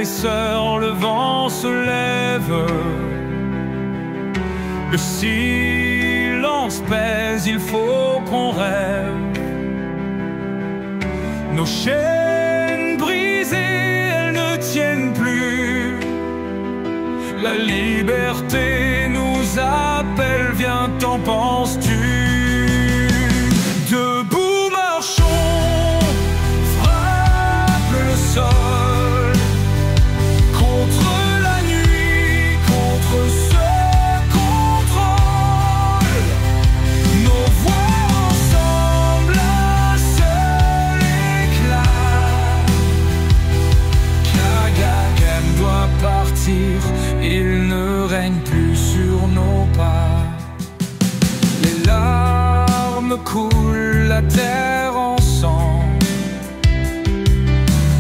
sœurs, le vent se lève. Le silence pèse, il faut qu'on rêve. Nos chaînes brisées, elles ne tiennent plus. La liberté nous appelle, viens, t'en penses-tu? Debout marchons, frappe le sol, contre la nuit, contre ce contrôle. Nos voix ensemble, un seul éclat. Kagame doit partir, il ne règne plus sur nos pas. Les larmes coulent, la terre en sang.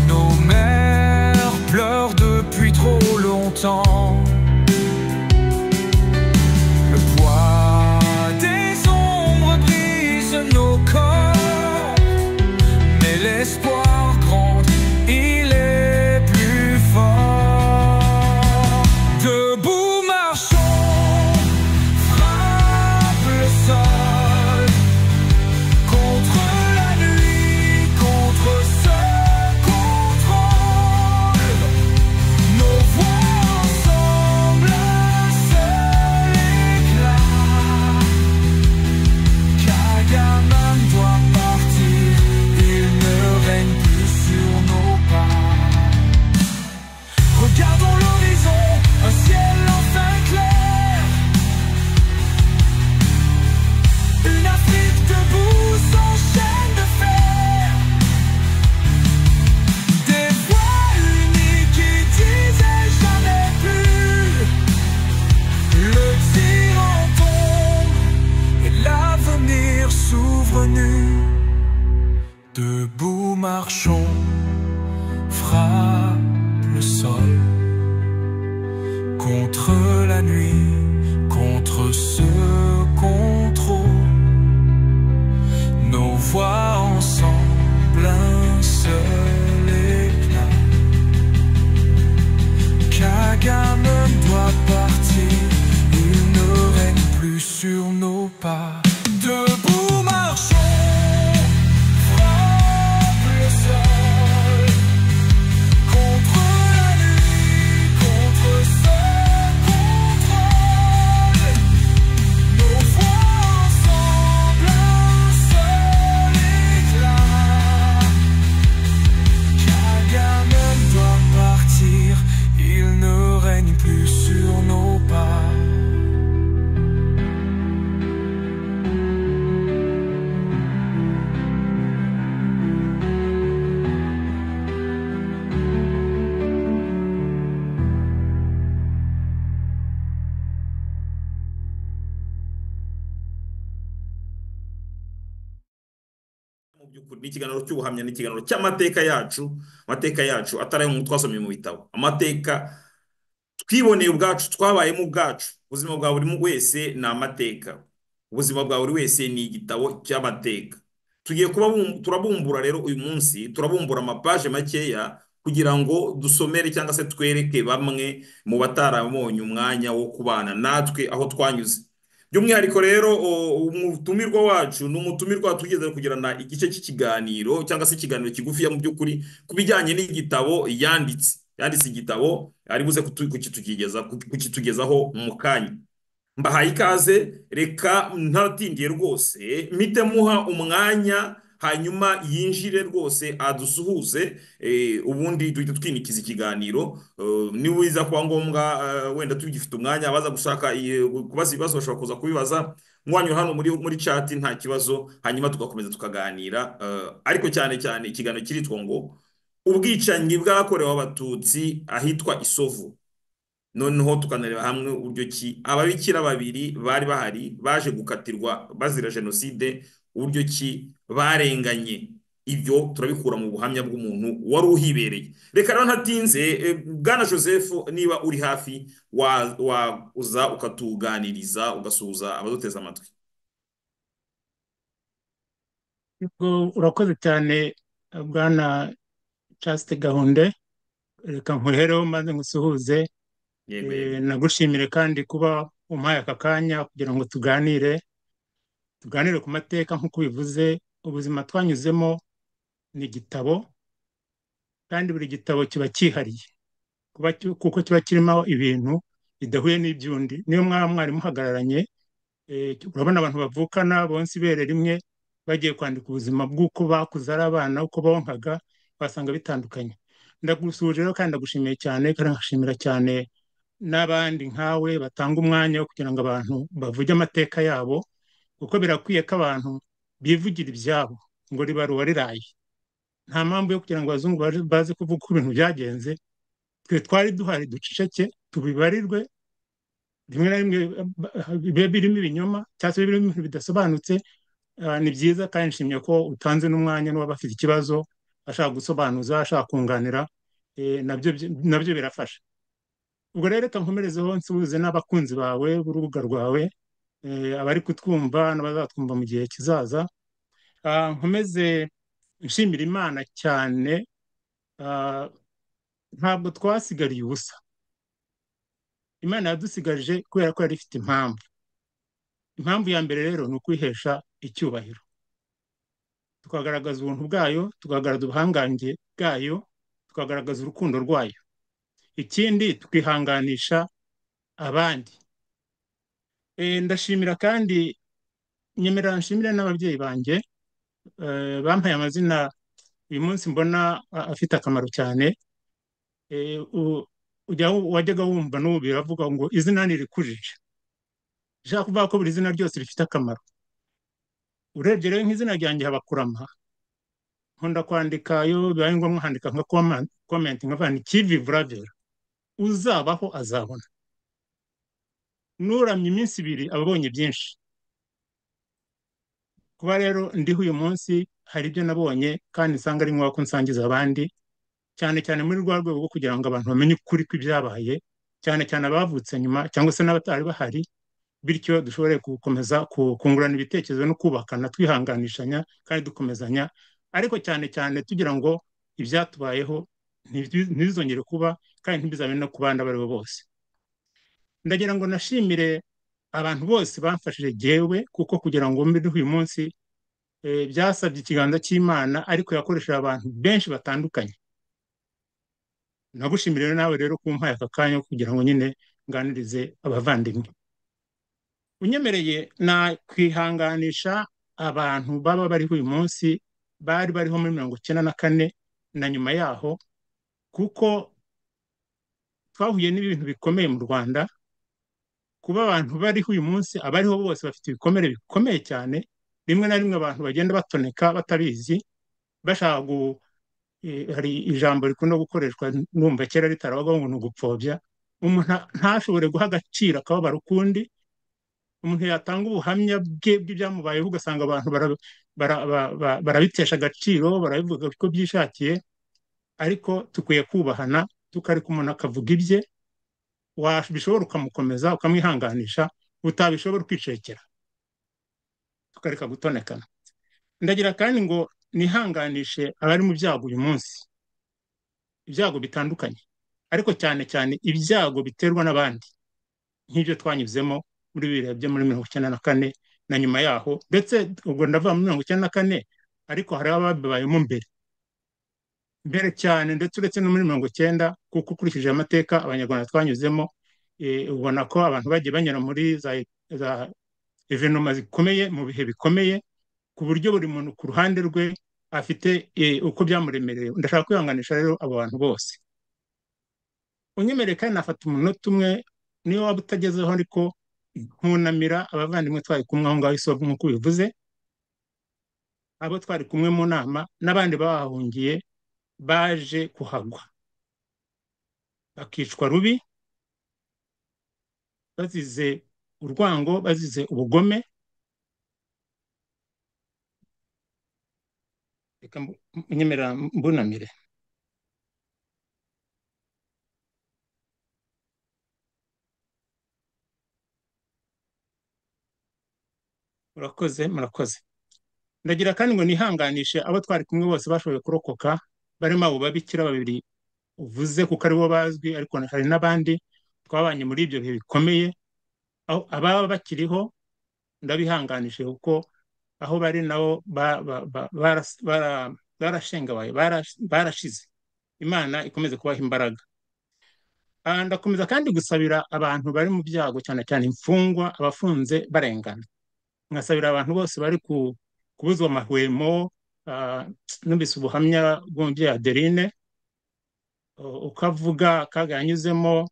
Nos mères pleurent depuis trop longtemps. Le poids des ombres brise nos corps, mais l'espoir gronde, il est plus fort. Debout marchons, frappe le sol, contre la nuit, contre ce contrôle. Nos voix ensemble, un seul éclat. Kagame doit partir, il ne règne plus sur nos pas. Regardons l'horizon, un ciel enfin clair. Une Afrique debout sans chaîne de fer. Des voix uniques qui disaient jamais plus. Le tyran tombe et l'avenir s'ouvre nu. Debout marchons, frappe le sol, contre la nuit, contre ce contrôle. Nos voix ensemble, un seul éclat. Kagame doit partir, il ne règne plus sur nos pas. Debout marchons, frappe le sol, contre la nuit, contre ce contrôle. Nos voix ensemble, un seul éclat. Kagame doit partir, il ne règne plus sur nos pas. Mu by'ukuri ni ikiganiro cy'ubuhamya, ni ikiganiro cy'amateka yacu, amateka yacu atari ayo twasomye mu bitabo, amateka twiboneye ubwacu, twabayemo ubwacu. Ubuzima bwa buri wese ni amateka, ubuzima bwa buri wese ni igitabo cy'amateka. Tugiye kuba turabumbura rero uyu munsi, turabumbura amapaje makeya kugira ngo dusomere cyangwa se twereke bamwe mu batarabonye umwanya wo kubana natwe aho twanyuze. By'umwihariko rero umutumirwa wacu ni umutumirwa tugeze kugirana igice cy'ikiganiro cyangwa se ikiganiro kigufiya mu by'ukuri ku bijyanye n'igitabo yanditse. Yanditse igitabo ari buze kukitugezaho mu kanya. Mbahaye ikaze, reka ntatindiye rwose mpite muha umwanya hanyuma yinjire rwose adusuhuze, ubundi duhite twinikiza ikiganiro. Niba kuba ngombwa wenda tugifite umwanya, abaza gushaka kubaza ibibazo bashobora kuza kubibaza mwanyura hano muri chat, nta kibazo, hanyuma tugakomeza tukaganira. Ariko cyane cyane ikiganiro kiritwa ngo ubwicanyi bwakorewe Abatutsi ahitwa Isovu. Noneho tukanareba hamwe uburyo ki ababikira babiri bari bahari baje gukatirwa bazira jenoside, uburyo ki barenganye. Ibyo turabikura mu buhamya bw'umuntu wari uhibereye. Reka rero ntatinze, Bwana Joseph, niba uri hafi uza ukatuganiriza, ugasuhuza abaduteze amatwi. Urakoze cyane Bwana Chaste Gahunde. Reka nkuhereho maze ngusuhuze. Yego yego. Nagushimire kandi kuba umpaye aka kanya kugira ngo tuganire ku mateka nk'uko ubivuze. Ubuzima twanyuzemo ni igitabo, kandi buri gitabo kiba cyihariye kuko kiba kirimo ibintu bidahuye n'iby'undi. Niyo mwaba mwari muhagararanye, urabona abantu bavukana bonsa ibere rimwe bagiye kwandika ubuzima bw'uko bakuze ari abana, uko bonkaga, basanga bitandukanye. Ndagusuhuje rero kandi ndagushimiye cyane, kandi nkashimira cyane n'abandi nkawe batanga umwanya wo kugira ngo abantu bavuge amateka yabo, kuko birakwiye ko abantu bivugira ibyabo ngo ribaruwa riraye. Nta mpamvu yo kugira ngo abazungu baze kuvuga uko ibintu byagenze, twe twari duhari duceceke tubibarirwe, rimwe na rimwe bibe birimo ibinyoma cyangwa se birimo ibintu bidasobanutse. Ni byiza kandi nshimye ko utanze n'umwanya n'uwaba afite ikibazo ashaka gusobanuza, ashaka kunganira, nabyo birafasha. Ubwo rero reka nkomerezeho nsuhuze n'abakunzi bawe b'urubuga rwawe, abari kutwumva n'abazatwumva mu gihe kizaza. Nkomeze nshimira Imana cyane, ntabwo twasigariye ubusa. Imana yadusigaje kubera ko yari ifite impamvu. Impamvu ya mbere rero ni ukwihesha icyubahiro, tukagaragaza ubuntu bwayo, tukagaragaza ubuhangange bwayo, tukagaragaza urukundo rwayo. Ikindi tukihanganisha abandi. Ndashimira kandi nyemerera nshimire n'ababyeyi banjye, bampaye amazina uyu munsi mbona afite akamaro cyane. Wajyaga wumva n'ubu biravuga ngo izina ntirikujije, bishaka kuvuga ko buri zina ryose rifite akamaro. Urebye rero nk'izina ryanjye Habakurama, nkunda kwandika iyo bibaye ngombwa nkandika nka comment nkavuga nti kivivuravera, uzabaho azabona, nuramye iminsi ibiri aba abonye byinshi. Kuba rero ndiho uyu munsi hari ibyo nabonye kandi nsanga ari ngombwa ko nsangiza abandi, cyane cyane muri rwa rwego rwo kugira ngo abantu bamenye ukuri kw'ibyabaye, cyane cyane abavutse nyuma cyangwa se n'abatari bahari, bityo dushobore gukomeza kungurana ibitekerezo no kubakana twihanganishanya kandi dukomezanya, ariko cyane cyane tugira ngo ibyatubayeho ntibizongere kuba kandi ntibizabe no ku bandi abo ari bo bose. Ndagira ngo nashimire abantu bose bamfashije jyewe, kuko kugira ngo mbe uyu munsi byasabye ikiganza cy'Imana, ariko yakoresheje abantu benshi batandukanye. Nagushimire nawe rero kumpaye aka kanya kugira ngo nyine nganirize abavandimwe. Unyemereye nakwihanganisha abantu baba bariho uyu munsi, bari bariho muri 94 na nyuma yaho, kuko twahuye n'ibintu bikomeye mu Rwanda. Kuba abantu bariho uyu munsi, abariho bose bafite ibikomere bikomeye cyane, rimwe na rimwe abantu bagenda batoneka batabizi, bashaka hari ijambo rikunda gukoreshwa numva kera ritarabagaho ngo ni ugupfobya, umuntu ntashobore guha agaciro akababaro ukundi. Umuntu yatanga ubuhamya bwe bw'ibyamubayeho ugasanga abantu barabitesha agaciro, barabivuga ko byishakiye, ariko tukwiye kubahana, tukareka umuntu akavuga ibye, wabishobora ukamukomeza ukamwihanganisha, utabishobora ukicekera, tukareka gutonekana. Ndagira kandi ngo nihanganishe abari mu byago uyu munsi, ibyago bitandukanye, ariko cyane cyane ibyago biterwa n'abandi nk'ibyo twanyuzemo muri biriya byo muri 94 na nyuma yaho, ndetse ubwo ndavuga muri 94, ariko hari ababibayemo mbere cyane, ndetse uretse no muri 90, kuko ukurikije amateka abanyarwanda twanyuzemo, ubona ko abantu bagiye banyura muri za evenoma zikomeye mu bihe bikomeye, ku buryo buri muntu ku ruhande rwe afite uko byamuremereye. Ndashaka kwihanganisha rero abo bantu bose. Unyemereye kandi nafata umunota umwe, niyo waba utagezeho, ariko nkunamira abavandimwe twari kumwe aho ngaho isovu nk'uko ubivuze, abo twari kumwe mu nama n'abandi bahahungiye baje kuhagwa bakicwa rubi, bazize urwango, bazize ubugome. Reka nyemerera mbunamire. Murakoze, murakoze. Ndagira kandi ngo nihanganishe abo twari kumwe bose bashoboye kurokoka, barimo abo babikira babiri uvuze kuko aribo bazwi, ariko hari n'abandi twabanye muri ibyo bihe bikomeye. Aho ababa bakiriho ndabihanganishije, kuko aho bari nabo barashengabaye, barashize. Imana ikomeze kubaha imbaraga. Ndakomeza kandi gusabira abantu bari mu byago, cyane cyane imfungwa, abafunze barengana. Nkasabira abantu bose bari kubuzwa amahwemo. Numvise ubuhamya bw'umubyeyi Adeline, uko avuga akaga yanyuzemo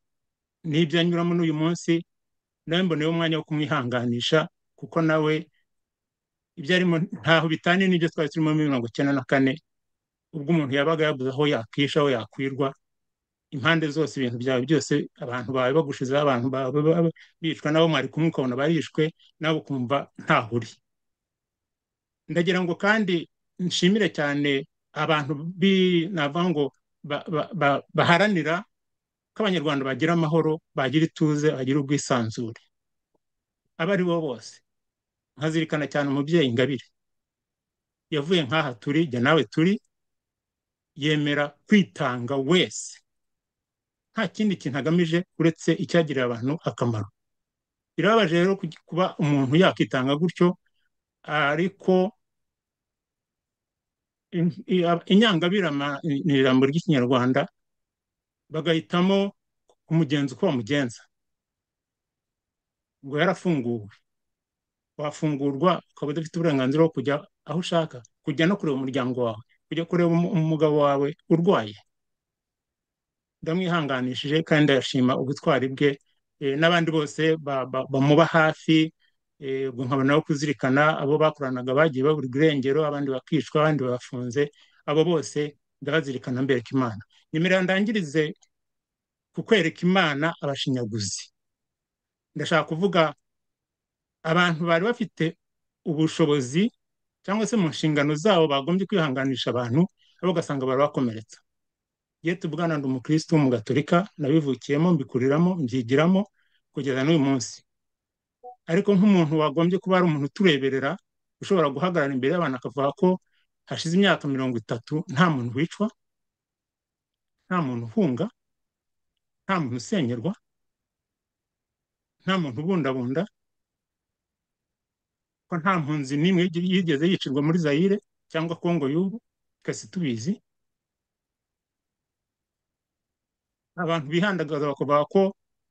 n'ibyo anyuramo n'uyu munsi, nawe mboneyeho umwanya wo kumwihanganisha, kuko nawe ibyo arimo ntaho bitaniye n'ibyo twari turimo muri 94, ubwo umuntu yabaga yabuze aho yakisha, aho yakwirwa, impande zose, ibintu byawe byose, abantu bawe bagushizeho, abantu bawe bicwa, nabo mwari kumwe ukabona barishwe, nawe ukumva ntaho uri. Ndagira ngo kandi nshimire cyane abantu navuga ngo baharanira ko Abanyarwanda bagira amahoro, bagira ituze, bagira ubwisanzure, abo ari bo bose. Nkazirikana cyane umubyeyi Ingabire, yavuye nk'aha turi, jya nawe turi, yemera kwitanga wese, nta kindi kintu agamije uretse icyagirira abantu akamaro. Birababaje rero kuba umuntu yakitanga gutyo, ariko inyangabirama ni ijambo ry'Ikinyarwanda, bagahitamo kumugenza uko bamugenza, ngo yarafunguwe. Wafungurwa ukaba udafite uburenganzira bwo kujya aho ushaka, kujya no kureba umuryango wawe, kujya kureba umugabo wawe urwaye. Ndamwihanganishije kandi ndashima ubutwari bwe, n'abandi bose bamuba hafi. Ubwo nkabona no kuzirikana abo bakoranaga bagiye babura irengero, abandi bakicwa, abandi bafunze, abo bose ndabazirikana mbereka Imana. Nyemerera ndangirize kukwereka Imana abashinyaguzi. Ndashaka kuvuga abantu bari bafite ubushobozi cyangwa se mu nshingano zabo bagombye kwihanganisha abantu, abo ugasanga barabakomeretsa. Iyo tuvugana ndi umukristo w'umugatolika, nabivukiyemo, mbikuriramo, mbyigiramo kugeza n'uyu munsi. Ariko nk'umuntu wagombye kuba ari umuntu utureberera, ushobora guhagarara imbere y'abantu akavuga ko hashize imyaka 30 nta muntu wicwa, nta muntu uhunga, nta muntu usenyerwa, nta muntu ubundabunda, ko nta mpunzi n'imwe yigeze yicirwa muri Zaire cyangwa Kongo y'ubu, twese tubizi. Abantu bihandagaza bakavuga ko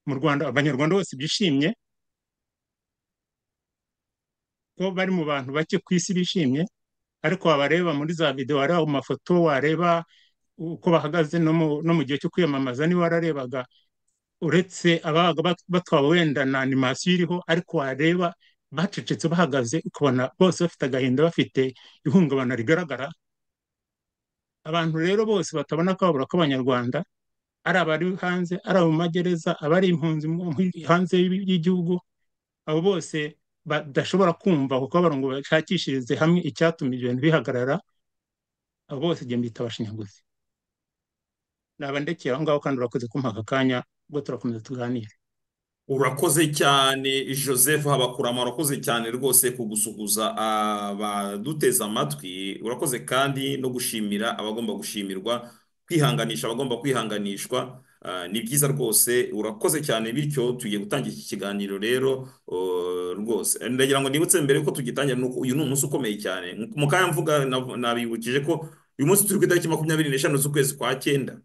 mu Rwanda Abanyarwanda bose bishimye, ko bari mu bantu bake ku isi bishimye, ariko wabareba muri za video, wareba mu mafoto, wareba uko bahagaze no mu gihe cyo kwiyamamaza, niba wararebaga, uretse ababaga batwawe wenda na animasiyo iriho, ariko wareba bacecetse bahagaze, ukabona bose bafite agahinda, bafite ihungabana rigaragara. Abantu rero bose batabona akababaro k'Abanyarwanda, ari abari hanze, ari abo mu magereza, abari impunzi hanze y'igihugu, abo bose badashobora kumva kuko ngo bashakishirize hamwe icyatuma ibyo bintu bihagarara, abo bose njye mbita abashinyaguzi. Naba ndekeye aho ngaho, kandi urakoze kumpa aka kanya, ubwo turakomeza tuganire. Urakoze cyane Joseph Habakurama, urakoze cyane rwose kugusuhuza abaduteze amatwi, urakoze kandi no gushimira abagomba gushimirwa, kwihanganisha abagomba kwihanganishwa. Ni byiza rwose, urakoze cyane. Bityo tugiye gutangira iki kiganiro rero rwose ndagira ngo nibutse mbere ko tugitangira, nuko uyu ni umunsi ukomeye cyane. Mu kanya mvuga nabibukije ko uyu munsi turi ku itariki 25 z'ukwezi kwa 9,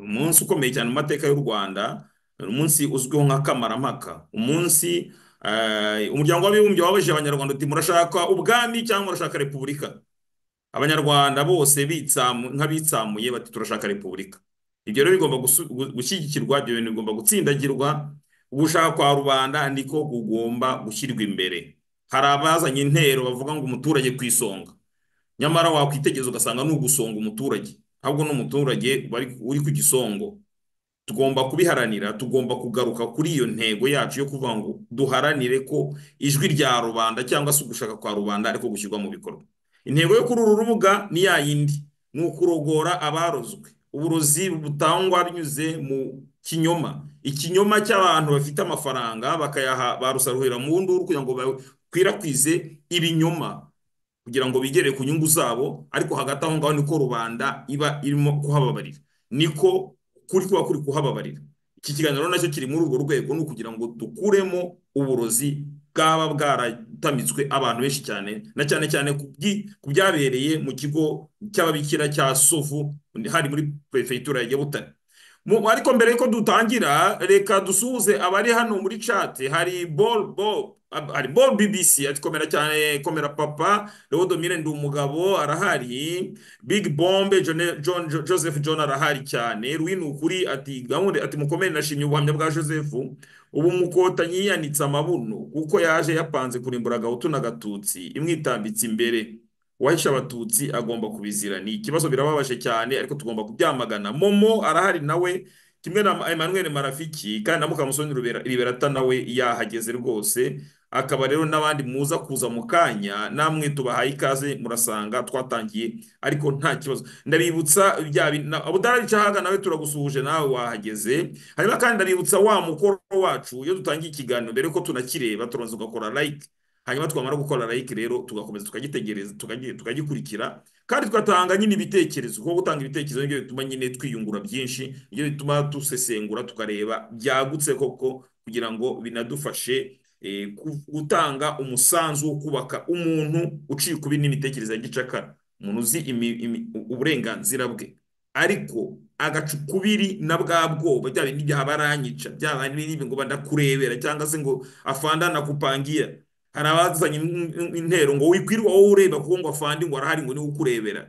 umunsi ukomeye cyane mu mateka y'u Rwanda, umunsi uzwiho nka Kamarampaka, umunsi umuryango w'abibumbye wabajije Abanyarwanda uti murashaka ubwami cyangwa murashaka repubulika? Abanyarwanda bose nk'abitsamuye bati turashaka repubulika. Ibyo rero bigomba gushyigikirwa, ibyo bintu bigomba gutsindagirwa. Ugushaka kwa rubanda niko kugomba gushyirwa imbere. Hari abazanye intero bavuga ngo umuturage ku isonga, nyamara wakwitegereza ugasanga ni ugusonga umuturage, ahubwo n'umuturage uri ku gisongo. Tugomba kubiharanira, tugomba kugaruka kuri iyo ntego yacu yo kuvuga ngo duharanire ko ijwi rya rubanda cyangwa se ugushaka kwa rubanda ariko gushyirwa mu bikorwa. Intego yo kuri uru rubuga ni ya yindi, ni ukurogora abarozwe. Uburozi butangwa binyuze mu kinyoma, ikinyoma cy'abantu bafite amafaranga bakayaha barusaruhira mu nduru kugira ngo bakwirakwize ibinyoma kugira ngo bigere ku nyungu zabo, ariko hagati aho ngaho niko rubanda iba irimo kuhababarira, niko Ukuri kuba kuri kuhababarira. Iki kiganiro nacyo kiri muri urwo rwego, ni ukugira ngo dukuremo uburozi bwaba bwaratamitswe abantu benshi cyane, na cyane cyane ku byabereye mu kigo cy'ababikira cya Sovu, hari muri perefegitura ya Butare. Ariko mbere yuko dutangira, reka dusuhuze abari hano muri chat. Hari Bol Bob, hari Bol BBC ati komera cyane, komera papa. Leodomire ndi umugabo arahari. Big Bombe John, Joseph John arahari cyane. Ruwinu ukuri ati gahunda, ati mukomere, nashimye ubuhamya bwa Joseph. Ubu Mukotanyi yiyanitse amabuno kuko yaje yapanze kurimbura Gahutu na Gatutsi imwitambitse imbere. Uwahishe Abatutsi agomba kubizira. Ni ikibazo, birababaje cyane, ariko tugomba kubyamagana. Momo arahari nawe kimwe na Emmanuel Marafiki, kandi na Mukamusoni Liberata nawe yahageze rwose. Akaba rero n'abandi muza kuza mu kanya, namwe tubahaye ikaze, murasanga twatangiye ariko nta kibazo. Ndabibutsa bya Abudara Cahaga nawe turagusuhuje, nawe wahageze. Hanyuma kandi ndabibutsa wa mukoro wacu: iyo dutangiye ikiganiro, mbere yuko tunakireba, turabanza tugakora like. Hanyuma twamara gukora like rero, tugakomeza tukagitegereza, tukagikurikira, kandi tugatanga nyine ibitekerezo, kuko gutanga ibitekerezo nibyo bituma nyine twiyungura byinshi, nibyo bituma dusesengura, tukareba byagutse koko, kugira ngo binadufashe gutanga umusanzu wo kubaka umuntu uciye ukubiri n'imitekerereze ya gicakara, umuntu uzi uburenganzira bwe, ariko agaca ukubiri na bwa bwoba, bya bindi bya baranyica, bya bindi ngo bandakurebera, cyangwa se ngo afanda nakupangia. Hari abazanye intero ngo wikwirwa wowe ureba, kuko ngo afandi ngo arahari, ngo niwe ukurebera.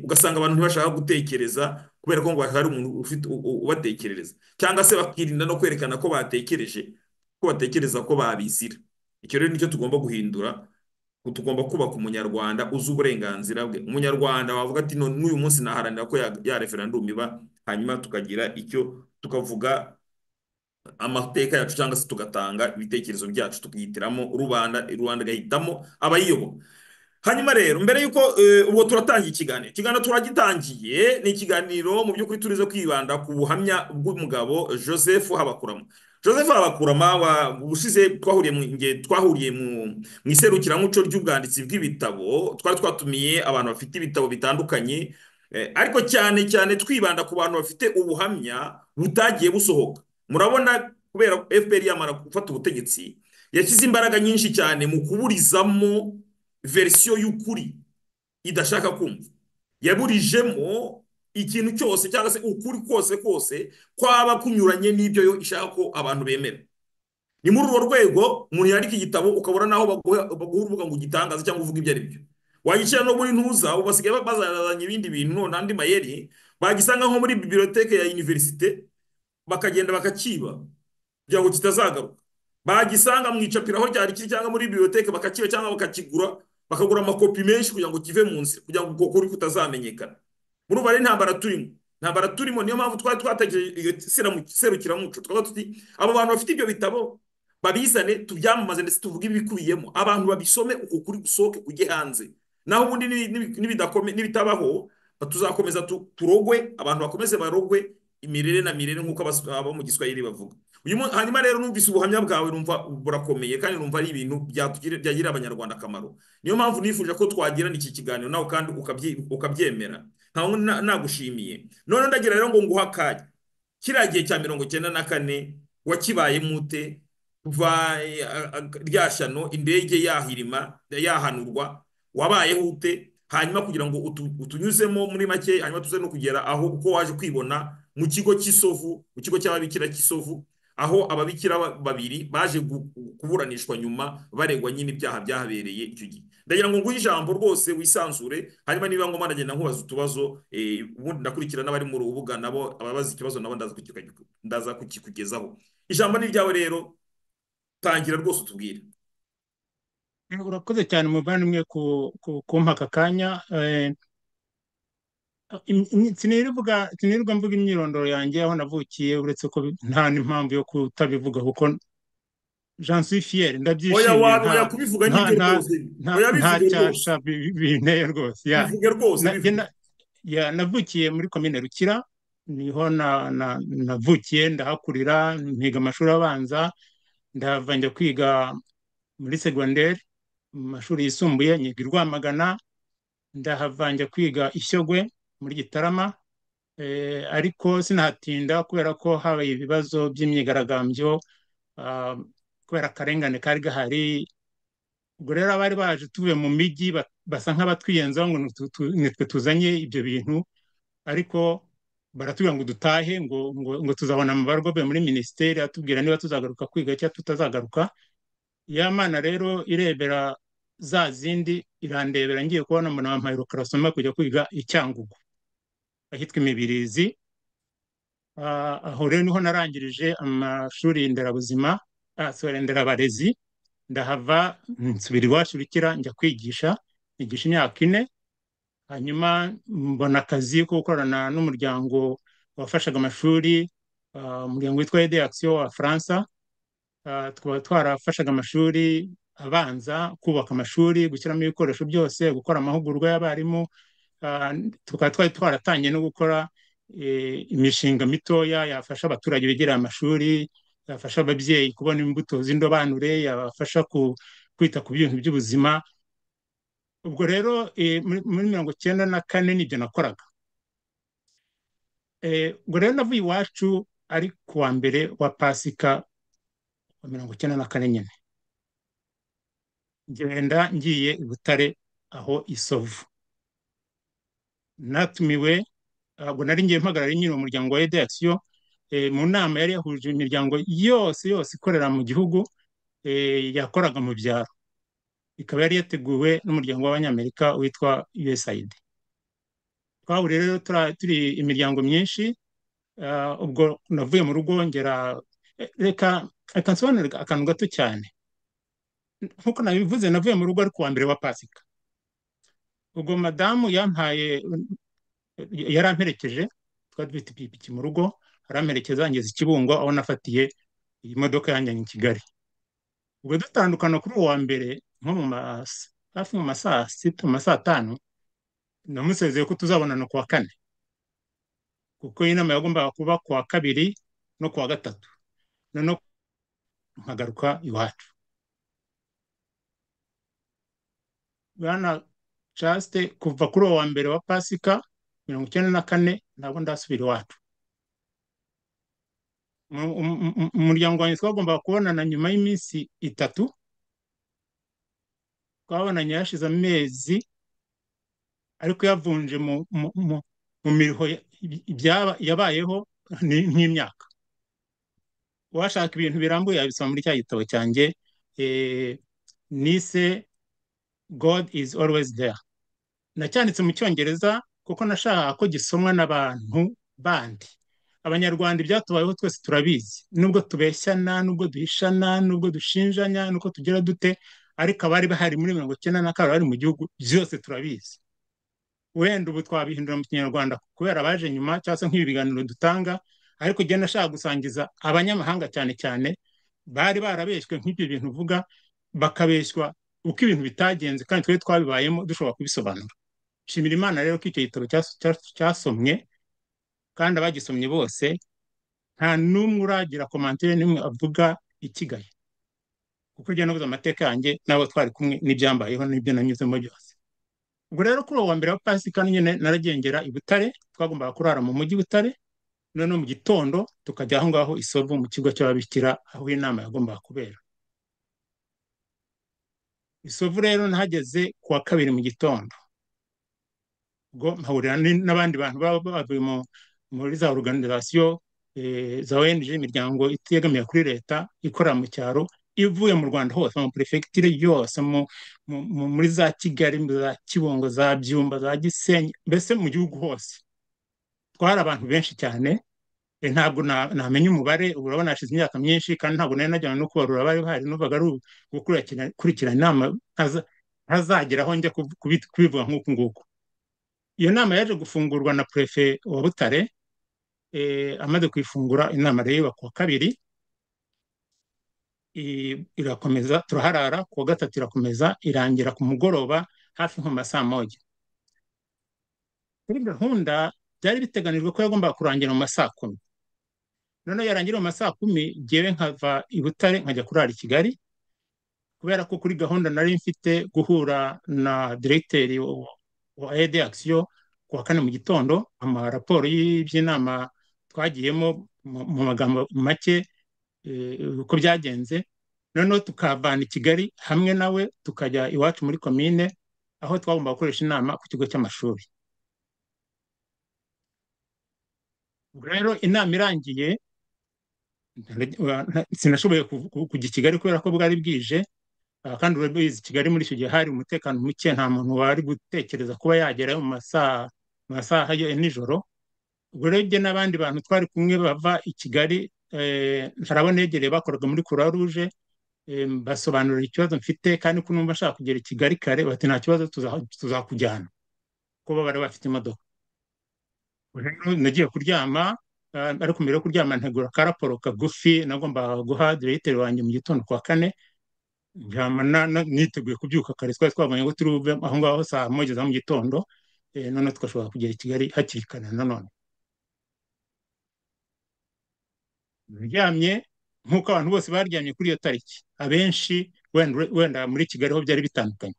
Ugasanga abantu ntibashaka gutekereza kubera ko ngo hari umuntu ufite ubatekerereza, cyangwa se bakirinda no kwerekana ko batekereje, ko batekereza ko babizira. Icyo rero nicyo tugomba guhindura. Tugomba kubaka umunyarwanda uzi uburenganzira bwe, umunyarwanda wavuga ati n'uyu munsi naharanira ko ya referendum iba, hanyuma tukagira icyo tukavuga amateka yacu, cyangwa se tugatanga ibitekerezo byacu, tukihitiramo rubanda, rubanda igahitamo abayiyobora. Hanyuma rero mbere yuko ubwo turatangiye ikiganiro, ikiganiro turagitangiye. Ni ikiganiro mu by'ukuri turize kwibanda ku buhamya bw'umugabo Joseph Habakurama. Joseph Habakurama, ubushize twahuriye mu nge twahuriye mu iserukiramuco ry'ubwanditsi bw'ibitabo. Twari twatumiye abantu bafite ibitabo bitandukanye, ariko cyane cyane twibanda ku bantu bafite ubuhamya butagiye busohoka. Murabona, kubera FPR yamara gufata ubutegetsi, yashyize imbaraga nyinshi cyane mu kuburizamo verisiyo y'ukuri idashaka kumva. Yaburijemo ikintu cyose, cyangwa se ukuri kose kose kwaba kunyuranye n'ibyo yo ishaka ko abantu bemera. Ni muri urwo rwego umuntu yandika igitabo, ukabona naho baguha urubuga ngo ugitangaze cyangwa uvuge ibyo ari byo, wagishyira no muri ntuza. Ubu basigaye bazazanye ibindi bintu none, andi mayeri, bagisanga nko muri bibliothèque ya université, bakagenda bakakiba kugira ngo kitazagaruka. Bagisanga mu icapiro aho ryari kiri cyangwa muri bibliothèque, bakakiba cyangwa bakakigura, bakagura amakopi menshi kugira ngo kive mu nzira, kugira ngo uko kuri kutazamenyekana. Muri ubu ari intambara turimo, intambara turimo. Niyo mpamvu twari twategereje iyo serukiramuco, tukavuga tuti abo bantu bafite ibyo bitabo babizane, tubyamamaze, ndetse tuvuge ibikubiyemo, abantu babisome, uko kuri gusohoke kujye hanze. Naho ubundi nibitabaho, tuzakomeza turogwe, abantu bakomeze barogwe imirere na mirere, nk'uko abo mu Giswahili bavuga. Hanyuma rero numvise ubuhamya bwawe, numva burakomeye, kandi numva ari ibintu byagirira Abanyarwanda akamaro. Niyo mpamvu nifuje ko twagirana iki kiganiro nawe, kandi ukabyemera, nkaho nagushimiye. None ndagira rero ngo nguhe akanya. Kiriya gihe cya 94 wakibayemo ute? Kuva rya shyano, indege yahirima, yahanurwa, wabayeho ute? Hanyuma kugira ngo utunyuzemo muri make, hanyuma tuze no kugera aho uko waje kwibona mu kigo cy'Isovu, mu kigo cy'ababikira cy'Isovu, aho ababikira babiri baje kuburanishwa nyuma baregwa nyine ibyaha byahabereye icyo gihe. Ndagira ngo nguhe ijambo rwose, wisanzure, hanyuma niba ngombwa ndagenda nkubaza utubazo, ubundi ndakurikira n'abari mu rubuga nabo, ababaza ikibazo nabo ndaza kukikugezaho. Ijambo ni ryawe rero, tangira rwose utubwire. Urakoze cyane muvandimwe kumpa aka kanya. Sinirirwa mvuga imyirondoro yanjye, aho navukiye, uretse ko nta n'impamvu yo kutabivuga, kuko j'en suis fier, Oya. ndabyishimiye. Oya, kubivuga nibyo rwose. Oya, nta bivuge rwose. Cyasha binteye rwose ya. Bivuge rwose. Jye Bivuge. Navukiye muri komine Rukira, niho navukiye, ndahakurira, mpiga amashuri abanza, ndahava njya kwiga muri segonderi, mu mashuri yisumbuye nyiga i Rwamagana, ndahava njya kwiga i Shyogwe muri Gitarama. Ariko sinahatinda kubera ko habaye ibibazo by'imyigaragambyo, kubera akarengane kari gahari. Ubwo rero abari baje tuvuye mu mijyi basa nk'abatwiyenzaho ngo nitwe tuzanye ibyo bintu, ariko baratubwira ngo dutahe, ngo tuzabona amabarwa avuye muri minisiteri atubwira niba tuzagaruka kwiga cyangwa tutazagaruka. Ya Mana rero irebera za zindi irandebera, ngiye kubona mbona bampaye rukarasoma kujya kwiga i Cyangugu ahitwa Imibirizi. Aho rero niho narangirije amashuri nderabuzima, sorry, nderabarezi. Ndahava nsubira iwacu Rukira njya kwigisha, nigisha imyaka 4, hanyuma mbona akazi ko gukorana n'umuryango wafashaga amashuri, umuryango witwa Aide Action wa Faransa. Tukaba twarafashaga amashuri abanza, kubaka amashuri, gushyiramo ibikoresho byose, gukora amahugurwa y'abarimu. Tukaba twari twaratangiye no gukora imishinga mitoya yafasha abaturage begereye amashuri, yafasha ababyeyi kubona imbuto z'indobanure, yabafasha kwita ku bintu by'ubuzima. Ubwo rero muri 94 nibyo nakoraga. Ubwo rero navuye iwacu ari ku wa mbere wa Pasika wa 94 nyine, ngenda ngiye i Butare aho Isovu. Natumiwe, ubwo nari ngiye mpagarariye nyine umuryango wa Aide Action, mu nama yari yahuje imiryango yose yose ikorera mu gihugu, yakoraga mu byaro, ikaba yari yateguwe n'umuryango w'Abanyamerika witwa USAID. Twahuriye rero turi imiryango myinshi. Ubwo navuye mu rugo ngera, reka nsobanure akantu gato cyane. Nkuko nabivuze, navuye mu rugo ari ku wa mbere wa Pasika. Ubwo madamu yampaye, yaramperekeje, twari dufite ipikipiki mu rugo, aramperekeza ngeze i Kibungo aho nafatiye iyi modoka yanjyanye i Kigali. Ubwo dutandukana kuri uwo wa mbere nko mu hafi mu ma saa sita, mu ma saa tanu, namusezeye ko tuzabonana ku wa kane, kuko iyi nama yagombaga kuba ku wa kabiri no ku wa gatatu, noneho nkagaruka iwacu. Bwana Chaste, kuva kuri uwo wa mbere wa Pasika 94 ntabwo ndasubira iwacu. Umuryango wanjye twagombaga kubonana nyuma y'iminsi 3, twabonanye hashize amezi, ariko yavunje mu miruho yabayeho nk'imyaka. Uwashaka ibintu birambuye yabisoma muri cya gitabo cyanjye, nise God is always there. Nacyanditse mu Cyongereza kuko nashakaga ko gisomwa n'abantu bandi. Abanyarwanda ibyatubayeho twese turabizi, nubwo tubeshyana, nubwo duhishana, nubwo dushinjanya, nuko tugira dute, ariko abari bahari muri 92 bari mu gihugu byose turabizi. Wenda ubu twabihindura mu Kinyarwanda kubera abaje nyuma, cyangwa se nk'ibi biganiro dutanga, ariko njye nashaka gusangiza abanyamahanga cyane cyane bari barabeshywe nk'ibyo bintu uvuga, bakabeshywa uko ibintu bitagenze kandi twe twabibayemo dushobora kubisobanura. Shimira Imana rero ko icyo gitabo cyasomwe, kandi abagisomye bose nta n'umwe uragira komantere n'imwe avuga ikigaye, kuko njye navuze amateka yanjye n'abo twari kumwe n'ibyambayeho n'ibyo nanyuzemo byose. Ubwo rero kuri uwo wa mbere wa Pasika nyine naragengera i Butare, twagombaga kurara mu mujyi Butare, noneho mu gitondo tukajya aho ngaho Isovu mu kigo cy'ababikira aho inama yagombaga kubera. Isovu rero nahageze ku wa kabiri mu gitondo, ubwo mpahurira n'abandi bantu baba bavuye muri za organisation za ONG, imiryango itegamiye kuri leta ikorera mu cyaro, ivuye mu Rwanda hose, mu prefecture yose, muri za Kigali, za Kibungo, za Byumba, za Gisenyi, mbese mu gihugu hose. Twari abantu benshi cyane, ntabwo namenya umubare, ubu urabona hashize imyaka myinshi, kandi ntabwo nari najyana no kubarura abari bahari, numvaga ari gukurikirana inama ntazageraho njya kubivuga nk'uku nguku. Iyo nama yaje gufungurwa na prefe wa Butare, amaze kuyifungura inama rero iba ku wa kabiri, irakomeza turaharara, ku wa gatatu irakomeza irangira ku mugoroba hafi nko mu ma saa moja. Kuri gahunda byari biteganijwe ko yagombaga kurangira mu ma saa kumi, noneho yarangira mu ma saa kumi jyewe nkava i Butare nkajya kurara i Kigali, kubera ko kuri gahunda nari mfite guhura na directeur wa Aide Action ku wa kane mu gitondo, amaraporo y'iby'inama twagiyemo mu magambo make uko byagenze, noneho tukavana i Kigali hamwe nawe tukajya iwacu muri komine aho twagomba gukoresha inama ku kigo cy'amashuri. Ubwo rero inama irangiye sinashoboye kujya i Kigali kubera ko bwari bwije, kandi urabizi Kigali muri icyo gihe hari umutekano muke, nta muntu wari gutekereza kuba yagerayo mu masaha ya nijoro. Ubwo rero jye n'abandi bantu twari kumwe bava i Kigali, ntarabonegereye bakoraga muri Croix Rouge, basobanurira ikibazo mfite kandi ko numva nshaka kugera i Kigali kare, bati nta kibazo tuzakujyana, kuko bari bafite imodoka. Rero nagiye kuryama, ariko mbere yo kuryama ntegura ka raporo kagufi nagombaga guha diregiteri wanjye mu gitondo ku wa kane, ndyama niteguye kubyuka kare, twari twabonye ko turi buve aho ngaho saa moja za mu gitondo, noneho tugashobora kugera i Kigali hakiri kare. Nanone ndyamye nk'uko abantu bose baryamye kuri iyo tariki, abenshi wenda muri Kigali ho byari bitandukanye.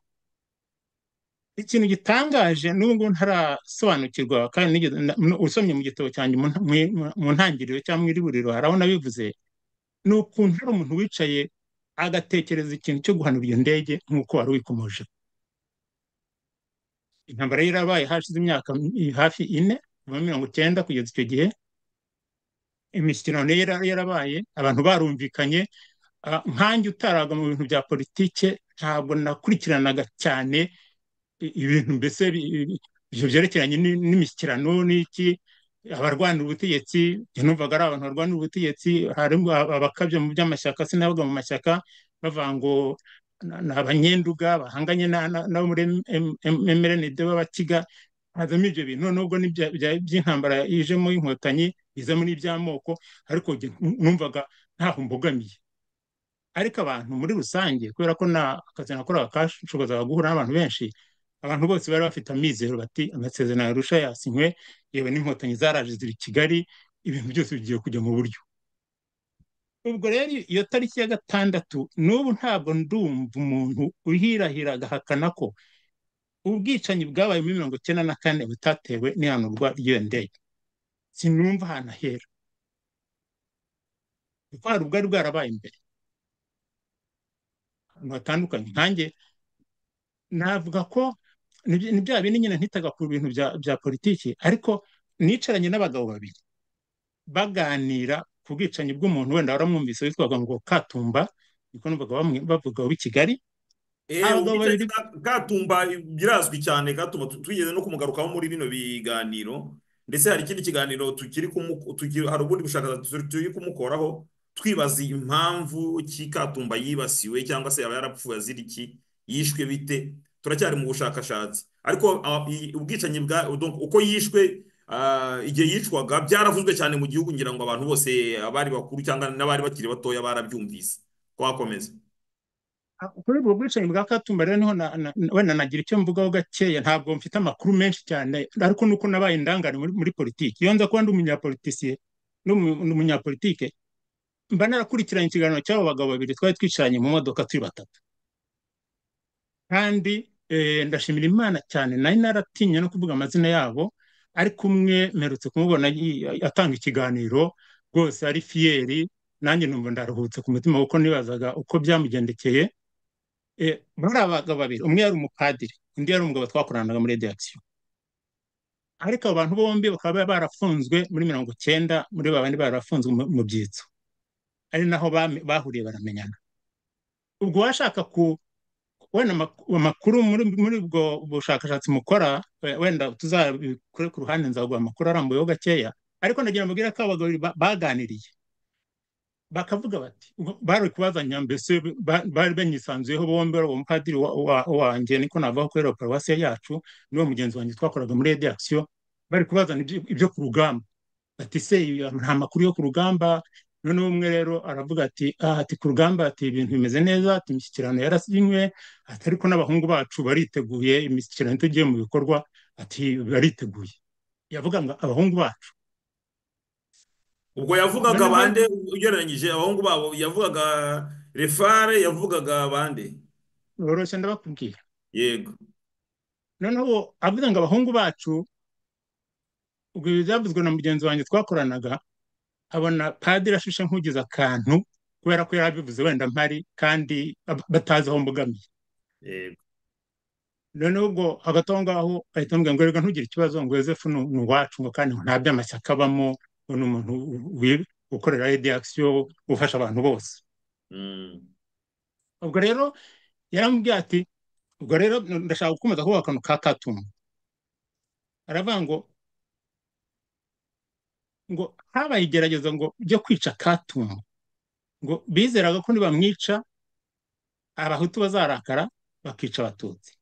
Ikintu gitangaje n'ubu ngubu ntarasobanukirwa, kandi usomye mu gitabo cyanjye mu ntangiriro cyangwa mu iriburiro hari aho nabivuze, ni ukuntu hari umuntu wicaye agatekereza ikintu cyo guhanura iyo ndege nk'uko wari wikomoje. Intambara yarabaye hashize imyaka hafi 4, kuva muri 90 kugeza icyo gihe, imishyikirano yarabaye, abantu barumvikanye. Nkanjye utaraga mu bintu bya politike ntabwo nakurikiranaga cyane ibintu mbese ibyo byerekeranye n'imishyikirano n'iki, abarwanira ubutegetsi, numvaga ari abantu barwanira ubutegetsi, harimo abakabya mu by'amashyaka, sinabaga mu mashyaka bavuga ngo ni abanyenduga bahanganye n'abo muri MRND b'abakiga, hazamo ibyo bintu. Nubwo by'intambara ijemo inkotanyi bizamo n'iby'amoko, ariko numvaga ntaho mbogamiye. Ariko abantu muri rusange, kubera ko akazi nakoraga kashobozaga guhura n'abantu benshi, abantu bose bari bafite amizero bati amasezerano ya Arusha yasinywe, yewe n'inkotanyi zaraje ziri Kigali, ibintu byose bigiye kujya mu buryo. Ubwo rero iyo tariki ya 6, n'ubu ntabwo ndumva umuntu uhirahira agahakana ko ubwicanyi bwabaye muri 94 butatewe n'ihanurwa ry'iyo ndege. Sinumva ahantu ahera, kuko hari ubwari bwarabaye imbere ahantu hatandukanye. Nkanjye navuga ko ni bya bindi nyine ntitaga ku bintu bya politiki, ariko nicaranye n'abagabo babiri baganira ku bwicanyi bw'umuntu wenda waramwumvise witwaga ngo Katumba, niko numvaga bamwe bavuga w'i Kigali. Abagabo babiri Katumba birazwi cyane, Katumba twigeze no kumugarukaho muri bino biganiro, ndetse hari ikindi kiganiro tukiri hari ubundi bushakashatsi turi kumukoraho, twibaza impamvu ki Katumba yibasiwe cyangwa se yaba yarapfuye azira iki, yishwe bite, turacyari mu bushakashatsi. Ariko ubwicanyi bwa uko yishwe, igihe yicwaga byaravuzwe cyane mu gihugu, ngira ngo abantu bose abari bakuru cyangwa n'abari bakiri batoya barabyumvise. Twakomeza kuri ubwo bwicanyi bwa Katumba rero, niho wenda nagira icyo mvugaho gakeya. Ntabwo mfite amakuru menshi cyane, ariko nuko nabaye indangare muri politiki. Iyo nza kuba ndi umunyapolitisiye n'umunyapolitike, mba narakurikiranye ikiganiro cy'abo bagabo babiri twari twicaranye mu modoka turi batatu. Kandi ndashimira Imana cyane, nari naratinye no kuvuga amazina yabo, ariko umwe mperutse kumubona atanga ikiganiro rwose ari fiyeri, nanjye numva ndaruhutse ku mutima kuko nibazaga uko byamugendekeye. Bari abagabo babiri, umwe yari umupadiri, undi yari umugabo twakoranaga muri redaction. Ariko abo bantu bombi bakaba barafunzwe muri 90, muri babandi barafunzwe mu byitso, ari naho bahuriye baramenyana. Ubwo washaka ku wenda amakuru muri ubwo bushakashatsi mukora, wenda tuzabikore ku ruhande, nzaguha amakuru arambuyeho gakeya, ariko ndagira mbabwire ko abagabo baganiriye bakavuga bati bari kubazanya, mbese bari banyisanzuyeho bombi, uwo mupadiri wanjye niko navuga ko rero paruwasi yacu n'uwo mugenzi wanjye twakoraga muri redaction, bari kubazana ibyo ku rugamba, bati se nta makuru yo ku rugamba. Noneho umwe rero aravuga ati ati ku rugamba ati ibintu bimeze neza, ati imishyikirano yarasinywe, ati ariko n'abahungu bacu bariteguye, imishyikirano tugiye mu bikorwa, ati bariteguye. Yavuga ngo abahungu bacu. Ubwo yavugaga bande ugereranyije abahungu babo? Yavugaga Refare, yavugaga bande? Roroshye ndabakubwira. Yego. Noneho avuga ngo abahungu bacu, Ubwo ibi byavuzwe na mugenzi wanjye twakoranaga, abona padiri ashishe nk'ugize akantu kubera ko yarabivuze wenda mpari kandi batazi aho mbogamiye. Yego. Noneho ubwo hagati aho ngaho ahita amubwira ngo reka ntugire ikibazo, ngo Yozefu ni uwacu, ngo kandi nta by'amashyaka abamo, ngo ni umuntu ukorera Aide Action, ufasha abantu bose. Ubwo rero yaramubwiye ati ubwo rero ndashaka gukomeza kuvuga akantu ka Katumba. Aravuga ngo habaye igerageza ngo ryo kwica Katumba, ngo bizeraga ko nibamwica abahutu bazarakara bakica abatutsi.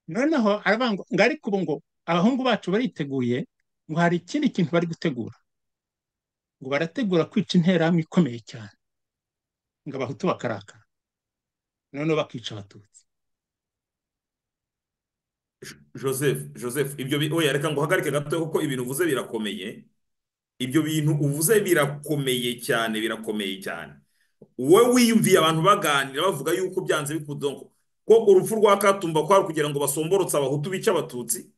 Noneho aravuga ngo ariko ubu ngo abahungu bacu bariteguye, ngo hari ikindi kintu bari gutegura, ngo barategura kwica interahamwe ikomeye cyane, ngo abahutu bakarakara noneho bakica abatutsi. Joseph, ibyo oya reka ngo uhagarike gato kuko ibintu uvuze birakomeye. Ibyo bintu uvuze birakomeye cyane, birakomeye cyane. Wowe wiyumviye abantu baganira bavuga yuko byanze bikunze ko urupfu rwa Katumba kwari kugira ngo basomborotse abahutu bica abatutsi,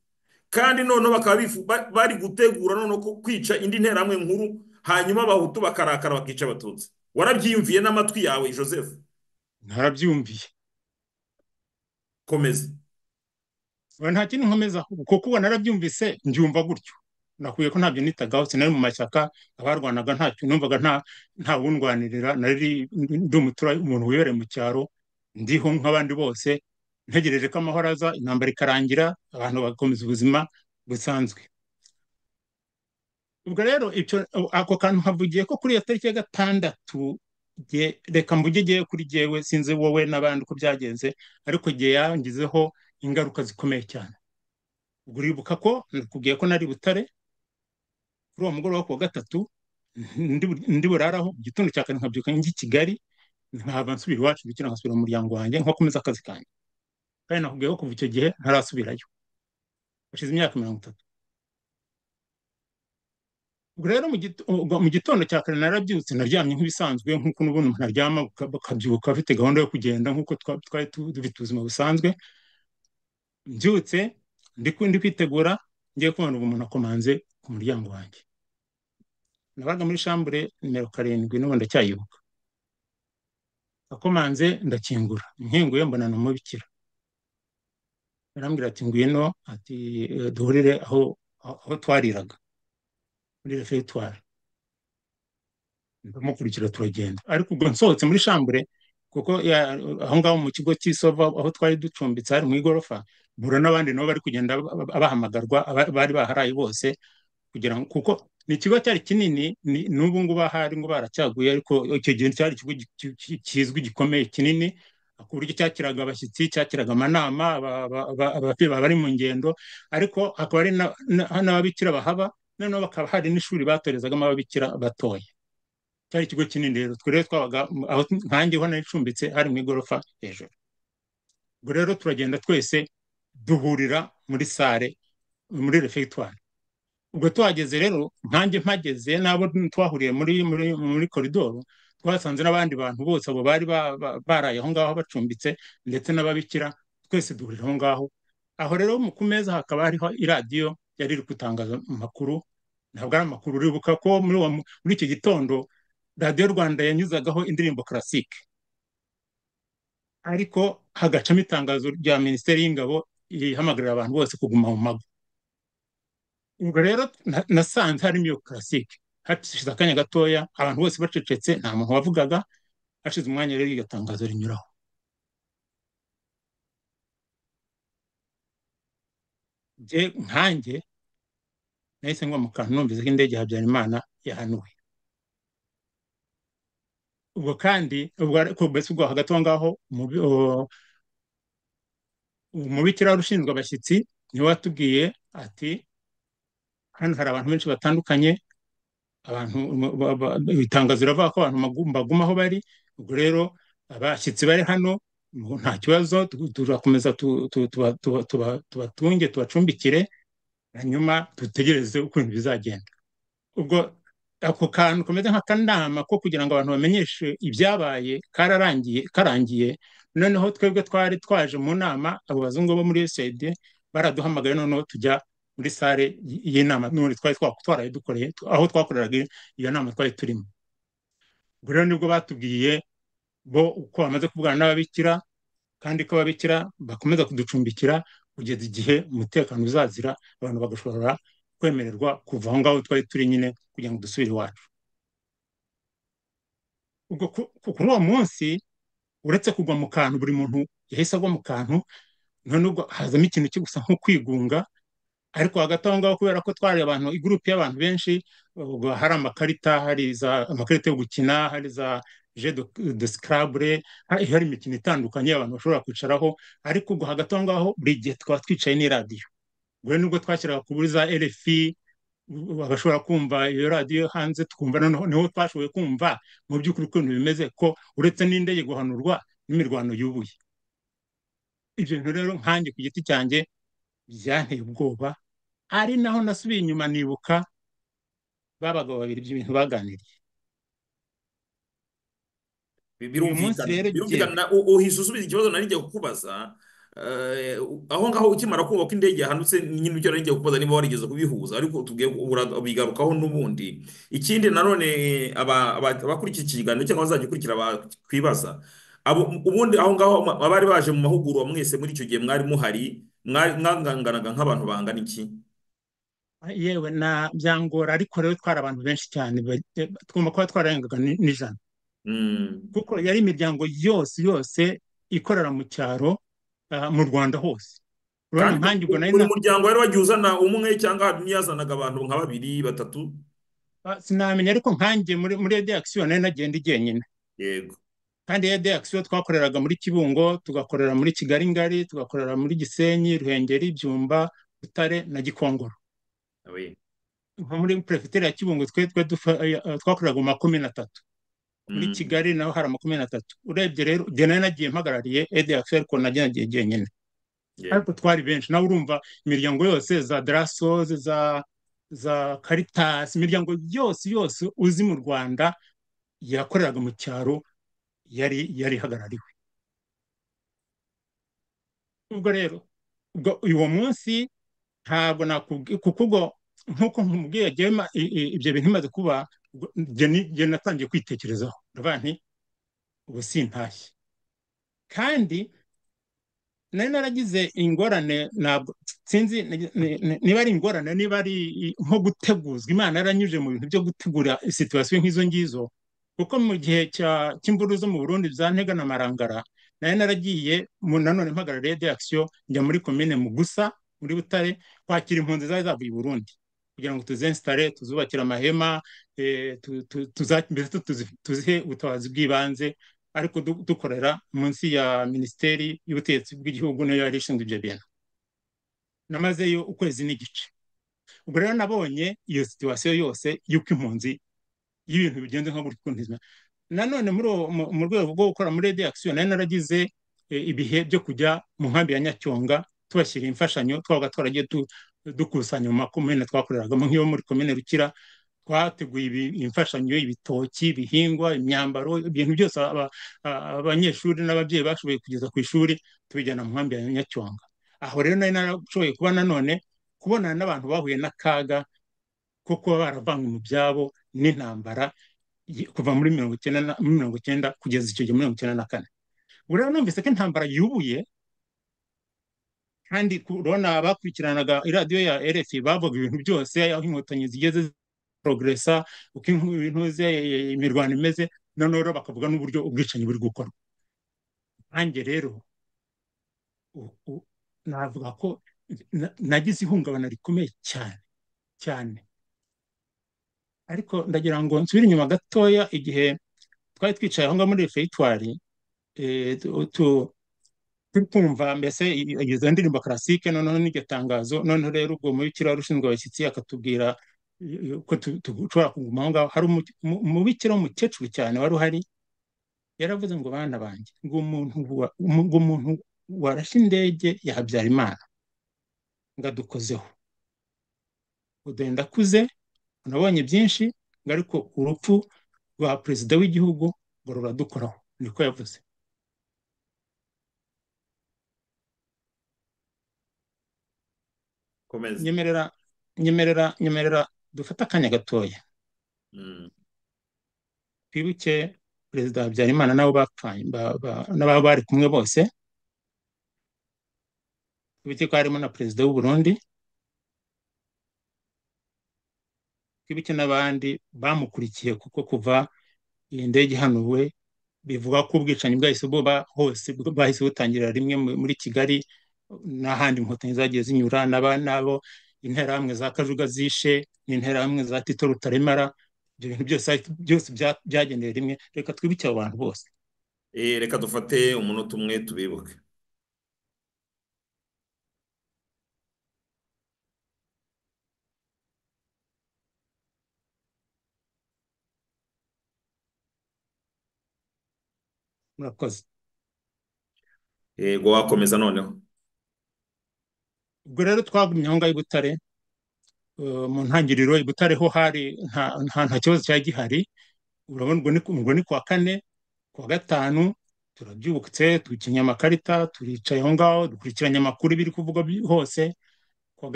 kandi noneho bakaba bari gutegura noneho ko kwica indi nterahamwe nkuru, hanyuma abahutu bakarakara bakica abatutsi. Warabyiyumviye n'amatwi yawe Joseph? Narabyumviye. Komeza. Nta kintu nkomeza kuko ubu narabyumvise mbyumva gutyo. Nakwiye ko ntabyo nitagaho, sinari mu mashyaka, abarwanaga ntacyo numvaga, nta wundwanirira, nari ndi umuturage, umuntu wibereye mu cyaro, ndiho nk'abandi bose, ntegereje ko amahoro aza, intambara ikarangira, abantu bagakomeza ubuzima busanzwe. Ubwo rero icyo ako kantu nkavugiye ko kuri iyo tariki ya 6, reka mvuge ngewe kuri jyewe, sinzi wowe n'abandi uko byagenze, ariko jye yangizeho ingaruka zikomeye cyane. Ubwo uribuka ko nakubwiye ko nari Butare kuri uwo mugoroba ku wa 3, ndi buraraho, mu gitondo cya kare nkabyuka njya i Kigali, nkaba nsubira iwacu, bityo nkasubira mu muryango wanjye, nkakomeza akazi kanjye. Kandi nakubwiye ko kuva icyo gihe ntarasubirayo, hashize imyaka 30. Ubwo rero mu gitondo cya kare narabyutse, naryamye nk'ibisanzwe, nk'uko n'ubundi umuntu aryama akabyuka afite gahunda yo kugenda, nk'uko twari dufite ubuzima busanzwe. Mbyutse ndi kwitegura, ngiye kubona ubu umuntu akomanze ku muryango wanjye. Nabaga muri chambre nimero 7, n'ubu ndacyayibuka. Akomanze ndakingura, nkinguye mbona ni umubikira. Arambwira ati ngwino, ati duhurire aho twariraga muri refectoire. Ndamukurikira turagenda. Ariko ubwo nsohotse muri chambre, kuko aho ngaho mu kigo cy'Isova aho twari ducumbitse hari mu igorofa, mpura n'abandi nabo bari kugenda bahamagarwa, bari baharaye bose, kugira ngo, kuko ni ikigo cyari kinini, n'ubu ngubu ahari ngo baracyaguye, ariko icyo gihe cyari ikigo kizwi gikomeye kinini, ku buryo cyakiraga abashyitsi, cyakiraga amanama, abari mu ngendo, ariko hakaba hari n'ababikira bahaba, noneho bakaba hari n'ishuri batorezagamo ababikira batoya. Cyari ikigo kinini rero, twe rero twabaga aho nkanjye ho nari ncumbitse hari mu igorofa hejuru. Ubwo rero turagenda twese duhurira muri sale, muri refectoire. Ubwo tuhageze rero, nkanjye mpageze n'abo twahuriye muri koridoro, twasanze n'abandi bantu bose abo bari baraye aho ngaho bacumbitse, ndetse n'ababikira, twese duhurira aho ngaho. Aho rero ku meza hakaba hariho iradiyo yari iri gutangaza amakuru, ntabwo ari amakuru, uribuka ko muri icyo gitondo Radiyo Rwanda yanyuzagaho indirimbo classique, ariko hagacamo itangazo rya Minisiteri y'Ingabo ihamagarira abantu bose kuguma mu mago. Ubwo rero nasanze harimo iyo classique, hashize akanya gatoya abantu bose bacecetse, nta muntu wavugaga. Hashize umwanya rero iryo tangazo rinyuraho. Jye nkanjye nahise ngwa mu kantu numvise ko indege ya Habyarimana yahanuwe. Ubwo kandi ubwo ariko mbese ubwo hagati aho ngaho umubikira wari ushinzwe abashyitsi niwe watubwiye ati hano hari abantu benshi batandukanye, abantu itangazo riravuga ko abantu baguma aho bari. Ubwo rero abashyitsi bari hano nta kibazo, turakomeza tubatunge, tubacumbikire, hanyuma dutegereze uko ibintu bizagenda. Ubwo ako kantu kameze nk'akanama ko kugira ngo abantu bamenyeshe ibyabaye karangiye. Noneho twebwe twari twaje mu nama, abo bazungu bo muri USAID baraduhamagaye, noneho tujya Muri sale y'inama n'ubundi twari twarayidukoreye aho twakoreraga iyo nama twari turimo. Ubwo rero nibwo batubwiye bo uko bamaze kuvugana n'ababikira, kandi ko ababikira bakomeza kuducumbikira kugeza igihe umutekano uzazira, abantu bagashobora kwemererwa kuva aho ngaho twari turi nyine kugira ngo dusubire iwacu. Ubwo kuri uwo munsi, uretse kugwa mu kantu, buri muntu yahise agwa mu kantu, none ubwo hazamo ikintu cyo gusa nko kwigunga. Ariko hagati aho ngaho, kubera ko twari abantu, igurupe y'abantu benshi, ubwo hari amakarita, hari za amakarita yo gukina, hari za jeu de scrabble, hari imikino itandukanye abantu bashobora kwicaraho. Ariko ubwo hagati aho ngaho buri gihe twaba twicaye n'iradiyo. Ubwo rero nibwo twashyiraga kuri za RFI, bagashobora kumva iyo radiyo hanze, twumva noneho niho twashoboye kumva mu by'ukuri ukuntu bimeze, ko uretse n'indege guhanurwa n'imirwano yubuye. Ibyo bintu rero nkanjye ku giti cyanjye byanteye ubwoba, ari naho nasubiye inyuma nibuka ba bagabo babiri by'ibintu baganiriye. Uyu munsi Birumvikana, rero birumvikana. Uhise usubiza ikibazo nari ngiye kukubaza. Aho ngaho ukimara kumva ko indege yahanutse nyine, icyo nari ngiye kukubaza niba warigeze kubihuza, ariko tugiye bigarukaho n'ubundi. Ikindi nanone abakurikiye iki kiganiro cyangwa bazagikurikira bakwibaza, abo ubundi aho ngaho abari baje mu mahugurwa mwese muri icyo gihe mwari muhari, mwanganaga nk'abantu bangana iki? Yewe, na byangora, ariko rero twari abantu benshi cyane, tugomba kuba twararengaga n'ijana, kuko yari imiryango yose yose ikorera mu cyaro, mu Rwanda hose. Urabona Kandi nkanjye ubwo nari buri muryango wari wagiye uzana umwe cyangwa ntiyazanaga abantu nka babiri batatu? Sinamenya, ariko nkanjye muri Aide Action nari nagenda jyenyine. Kandi Aide Action twakoreraga muri Kibungo, tugakorera muri Kigali Ngari, tugakorera muri Gisenyi, Ruhengeri, Byumba, Butare na Gikongoro. Nko muri perefegitura ya Kibungo twe twakoreraga mu makomine atatu. Muri Kigali naho hari amakomine atatu. Urebye rero njye nari nagiye mpagarariye Aide Action, ariko nagiye jyenyine. Ariko twari benshi, nawe urumva imiryango yose, za Drasos, za Caritas, imiryango yose yose uzi mu Rwanda yakoreraga mu cyaro yari ihagarariwe. Ubwo rero ubwo uwo munsi ntabwo nakubwiye, kuko ubwo nk'uko nkubwiye ibyo bintu bimaze kuba, ubwo njye natangiye kwitekerezaho, ndavuga nti ubu sintashye. Kandi nari naragize ingorane, ntabwo sinzi niba ari ingorane, niba ari nko guteguzwa, Imana yaranyujije mu bintu byo gutegura situwasiyo nk'izo ngizo, kuko mu gihe cy'imvururu zo mu Burundi za Ntega na Marangara, nari naragiye nanone mpagarariye Aide Action, njya muri komine Mugusa muri Butare kwakira impunzi zari zavuye i Burundi, kugira ngo tuzinsitare, tuzubakire amahema, mbese tuzihe ubutabazi bw'ibanze, ariko dukorera munsi ya Minisiteri y'Ubutegetsi bw'Igihugu niyo yari ishinzwe ibyo bintu. Namazeyo ukwezi n'igice. Ubwo rero nabonye iyo situwasiyo yose y'uko impunzi y'ibintu bigenze nka gutyo ukuntu izima. Nanone mu rwego rwo gukora muri Aide Action nari naragize ibihe byo kujya mu nkambi ya Nyacyonga tubashyira imfashanyo, twabaga twaragiye dukusanya mu makomine twakoreragamo, nk'iyo muri komine Rukira twateguye imfashanyo, ibitoki, ibihingwa, imyambaro, ibintu byose abanyeshuri n'ababyeyi bashoboye kugeza ku ishuri, tubijyana mu nkambi ya Nyacyonga. Aho rero nari narashoboye kuba nanone kubonana n'abantu bahuye n'akaga ko kuba baravanywe mu byabo n'intambara kuva muri mirongo icyenda na, muri mirongo icyenda kugeza icyo gihe muri 94. Ubu rero numvise ko intambara yubuye, kandi urabona abakurikiranaga iradiyo ya RFI bavuga ibintu byose, aho inkotanyi zigeze progresa, uko ibintu imirwano imeze, noneho rero bakavuga n'uburyo ubwicanyi buri gukorwa. Nanjye rero navuga ko nagize ihungabana rikomeye cyane cyane. Ariko ndagira ngo nsubire inyuma gatoya, igihe twari twicaye aho ngaho muri refegitwari, turi kumva mbese izo ndirimbo classique, noneho n'iryo tangazo, noneho rero ubwo mubikira wari ushinzwe abashyitsi akatubwira ko dushobora kuguma aho ngaho. Hari umubikira w'umukecuru cyane wari uhari, yaravuze ngo bana banjye, ngo umuntu warashe indege ya Habyarimana ngo adukozeho, ubu ndakuze nabonye byinshi, ngo ariko urupfu rwa perezida w'igihugu ngo ruradukoraho, niko yavuze. Komeza. Nyemerera, nyemerera, nyemerera dufate akanya gatoya. Twibuke Perezida Habyarimana n'abo bapfanye, n'abo bari kumwe bose. Twibuke ko harimo na Perezida w'u Burundi. Twibuke n'abandi bamukurikiye, kuko kuva iyi ndege ihanuwe bivuga ko ubwicanyi bwahise buba hose, bwahise butangirira rimwe muri Kigali n'ahandi inkotanyi zagiye zinyura, n'abo interahamwe za Kajuga zishe n'interahamwe za Tito Rutaremara. Ibyo bintu byose byagendeye rimwe. Reka twibuke abo bantu bose. Reka dufate umunota umwe tubibuke. Murakoze. Yego, wakomeza noneho. Ubwo rero twagumye aho ngaho i Butare, mu ntangiriro i Butare ho hari nta kibazo cyari gihari. Urabona ubwo ni kuwa kane, kuwa gatanu turabyubutse, dukinnye amakarita, turicaye aho ngaho dukurikiranye amakuru biri kuvugwa hose. Kuwa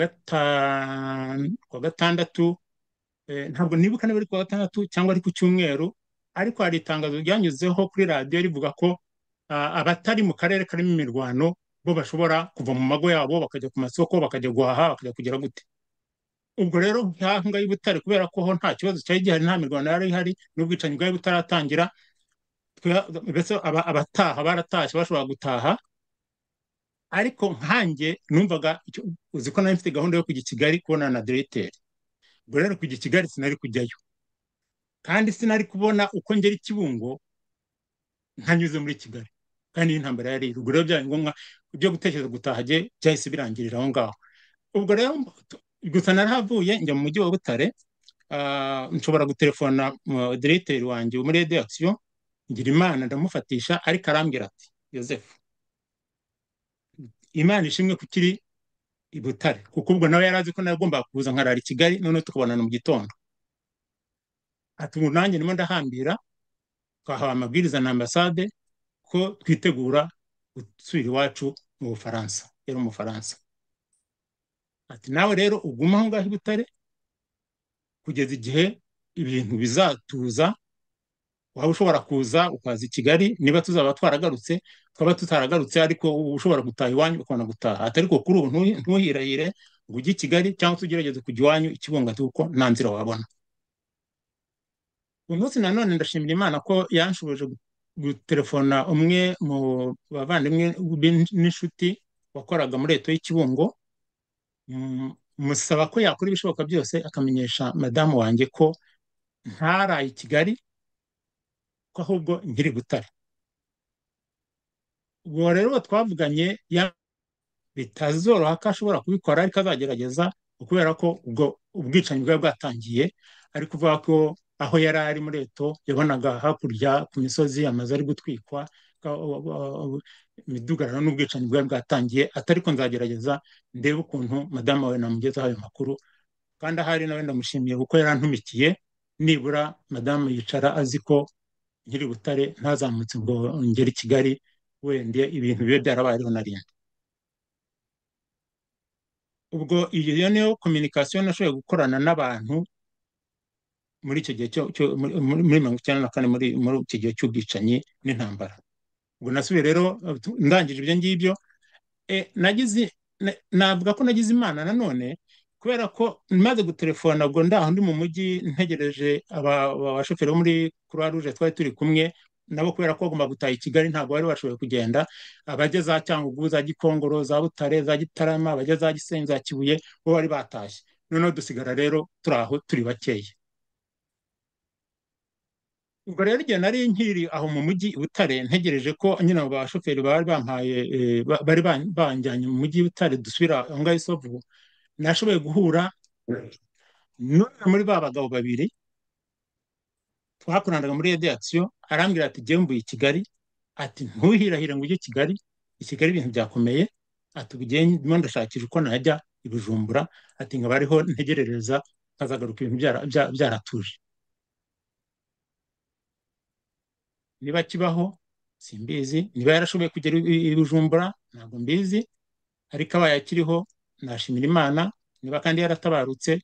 gatandatu, ntabwo nibuka niba ari kuwa gatandatu cyangwa ari ku cyumweru, ariko hari itangazo ryanyuzeho kuri radiyo rivuga ko abatari mu karere karimo imirwano bo bashobora kuva mu mago yabo bakajya ku masoko, bakajya guhaha, bakajya kugera gute. Ubwo rero nk'aho ngaho i Butare, kubera ko ho nta kibazo cyari gihari, nta mirwano yari ihari, n'ubwicanyi bwari butaratangira, mbese abataha baratashye, bashobora gutaha. Ariko nkanjye numvaga, uzi ko nari mfite gahunda yo kujya i Kigali kubonana na diregiteri. Ubwo rero kujya i Kigali sinari kujyayo, kandi sinari kubona uko ngera i Kibungo ntanyuze muri Kigali, kandi intambara yari iri. Ubwo rero byari ngombwa ibyo gutekereza gutaha jye byahise birangirira aho ngaho. Ubwo rero gusa narahavuye njya mu mujyi wa Butare, nshobora gutelefona diregiteri wanjye muri Aide Action, ngira Imana ndamufatisha, ariko arambwira ati Joseph, Imana ishimwe ko ukiri i Butare, kuko ubwo nawe yari azi ko nagombaga kuza nkarara i Kigali, noneho tukabonana mu gitondo. Ati ubu nanjye ndimo ndahambira, twahawe amabwiriza na ambasade ko twitegura gusubira iwacu mu Bufaransa. Yari Umufaransa. Ati nawe rero ugume aho ngaho i Butare kugeza igihe ibintu bizatuza, waba ushobora kuza ukaza i Kigali, niba tuzaba twaragarutse, twaba tutaragarutse, ariko ushobora gutaha iwanyu ukabona gutaha. Ati ariko kuri ubu ntuhirahire ngo ujye i Kigali cyangwa se ugerageze kujya iwanyu i Kibungo, kuko nta nzira wabona. Uyu munsi nanone ndashimira Imana ko yanshoboje gutelefona umwe mu bavandimwe n'inshuti wakoraga muri leta y'Ikibungo, musaba ko yakora ibishoboka byose akamenyesha madamu wanjye ko ntaraye i Kigali, ko ahubwo nkiri Butare. Ubwo rero twavuganye bitazoroha ko ashobora kubikora, ariko azagerageza, kubera ko ubwo ubwicanyi bwari bwatangiye. Ari kuvuga ko aho yari ari muri eto yabonaga hakurya ku misozi amazu ari gutwikwa, imidugararo n'ubwicanyi bwari bwatangiye. Atari ko nzagerageza ndebe ukuntu madamu wawe namugezaho ayo makuru, kandi ahari nawe ndamushimiye kuko yarantumikiye, nibura madamu yicara azi ko nkiri Butare ntazamutse ngo ngere i Kigali, wenda ibintu bibe byarabayeho narindi. Ubwo iyo niyo communication nashoboye gukorana n'abantu muri icyo gihe cyo muri 94, muri icyo gihe cy'ubwicanyi n'intambara. Ubwo nasubiye rero ndangije ibyo ngibyo, navuga ko nagize Imana nanone, kubera ko maze gutelefona ubwo ndaho ndi mu mujyi ntegereje abashoferi bo muri Croix Rouge twari turi kumwe nabo, kubera ko bagomba gutaha i Kigali ntabwo bari bashoboye kugenda. Abajya za Cyangugu, za Gikongoro, za Butare, za Gitarama, abajya za Gisenyi, za Kibuye, bo bari batashye. Noneho dusigara rero turi aho turi bakeya. Ubwo rero igihe nari nkiri aho mu mujyi i Butare ntegereje ko nyine abo bashoferi bari bampaye, bari banjyanye mu mujyi i Butare dusubira aho ngaho i Sovu, nashoboye guhura n'umwe muri ba bagabo babiri twakoranaga muri Aide Action, arambwira ati jyewe mvuye i Kigali, ati ntuhirahire ngo ujye i Kigali, i Kigali ibintu byakomeye, ati ubu jyewe ndimo ndashakisha uko najya i Bujumbura, ati nkaba ariho ntegerereza nkazagaruka ibintu byaratuje. Niba kibaho simbizi, niba yarashoboye kugera i Bujumbura ntabwo mbizi, ariko abaye akiriho nashimira Imana Niba kandi yaratabarutse,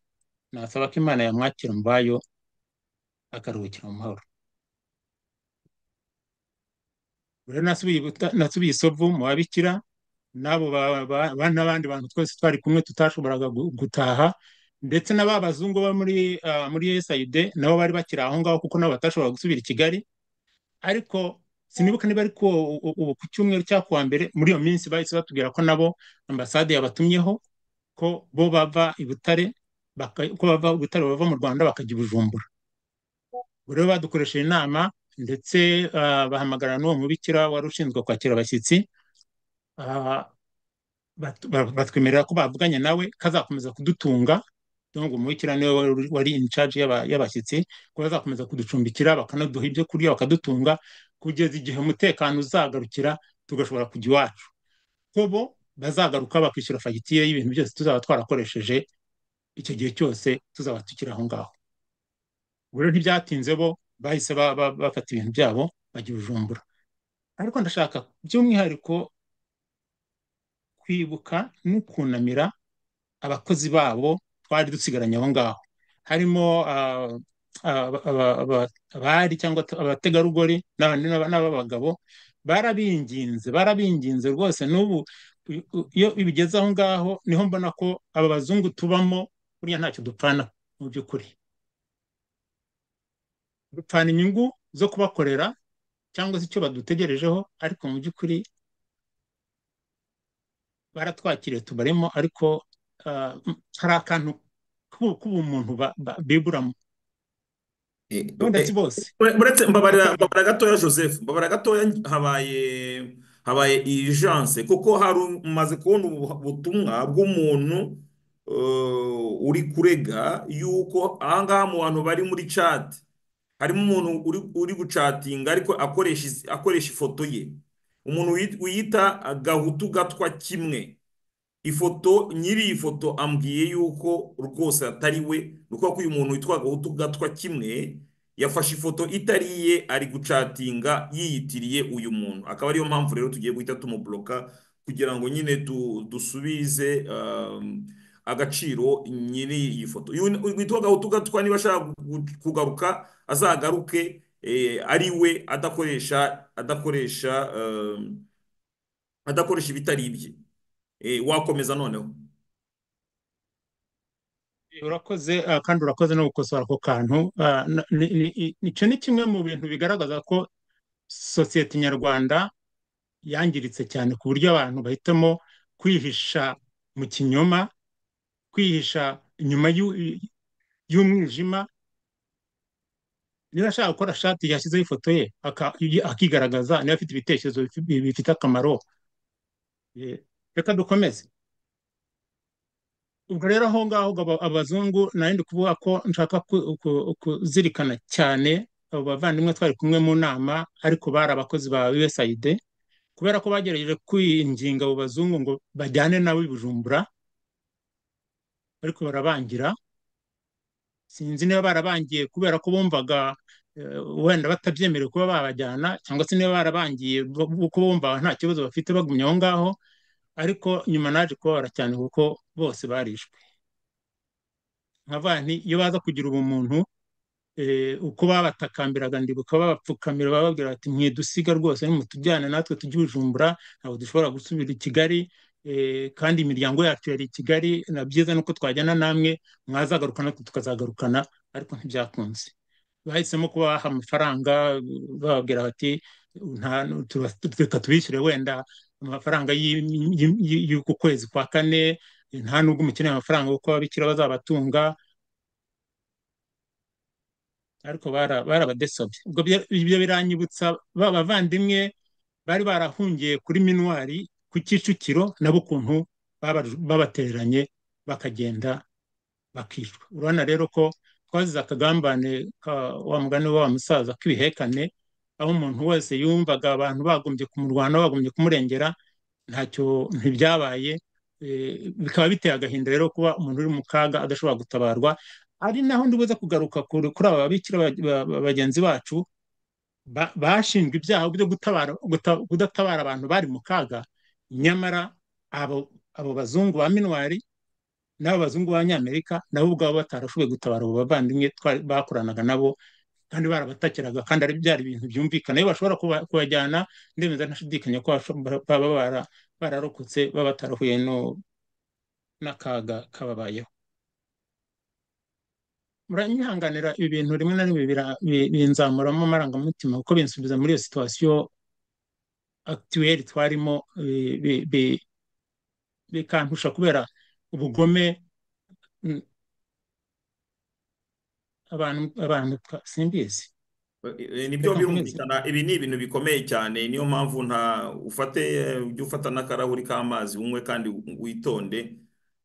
nasaba ko Imana yamwakira mu bayo akaruhukira mu mahoro. Rero nasubiye Isovu mu babikira n'abo n'abandi bantu twese twari kumwe tutashoboraga gutaha, ndetse na ba bazungu bo muri USAID nabo bari bakiri aho ngaho, kuko nabo batashoboraga gusubira i Kigali. Ariko sinibuka niba ariko ubu ku cyumweru cya kuwa mbere muri iyo minsi bahise batubwira ko nabo ambasade yabatumyeho ko bo bava i Butare, ko bava i Butare bava mu Rwanda bakajya i Bujumbura. Ubwo rero badukoresheje inama, ndetse bahamagara n'uwo mubikira wari ushinzwe kwakira abashyitsi, batwemerera ko bavuganye nawe kazakomeza kudutunga. Donc umubikira niwe wari in charge y'abashyitsi, ko bazakomeza kuducumbikira bakanaduha ibyo kurya bakadutunga kugeza igihe umutekano uzagarukira tugashobora kujya iwacu, ko bo bazagaruka bakishyura fagitire y'ibintu byose tuzaba twarakoresheje icyo gihe cyose tuzaba tukiri aho ngaho. Ubwo rero ntibyatinze, bo bahise bafata ibintu byabo bajya i Bujumbura. Ariko ndashaka by'umwihariko kwibuka no kunamira abakozi babo twari dusigaranye aho ngaho, harimo abari cyangwa abategarugori n'ab'abagabo. Barabinginze rwose. N'ubu iyo bigeze aho ngaho niho mbona ko aba bazungu tubamo burya ntacyo dupfana. Mu by'ukuri dupfana inyungu zo kubakorera cyangwa se icyo badutegerejeho, ariko mu by'ukuri baratwakiriye tubarimo, ariko hari akantu k'ubumuntu biburamo. Wenda si bose. Uretse mbabarira gatoya Joseph, mbabarira gatoya, habaye urgence kuko hari umaze kubona ubutumwa bw'umuntu uri kurega yuko ahangaha mu bantu bari muri chat harimo umuntu uri gucatinga ariko akoresha ifoto ye, umuntu wiyita Gahutu Gatwa kimwe. Ifoto nyiri iyi foto ambwiye yuko rwose atari we, ni ukuvuga ko uyu muntu witwa Gahutu Gatwa kimwe yafashe ifoto itari iye ari gucatinga yiyitiriye uyu muntu, akaba ariyo mpamvu rero tugiye guhita tumubloka kugira ngo nyine dusubize agaciro nyiri iyi foto. Witwa Gahutu Gatwa niba ashaka kugaruka azagaruke ari we, adakoresha ibitari ibye. Wakomeza noneho. Urakoze, kandi urakoze no gukosora ako kantu. Icyo ni kimwe mu bintu bigaragaza ko sosiyete nyarwanda yangiritse cyane, ku buryo abantu bahitamo kwihisha mu kinyoma, kwihisha inyuma y'umwijima. Niba ashaka gukora shati yashyizeho ifoto ye akigaragaza, niba afite ibitekerezo bifite akamaro. Reka dukomeze. Ubwo rero aho ngaho abazungu nari ndi kuvuga ko nshaka kuzirikana cyane abo bavandimwe twari kumwe mu nama, ariko bari abakozi ba USAID, kubera ko bagerageje kwinginga abo bazungu ngo bajyane nabo i Bujumbura, ariko barabangira. Sinzi niba barabangiye kubera ko bumvaga wenda batabyemerewe kuba babajyana, cyangwa se niba barabangiye kuko bumvaga nta kibazo bafite bagumye aho ngaho. Ariko nyuma naje kubabara cyane kuko bose barishwe. Nkavuga nti iyo baza kugira ubumuntu, uko babatakambiraga ndibuka babapfukamira bababwira bati mwidusiga rwose nimutujyane natwe tujye i Bujumbura, ntabwo dushobora gusubira i Kigali, kandi imiryango yacu yari i Kigali, na byiza nuko twajyana namwe mwazagaruka natwe tukazagarukana. Ariko ntibyakunze, bahisemo kubaha amafaranga bababwira bati reka tubishyure wenda amafaranga y'uku kwezi kwa kane, nta nubwo umukeneye amafaranga kuko ababikira bazabatunga. Ariko barabadesobye. Ubwo ibyo biranyibutsa ba bavandimwe bari barahungiye kuri Minuari ku Kicukiro, nabo ukuntu babatereranye bakagenda bakicwa. Urabona rero ko twazize akagambane ka wa mugani wa musaza k'ibihekane, aho umuntu wese yumvaga abantu bagombye kumurwana, bagombye kumurengera, ntacyo ntibyabaye. Bikaba biteye agahinda rero kuba umuntu uri mu kaga adashobora gutabarwa. Ari naho ndibuze kugaruka kuri aba babikira bagenzi bacu bashinjwa ibyaha byo kudatabara abantu bari mu kaga, nyamara abo bazungu ba Minuari N'abo bazungu b'Abanyamerika nabo ubwabo batarashoboye gutabara abo bavandimwe bakoranaga nabo, kandi barabatakiraga, kandi ari byari ibintu byumvikana. Iyo bashobora kubajyana, ndemeza ntashidikanya ko baba bararokotse, baba batarahuye n'akaga kababayeho. Muranyihanganira, ibi bintu rimwe na rimwe binzamuramo amarangamutima, kuko binsubiza muri iyo situation actuelle twarimo, bikantusha kubera ubugome abantu simbizi. Nibyo, Reka nkomeze. birumvikana, ibi ni ibintu bikomeye cyane. Niyo mpamvu nta ufate, ujye ufata n'akarahuri k'amazi unywe kandi witonde.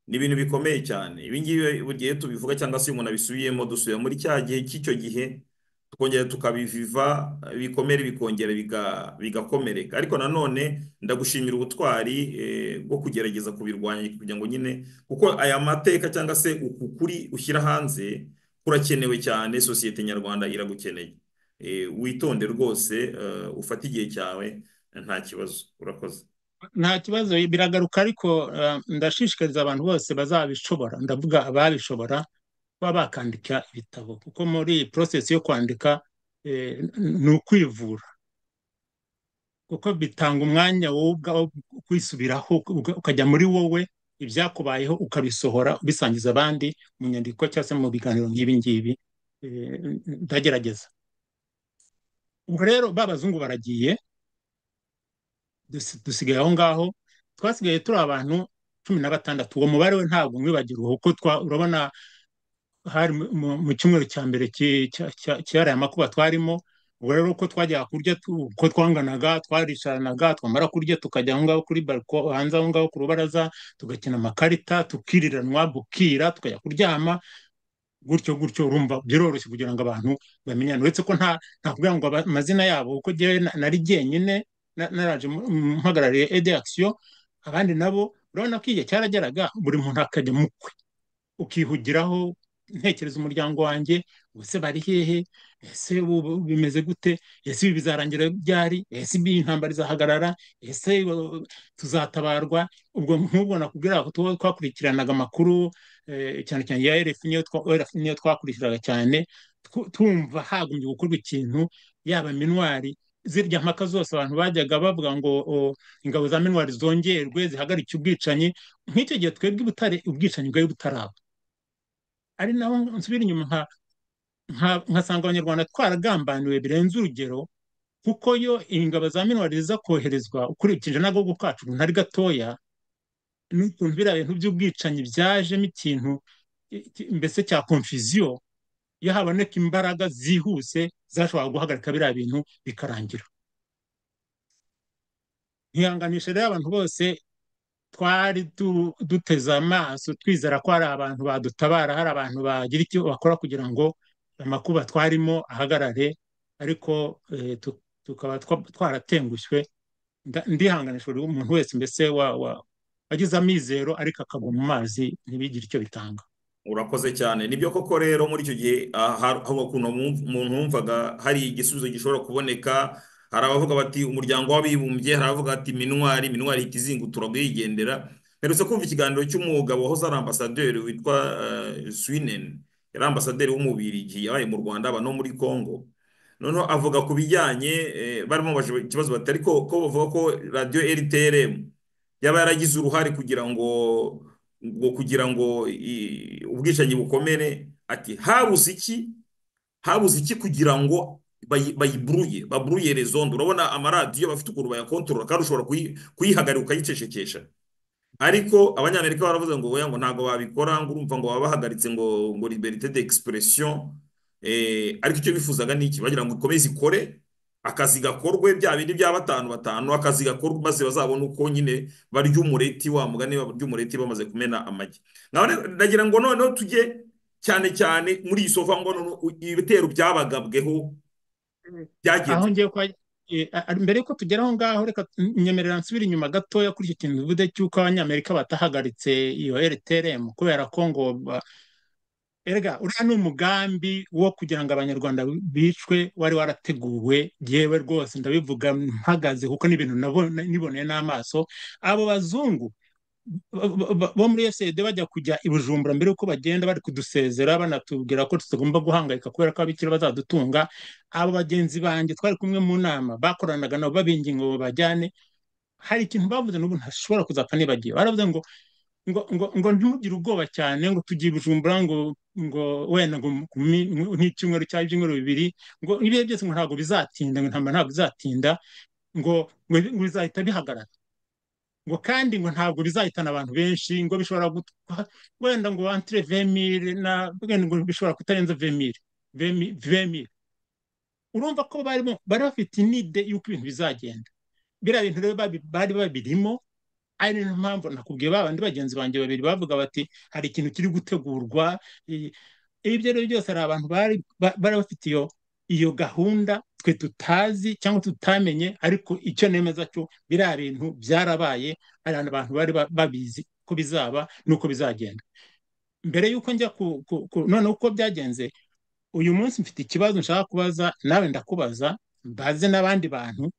Ni ibintu bikomeye cyane ibi ngibi. Buri gihe tubivuga cyangwa se iyo umuntu abisubiyemo, dusubira muri cya gihe cy'icyo gihe, tukongera tukabiviva, ibikomere bikongera bigakomereka. Ariko nanone ndagushimira ubutwari bwo kugerageza kubirwanya, kugira ngo nyine, kuko aya mateka cyangwa se uku kuri ushyira hanze kurakenewe cyane, sosiyete nyarwanda iragukeneye. Witonde rwose, ufate igihe cyawe, nta kibazo. Urakoze. Nta kibazo, biragaruka. Ariko ndashishikariza abantu bose bazabishobora, ndavuga ababishobora, kuba bakandika ibitabo, kuko muri iyi process yo kwandika ni ukwivura, kuko bitanga umwanya wowe ubwawe kwisubiraho, ukajya muri wowe, ibyakubayeho ukabisohora, ubisangiza abandi mu nyandiko cyangwa se mu biganiro nk'ibi ngibi. Ndagerageza. Ubwo rero ba bazungu baragiye, dusigaye aho ngaho. Twasigaye turi abantu 16. Uwo mubare we ntabwo mwibagirwa, kuko urabona hari mu cyumweru cya mbere cyariya makuba twarimo. Ubwo rero uko twajyaga kurya, uko twanganaga, twaricaranaga, twamara kurya tukajya aho ngaho kuri balcon, hanze aho ngaho ku rubaraza, tugakina amakarita, tukiriranwa, bukira tukajya kuryama, gutyo gutyo. Urumva biroroshye kugira ngo abantu bamenyane, uretse ko nta kuvuga ngo amazina yabo, kuko jyewe nari jyenyine naraje mpagarariye Aide Action. Abandi nabo urabona ko igihe cyarageraga buri muntu akajya mu kwe, ukihugiraho, ntekereza umuryango wanjye, ubuse bari hehe? Ese ubu bimeze gute? Ese ibi bizarangira ryari? Ese ibi intambara izahagarara? Ese tuzatabarwa? Ubwo nk'ubwo nakubwira ko twakurikiranaga amakuru, cyane cyane ya RFI, niyo RFI niyo twakurikiraga cyane, twumva hagombye gukorwa ikintu. Yaba MINUAR, zirya mpaka zose abantu bajyaga bavuga ngo ingabo za MINUAR zongerwe, zihagarike ubwicanyi. Nk'icyo gihe twebwe i Butare ubwicanyi bwari butaraba, ari naho nsubira inyuma nkasanga Abanyarwanda twaragambaniwe birenze urugero, kuko yo ingabo za MINUAR ziza koherezwa, ukurikije n'agahugu kacu ukuntu ari gatoya, n'ukuntu biriya bintu by'ubwicanyi byajemo ikintu mbese cya confusion. Iyo haboneka imbaraga zihuse zashoboraga guhagarika biriya bintu bikarangira. Ntihanganisha rero abantu bose twari duteze amaso, twizera ko hari abantu badutabara, hari abantu bagira icyo bakora kugira ngo amakuba twarimo ahagarare, ariko tukaba twaratengushywe. Ndihanganisha buri muntu wese mbese wagize amizero ariko akagwa mu mazi, ntibigire icyo bitanga. Urakoze cyane. Nibyo koko rero, muri icyo gihe hari ukuntu umuntu wumvaga hari igisubizo gishobora kuboneka. Hari abavuga bati Umuryango w'Abibumbye, hari abavuga bati MINUAR. MINUAR ihita izingutura yigendera. Mperutse kumva ikiganiro cy'umugabo wahoze ari ambasaderi witwa Swinen, yari ambasaderi w'Umubirigi, yabaye mu Rwanda, aba no muri Congo. Noneho avuga ku bijyanye, barimo baje ikibazo bati ariko ko bavuga ko radiyo RTLM yaba yaragize uruhare kugira ngo ubwicanyi bukomere, ati habuze iki? Habuze iki kugira ngo bayiburuye, baburuye les ondes? Urabona amaradiyo bafite ukuntu bayakontorora, kandi ushobora kuyihagarika, ukayicecekesha. Ariko Abanyamerika baravuze ngo oya, ngo ntabwo babikora, ngo urumva ngo baba bahagaritse ngo liberté d'expression. Ariko icyo bifuzaga ni iki? Bagira ngo ikomeze ikore akazi, gakorwe bya bindi bya batanu batanu, akazi gakorwe, maze bazabone uko nyine barya umureti, wa mugani barya umureti bamaze kumena amagi. Naho ndagira ngo noneho tujye cyane cyane muri iyi sofa, ngo noneho ibitero byabagabweho byagenze. Aho ngiye kwa mbere yuko tugera aho ngaho, reka nyemerera nsubire inyuma gatoya kuri icyo kintu uvuze cy'uko Abanyamerika batahagaritse iyo RTLM, kubera ko ngo erega uriya ni umugambi wo kugira ngo Abanyarwanda bicwe wari warateguwe. Yewe rwose ndabivuga mpagaze, kuko ni ibintu niboneye n'amaso. Abo bazungu bo muri FCD bajya kujya i Bujumbura mbere yuko bagenda bari kudusezera banatubwira ko tutagomba guhangayika kubera ko ababikira bazadutunga. Abo bagenzi banjye twari kumwe mu nama bakoranaga nabo babinginga ngo bajyane, hari ikintu bavuze n'ubu ntashobora kuzapfa nibagiwe. Baravuze ngo ngo ngo ngo ntimugire ubwoba cyane, ngo tugiye i Bujumbura, ngo ngo wenda ngo nk'icyumweru cyangwa ibyumweru bibiri, ngo ibihe byose ngo ntabwo bizatinda, ngo intambara ntabwo izatinda, ngo ngo bizahita bihagarara, ngo kandi ngo ntabwo bizahitana abantu benshi, ngo bishobora wenda ngo entre 20,000 na wenda ngo bishobora kutarenza 20,000. Urumva ko bari bafite inide y'uko ibintu bizagenda. Biriya bintu rero bari babirimo, ari niyo mpamvu nakubwiye ba bandi bagenzi banjye babiri bavuga bati hari ikintu kiri gutegurwa. Ibyo rero byose hari abantu bari bafite iyo gahunda twe tutazi cyangwa tutamenye, ariko icyo nemeza cyo biriya bintu byarabaye, hari abantu bari babizi ko bizaba n'uko bizagenda. Mbere y'uko njya noneho uko byagenze, uyu munsi mfite ikibazo nshaka kubaza, nawe ndakubaza, mbaze n'abandi bantu,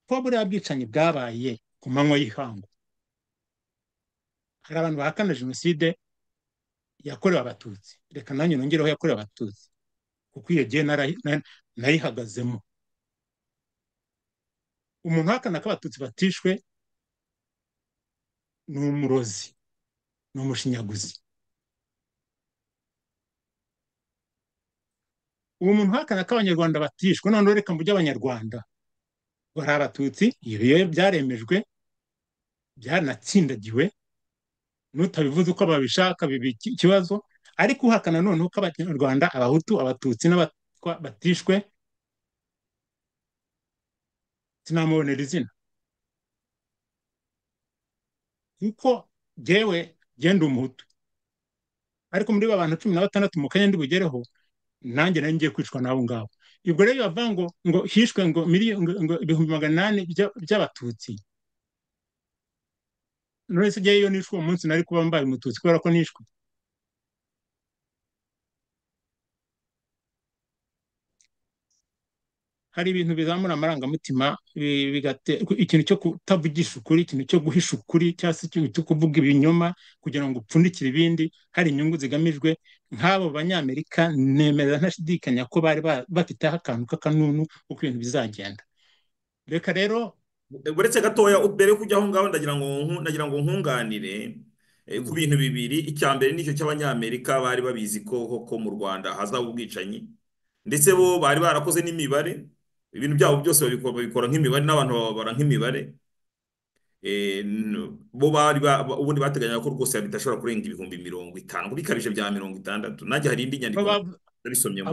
ko buriya bwicanyi bwabaye ku manywa y'ihangu. Hari abantu bahakana jenoside yakorewe Abatutsi, reka nanjye nongereho yakorewe Abatutsi kuko iyo gihe nayihagazemo. Umuntu uhakana ko Abatutsi batishwe ni umurozi, ni umushinyaguzi. Uwo muntu uhakana ko Abanyarwanda batishwe, noneho reka mvuge Abanyarwanda bari Abatutsi, ibyo byaremejwe, byaranatsindagiwe, nutabivuze uko babishaka biba ikibazo. Ariko uhakana noneho ko Abanyarwanda, Abahutu, Abatutsi n'Abatwa batishwe, sinamubonera izina, kuko jyewe genda Umuhutu, ariko muri ba bantu 16 mu kanya ndi bugereho, nanjye nari ngiye kwicwa n'abo ngabo. Ubwo rero bavuga ngo ngo hishwe ngo 800,000 by'Abatutsi, none se jyewe iyo nishwe uwo munsi nari kuba mbaye Umututsi kubera ko nishwe? Hari ibintu bizamura amarangamutima, ikintu cyo kutavugisha ukuri, ikintu cyo guhisha ukuri, cyangwa se ikintu cyo kuvuga ibinyoma kugira ngo upfundikire ibindi, hari inyungu zigamijwe. Nk'abo Banyamerika nemera ntashidikanya ko bari bafiteho akantu k'akanunu uko ibintu bizagenda. Reka rero uretse gatoya mbere yo kujya aho ngaho, ndagira ngo nkunganire ku bintu bibiri. Icya mbere nicyo cy'Abanyamerika bari babizi ko ko mu Rwanda hazaba ubwicanyi, ndetse bo bari barakoze n'imibare, ibintu byabo byose babikora nk'imibare, n'abantu bababara nk'imibare. Bo bari ubundi bateganyaga ko rwose bidashobora kurenga 50,000, bikabije bya 60. Nanjye hari indi nyandiko nabisomyemo.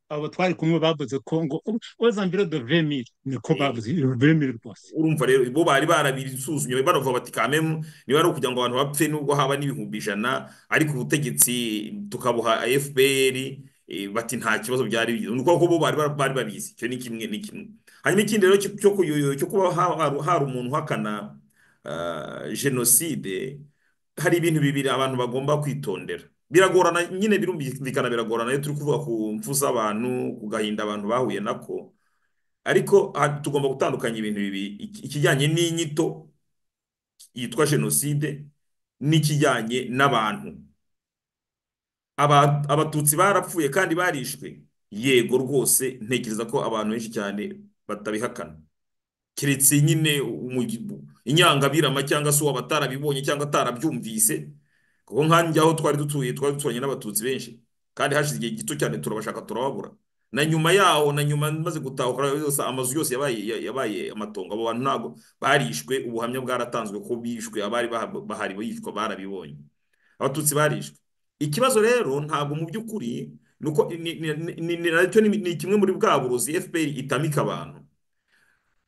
Abo twari kumwe bavuze ko ngo ozambiro de 20,000, niko bavuze 20,000 rwose. Urumva rero bo bari barabisuzumye, baravuga bati kamemu niba ari ukugira ngo abantu bapfe nubwo haba n'100,000, ariko ubutegetsi tukabuha FPR, bati nta kibazo byari bigize. Nuko ko bo bari babizi. Icyo ni kimwe ni kimwe. Hanyuma ikindi rero cyo kuba hari umuntu uhakana jenoside, hari ibintu bibiri abantu bagomba kwitondera. Biragorana nyine, birumvikana, biragorana iyo turi kuvuga ku mfu z'abantu, ku gahinda abantu bahuye nako, ariko tugomba gutandukanya ibintu bibiri, ikijyanye n'inyito yitwa jenoside n'ikijyanye n'abantu. Abatutsi barapfuye kandi barishwe, yego rwose ntekereza ko abantu benshi cyane batabihakana, keretse nyine inyangabirama cyangwa se uwabatarabibonye cyangwa atarabyumvise, kuko nkanjye aho twari dutuye twari duturanye n'Abatutsi benshi, kandi hashize igihe gito cyane turabashaka turababura. Na nyuma yaho, na nyuma maze gutahuka amazu yose yabaye amatongo. Abo bantu ntabwo barishwe, ubuhamya bwaratanzwe ko bishwe, abari bahari bishwe barabibonye, Abatutsi barishwe. Ikibazo rero ntabwo mu by'ukuri nuko nacyo ni kimwe muri bwa burozi FPR itamika abantu,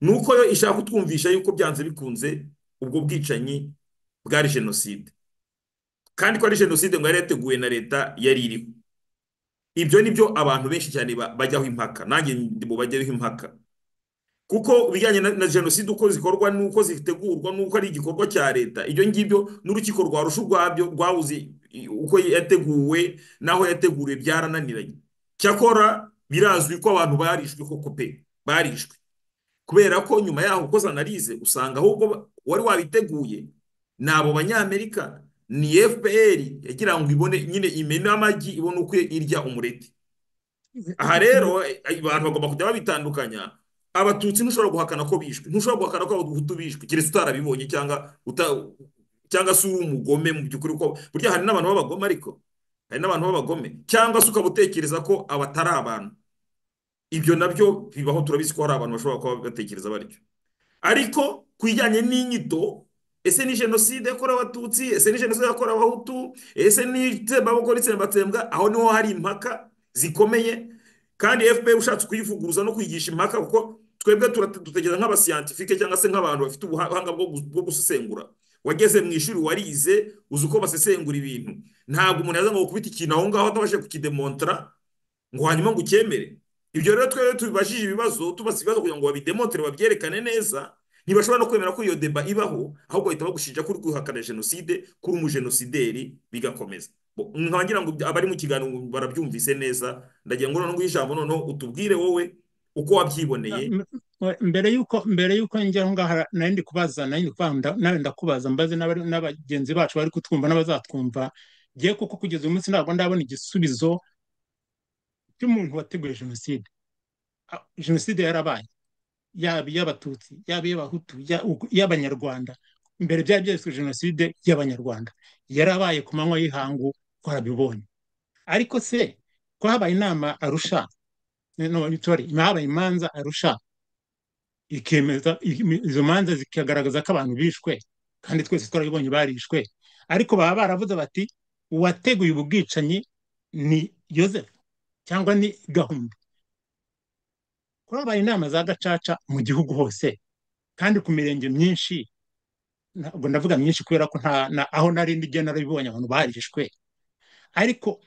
nuko yo ishaka kutwumvisha yuko byanze bikunze ubwo bwicanyi bwari jenoside, kandi ko ari jenoside ngo yari yateguwe na leta yari iriho. Ibyo nibyo abantu benshi cyane bajyaho impaka, nanjye ndi mu bajyaho impaka, kuko ibijyanye na jenoside uko zikorwa n'uko zitegurwa n'uko ari igikorwa cya leta, ibyo ngibyo n'urukiko rwa Arusha ubwabyo rwabuze uko yateguwe n'aho yateguriwe byarananiranye. Cyakora birazwi ko abantu barishwe koko pe, barishwe, kubera ko nyuma yaho ukoze analize usanga ahubwo wari wabiteguye Ni abo Banyamerika, ni FPR yagira ngo ibone nyine imene amagi, ibone uko irya umureti. Aha rero abantu bagomba kujya babitandukanya. Abatutsi ntushobora guhakana ko bishwe, ntushobora guhakana ko Abahutu bishwe, keretse utarabibonye cyangwa se uri umugome mu by'ukuri, ko burya hari n'abantu b'abagome, ariko hari n'abantu b'abagome, cyangwa se ukaba utekereza ko abatari abantu. Ibyo nabyo bibaho, turabizi ko hari abantu bashobora kuba batekereza batyo. Ariko ku bijyanye n'inyito, ese ni jenoside yakorewe Abatutsi, ese ni jenoside yakorewe Abahutu, ese ni itsembabwoko n'itsembatsembwa, aho niho hari impaka zikomeye. Kandi FPR ushatse kuyivuguruza no kwigisha impaka, kuko twebwe dutekereza nk'abasiyantifike cyangwa se nk'abantu bafite ubuhanga bwo gusesengura. Wageze mu ishuri, warize, uzi uko basesengura ibintu. Ntabwo umuntu yaza ngo gukubita ikintu aho ngaho atabashije kukidemontara ngo hanyuma ngo ucyemere. Ibyo rero twebwe tubibajije ibibazo, tubaza ibibazo kugira ngo babidemontere, babyerekane neza, ntibashobora no kwemera ko iyo débat ibaho, ahubwo bahita bagushinja ko uri guhakana jenoside, ko uri umujenosideri, bigakomeza. Nkaba ngira ngo abari mu kiganiro barabyumvise neza. Ndagira ngo noneho nguhe ijambo, noneho utubwire wowe uko wabyiboneye. Mbere yuko njya aho ngaho, nari ndi kubaza, nari ndi kubaza, nawe ndakubaza, mbaze n'abagenzi bacu bari kutwumva n'abazatwumva. Ngiye kuko kugeza uyu munsi ntabwo ndabona igisubizo cy'umuntu wateguye jenoside. Jenoside yarabaye, yaba iy'Abatutsi, yaba iy'Abahutu, iy'Abanyarwanda. Mbere byari byiswe jenoside y'Abanyarwanda, yarabaye ku manywa y'ihangu, twarabibonye. Ariko se ko habaye inama Arusha, no, sorry, habaye imanza Arusha, ikemeza izo manza zikagaragaza ko abantu bishwe, kandi twese twarabibonye barishwe, ariko baba baravuze bati uwateguye ubu bwicanyi ni Joseph cyangwa ni Gahunda? Ko habaye inama za gacaca mu gihugu hose kandi ku mirenge myinshi, ntabwo ndavuga myinshi kubera ko nta aho nari ndi narabibonye, abantu barishwe. Ariko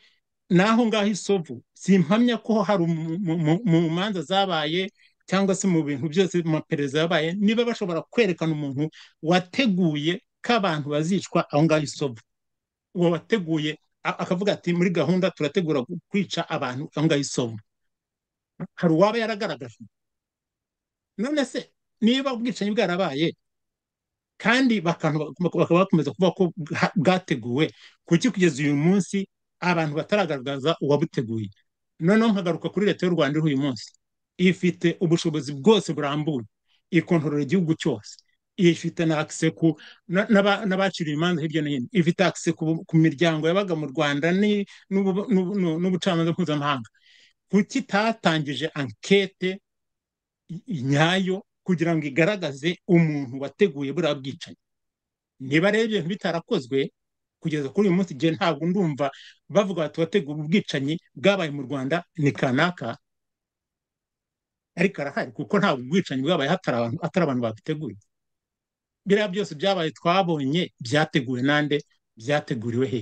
naho ngaho isovu simpamya ko hari mu manza zabaye cyangwa se mu bintu byose, mu maperereza yabaye, niba bashobora kwerekana umuntu wateguye ko abantu bazicwa aho ngaho isovu, uwo wateguye akavuga ati muri gahunda turategura kwica abantu aho ngaho isovu, hari uwaba yaragaragajwe? None se niba ubwicanyi bwarabaye kandi bakaba bakomeza kuvuga ko bwateguwe, kuki kugeza uyu munsi abantu bataragaragaza uwabuteguye? Noneho nkagaruka kuri Leta y'u Rwanda iriho uyu munsi. Ifite ubushobozi bwose burambuye, ikontorora igihugu cyose, ifite na accès ku n'abaciriwe imanza hirya no hino, ifite accès ku miryango yabaga mu Rwanda n'ubucamanza mpuzamahanga. Kuki itatangije enquête nyayo kugira ngo igaragaze umuntu wateguye buriya bwicanyi? Niba rero ibyo bintu bitarakozwe kugeza kuri uyu munsi, igihe ntabwo ndumva bavuga bati wateguye ubwicanyi bwabaye mu Rwanda ni kanaka, ariko arahari, kuko ntabwo ubwicanyi bwabaye hatari abantu babiteguye. Biriya byose byabaye twabonye byateguwe nande? Byateguriwe he?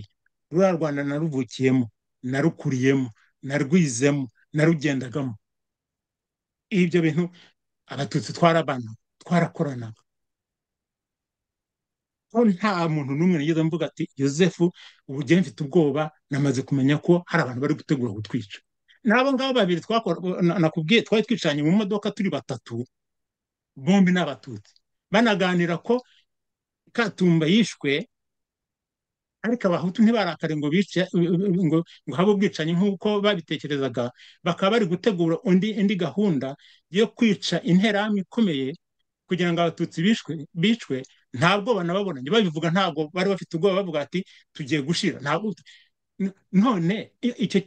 Ruriya Rwanda naruvukiyemo, narukuriyemo, narwizemo, narugendagamo. Ibyo bintu, Abatutsi twarabana, twarakoranaga, ko nta muntu n'umwe nigeze mvuga ati Yosefu, ubu njye mfite ubwoba, namaze kumenya ko hari abantu bari gutegura kutwica. N'abo ngabo babiri nakubwiye twari twicaranye mu modoka turi batatu, bombi ni Abatutsi, banaganira ko Katumba yishwe, ariko Abahutu ntibarakare ngo bice, ngo habe ubwicanyi nk'uko babitekerezaga, bakaba bari gutegura indi gahunda yo kwica Interahamwe ikomeye kugira ngo Abatutsi bicwe. Ntabwo banababonanye babivuga, ntabwo bari bafite ubwoba, bavuga ati tugiye gushira. Ntabwo. None icyo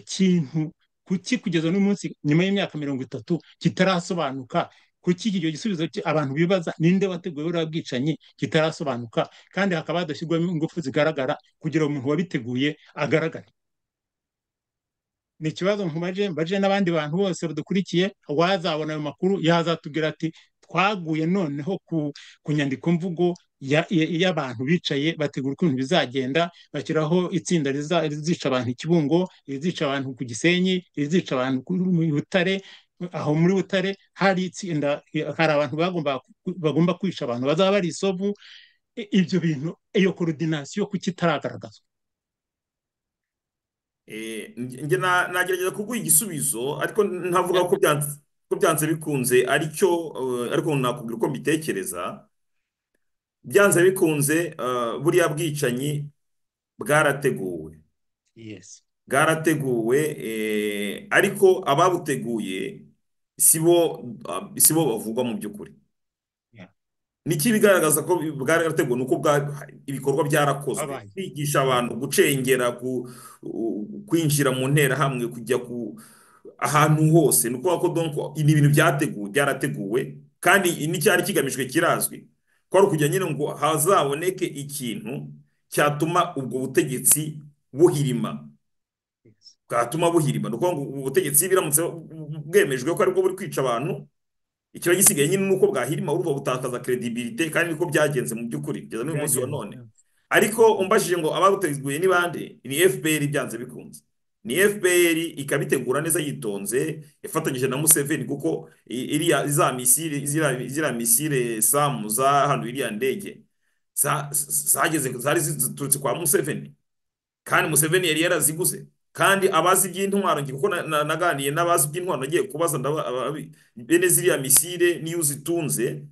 kintu kuki kugeza n'umunsi, nyuma y'imyaka 30, kitarasobanuka? Kuki icyo gisubizo abantu bibaza ninde wateguye buriya bwicanyi kitarasobanuka, kandi hakaba hadashyirwamo ingufu zigaragara kugira ngo umuntu wabiteguye agaragare? Ni ikibazo nkubaje, mbaje n'abandi bantu bose badukurikiye. Wazabona ayo makuru yazatubwira ati twaguye noneho ku nyandiko mvugo y'abantu bicaye bategura ukuntu bizagenda, bashyiraho itsinda rizica abantu i Kibungo, rizica abantu ku Gisenyi, rizica abantu mu Butare. Aho muri Butare hari itsinda, hari abantu bagomba kwica abantu bazaba bari isovu. Ibyo bintu, iyo coordination kuki itaragaragazwa? Njye nagerageza kuguha igisubizo, ariko ntavuga ko byanze bikunze aricyo, ariko nakubwira uko mbitekereza. Byanze bikunze, buriya bwicanyi bwarateguwe. Yes. Bwarateguwe, ariko ababuteguye sibo bavugwa mu by'ukuri. Yeah. Niki bigaragaza ko bwarateguwe nuko ibikorwa byarakozwe, Babaye. kwigisha abantu gucengera, kwinjira mu nterahamwe, kujya ku ahantu hose, ni ukuvuga ko donc ni ibintu byateguwe, byarateguwe, kandi n'icyari kigamijwe kirazwi, ko ari ukugira nyine ngo hazaboneke ikintu cyatuma ubwo butegetsi buhirima. Yes. Bwatuma buhirima, ni ukuvuga ngo ubu butegetsi biramutse bwemejwe ko aribwo buri kwica abantu, ikiba gisigaye nyine ni uko bwahirima, urumva butakaza credibilité, kandi niko byagenze mu by'ukuri kugeza n'uyu munsi wa Byagenze. none. Ariko umbajije ngo ababuteguye ni bande, ni FPR byanze bikunze. Ni FPR ikabitegura neza yitonze, ifatanyije na Museveni, kuko iriya za misile, ziriya misile SAM za hano, iriya ndege zageze zari ziturutse kwa Museveni, kandi Museveni yari yaraziguze. Kandi abazi iby'intwaro, nge kuko naganiye n'abazi iby'intwaro, nagiye kubaza bene ziriya misile niyo uzitunze,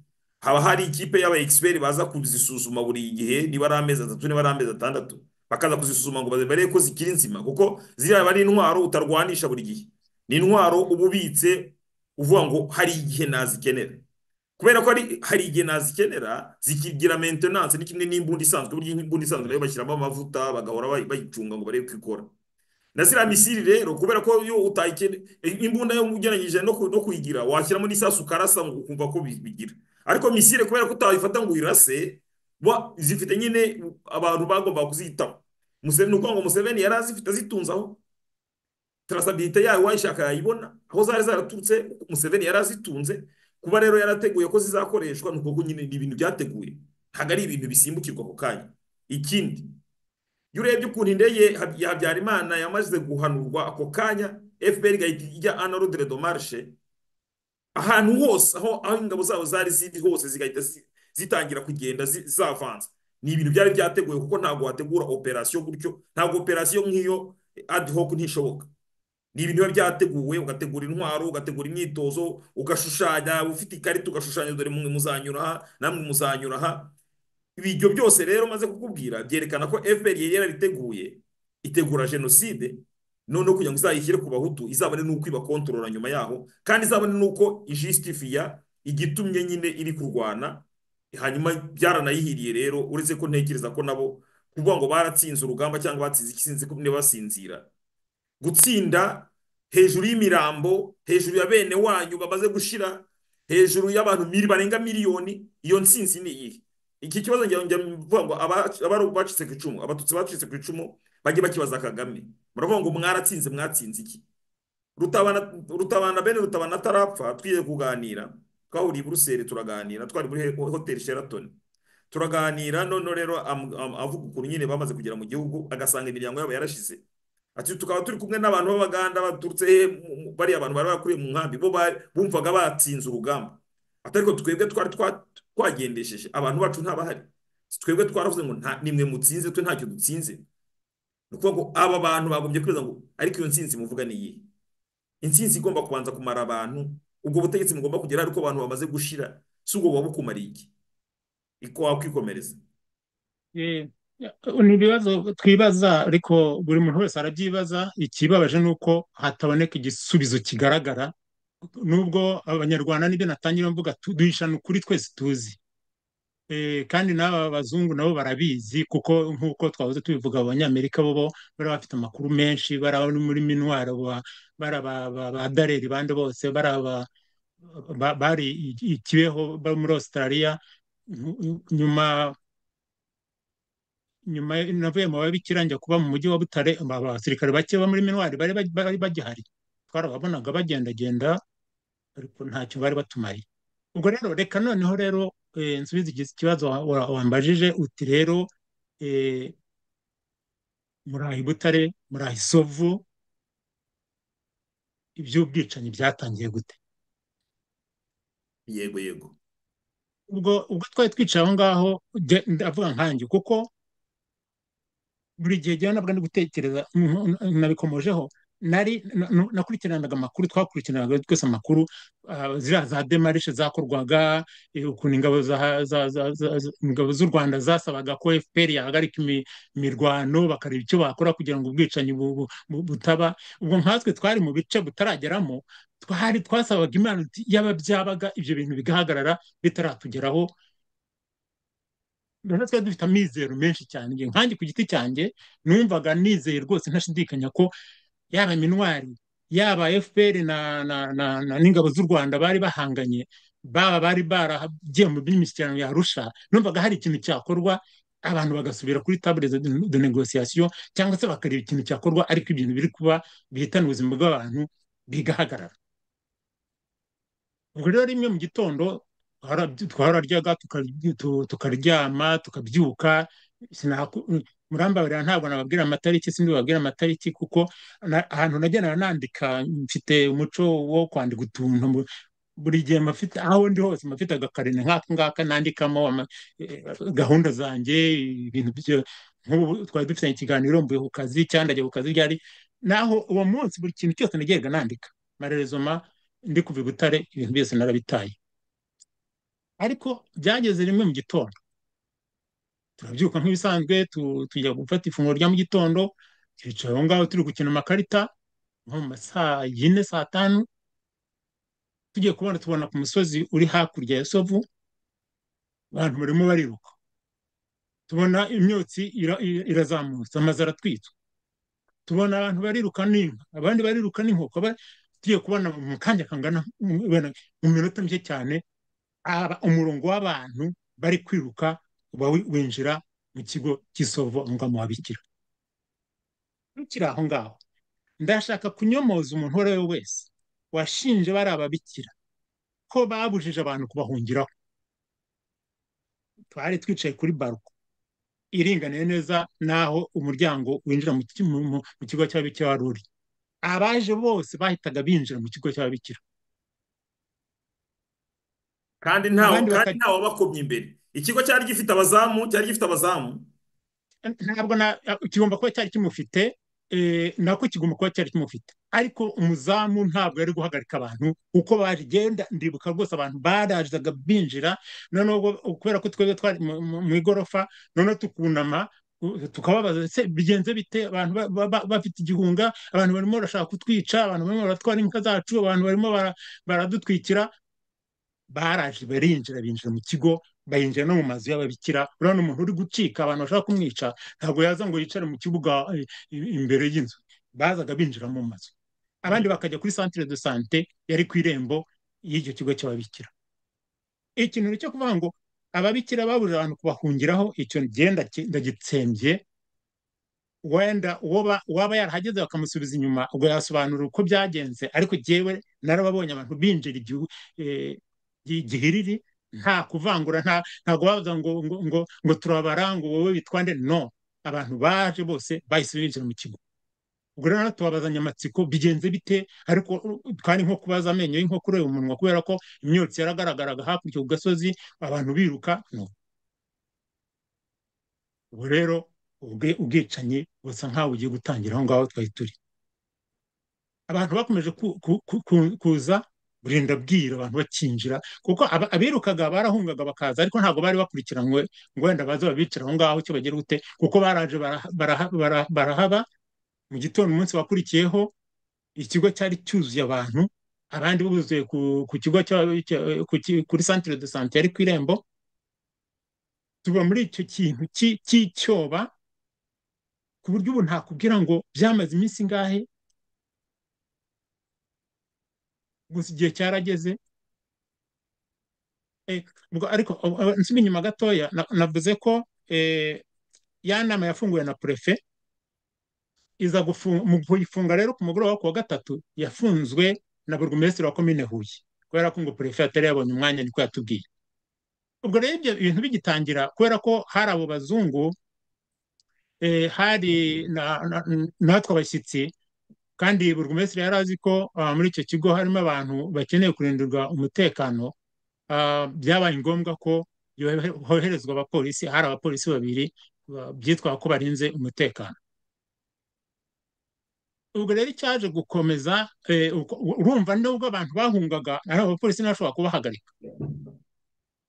haba hari ikipe y'aba expert baza kuzisuzuma buri gihe, niba ari amezi 3, niba ari amezi 6, bakaza kuzisuzuma ngo barebe ko zikiri nzima, kuko ziriya aba ari intwaro utarwanisha buri gihe, ni intwaro uba ubitse uvuga ngo hari igihe nazikenera, kubera ko hari igihe nazikenera, zikigira maintenance. Ni kimwe n'imbunda isanzwe, burya imbunda isanzwe nayo bashyiramo amavuta, bagahora bayicunga ngo barebe ko ikora. Na ziriya misile rero, kubera ko iyo utayikene imbunda yo ugereranyije no kuyigira, washyiramo n'isasu ukarasa ngo ukumva ko bigira, ariko misile kubera ko utayifata ngo uyirase, zifite nyine abantu bagomba kuzitaho. Museveni, ni ukuvuga ngo Museveni yari azifite, azitunze, aho traçabilité yayo wayishaka yayibona, aho zari zaraturutse Museveni yari azitunze. Kuba rero yarateguye ko zizakoreshwa, ni ukuvuga nyine ni ibintu byateguye, ntabwo ari ibintu bisimbukirwa ako kanya. Ikindi, iyo urebye ukuntu indege ya Habyarimana yamaze guhanurwa ako kanya, FPR igahita ijya en ordre de marche ahantu hose, aho ingabo zabo zari ziri hose, zigahita zitangira kugenda zavanza, ni ibintu byari byateguwe, kuko ntabwo wategura operation gutyo, ntabwo operation nk'iyo ad hoc ntishoboka. Ni ibintu biba byateguwe, ugategura intwaro, ugategura imyitozo, ugashushanya ufite ikarita, ugashushanya dore mwe muzanyura aha, namwe muzanyura aha. Ibyo byose rero maze kukubwira byerekana ko FPR yari yarabiteguye, itegura jenoside noneho kugira ngo izayishyire ku Bahutu, izabone n'uko ibakontorora nyuma yaho, kandi izabone n'uko ijusitifiya igitumye nyine iri kurwana. Hanyuma byaranayihiriye rero, uretse ko ntekereza ko nabo kuvuga ngo baratsinze urugamba cyangwa batsinze iki, sinzi ko niba basinzira. Gutsinda hejuru y'imirambo, hejuru ya bene wanyu bamaze gushira, hejuru y'abantu barenga miliyoni, iyo ntsinzi ni iyihe? Iki kibazo njya mvuga ngo abari bacitse ku icumu, Abatutsi bacitse ku icumu, bajye bakibaza Kagame. Muravuga ngo mwaratsinze, mwatsinze iki? Rutabana, bene Rutabana atarapfa, twiye kuganira, twahuriye i Buruseli turaganira, twari muri hoteli Sheraton turaganira. None rero avuga ukuntu nyine bamaze kugera mu gihugu, agasanga imiryango yabo yarashize, ati tukaba turi kumwe n'abantu b'Abaganda baturutse he, bariya abantu bari bakuriye mu nkambi, bo bumvaga batsinze urugamba, ati ariko twebwe twari twagendesheje abantu bacu ntabahari, twebwe twaravuze ngo nta nimwe mutsinze, twe ntacyo dutsinze. Ni ukuvuga ngo aba bantu bagombye kwibaza ngo ariko iyo ntsinzi muvuga ni iyihe? Intsinzi igomba kubanza kumara abantu, ubwo butegetsi mugomba kugera ariko abantu bamaze gushira, si ubwo buba bukumariye iki? Iko wakwikomereza. Ni ibibazo twibaza, ariko buri muntu wese arabyibaza. Ikibabaje ni uko hataboneka igisubizo kigaragara, nubwo Abanyarwanda nibyo natangira mvuga, duhishana ukuri twese tuzi. Kandi n'aba bazungu nabo barabizi, kuko nk'uko twahoze tubivuga, Abanyamerika bo bari bafite amakuru menshi, bari abari muri MINUAR, bari ba Dallaire, bandi bose bari bari i Kibeho, bari muri Australia. Nyuma navuye mu babikira njya kuba mu mujyi wa Butare, abasirikare bake bo muri MINUAR bari bagihari, twarababonaga bagendagenda, ariko ntacyo bari batumariye. Ubwo rero reka noneho rero nsubize ikibazo wambajije, uti rero muri aho i Butare, muri aho i Sovu, iby'ubwicanyi byatangiye gute? Yego yego. Ubwo twari twicaye aho ngaho, ndavuga nkanjye, kuko buri gihe njyewe nabwo ndi gutekereza, nabikomojeho, nari nakurikiranaga amakuru, twakurikiranaga twese amakuru. Ziriya za démarches zakorwaga, ukuntu ingabo ingabo z'u Rwanda zasabaga ko FPR yahagarika imirwano, bakareba icyo bakora kugira ngo ubwicanyi butaba. Ubwo nkatwe twari mu bice butarageramo, twari twasabaga Imana uti yaba byabaga ibyo bintu bigahagarara bitaratugeraho. Rero twari dufite amizero menshi cyane. Njye nkanjye ku giti cyanjye numvaga nizeye rwose ntashidikanya ko yaba MINUAR, yaba FPR na n'ingabo z'u Rwanda bari bahanganye, baba bari baragiye mu by'imishyikirano ya Arusha, numvaga hari ikintu cyakorwa abantu bagasubira kuri table de négociation, cyangwa se bakareba ikintu cyakorwa, ariko ibintu biri kuba bihitana ubuzima bw'abantu bigahagarara. Ubwo rero rimwe mu gitondo twararyaga, tukaryama, tukabyuka. Murambabarira, ntabwo nababwira amatariki, sindi babwira amatariki, kuko ahantu nagendaga nandika, mfite umuco wo kwandika utuntu buri gihe mfite, aho ndi hose mfite agakarine nk'aka ngaka nandikamo gahunda zanjye, ibintu nk'ubu twari dufitanye ikiganiro, mvuye ku kazi cyangwa ndagiye ku kazi ryari, naho uwo munsi buri kintu cyose nagendaga nandika. Malheureusement ndi kuva i Butare ibintu byose narabitaye. Ariko byageze rimwe mu gitondo, turabyuka nk'ibisanzwe, tujya gufata ifunguro rya mu gitondo, twicaye aho ngaho turi gukina amakarita nko mu ma saa 4, saa 5, tugiye kubona tubona ku musozi uri hakurya ya Sovu abantu barimo bariruka, tubona imyotsi irazamutse, amazu aratwitswe, tubona abantu bariruka n'inka, abandi bariruka n'inkoko. Tugiye kubona mu kanya kangana mu minota mike cyane umurongo w'abantu bari kwiruka uba winjira mu kigo cy'i Sovu, aho ngaho mu babikira. Tukiri aho ngaho, ndashaka kunyomoza umuntu uwo ari we wese washinje bari ababikira ko babujije abantu kubahungiraho. Twari twicaye kuri balcon iringaniye neza n'aho umuryango winjira mu kigo cy'ababikira wari uri. Abaje bose bahitaga binjira mu kigo cy'ababikira. Kandi ntawe abandi kandi ntawe wabakomye imbere. Ikigo cyari gifite abazamu, cyari gifite abazamu. Ntabwo na kigomba kuba cyari kimufite, nako kigomba kuba cyari kimufite, ariko umuzamu ntabwo yari guhagarika abantu uko baje. Genda ndibuka rwose abantu barazaga binjira, noneho kubera ko twebwe twari mu igorofa, noneho tukunama tukababaza: "Se bigenze bite? Abantu bafite igihunga, abantu barimo barashaka kutwica, abantu barimo baratwara inka zacu, abantu barimo baradutwikira." Baraje barinjira, binjira mu kigo, bayinjira no mu mazu y'ababikira. Urabona umuntu uri gucika, abantu bashaka kumwica, ntabwo yaza ngo yicare mu kibuga imbere y'inzu. Bazaga binjira mu mazu, abandi bakajya kuri centre de santé yari ku irembo y'icyo kigo cy'ababikira. Ikintu cyo kuvuga ngo ababikira babujije abantu kubahungiraho, icyo ngenda ndagitsembye. Wenda uwaba yarahageze bakamusubiza inyuma, ubwo yasobanura uko byagenze, ariko jyewe narababonye abantu binjira gihiriri, nta kuvangura, ntabwo bavuga ngo turabara, ngo wowe witwa nde. No, abantu baje bose bahise binjira mu kigo. Ubwo rero tubabazanya amatsiko: bigenze bite? Ariko twari nko kubaza amenyo y'inkoko ureba umunwa, kubera ko imyotsi yaragaragaraga hakurya ku gasozi, abantu biruka. No, ubu rero ubwicanyi busa nkaho bugiye gutangira aho ngaho twari turi. Abantu bakomeje kuza, burinda bwira abantu bakinjira, kuko abirukaga barahungaga bakaza, ariko ntabwo bari bakurikiranywe ngo wenda baze babicara aho ngaho icyo bagira gute, kuko baraje barahaba. Mu gitondo umunsi wakurikiyeho ikigo cyari cyuzuye abantu, abandi buzuye ku kigo kuri centre de santé yari ku irembo. Tuba muri icyo kintu cy'icyoba, ku buryo ubu ntakubwira ngo byamaze iminsi ingahe. Gusa igihe cyarageze. Ariko nsubiye inyuma gatoya, navuze ko ya nama yafunguwe na préfet, iza mu kuyifunga rero ku mugoroba wo ku wa gatatu yafunzwe na burugumesitiri wa komine Huye, kubera ko ngo préfet atari yabonye umwanya, niko yatubwiye. Ubwo rero ibyo bintu bigitangira, kubera ko hari abo bazungu, hari natwe abashyitsi, kandi burugumesitiri yari azi ko muri icyo kigo harimo abantu bakeneye kurindirwa umutekano, byabaye ngombwa ko hoherezwa abapolisi. Hari abapolisi babiri byitwa ko barinze umutekano. Ubwo rero icyaje gukomeza, urumva nubwo abantu bahungaga ari abapolisi ntashobora kubahagarika,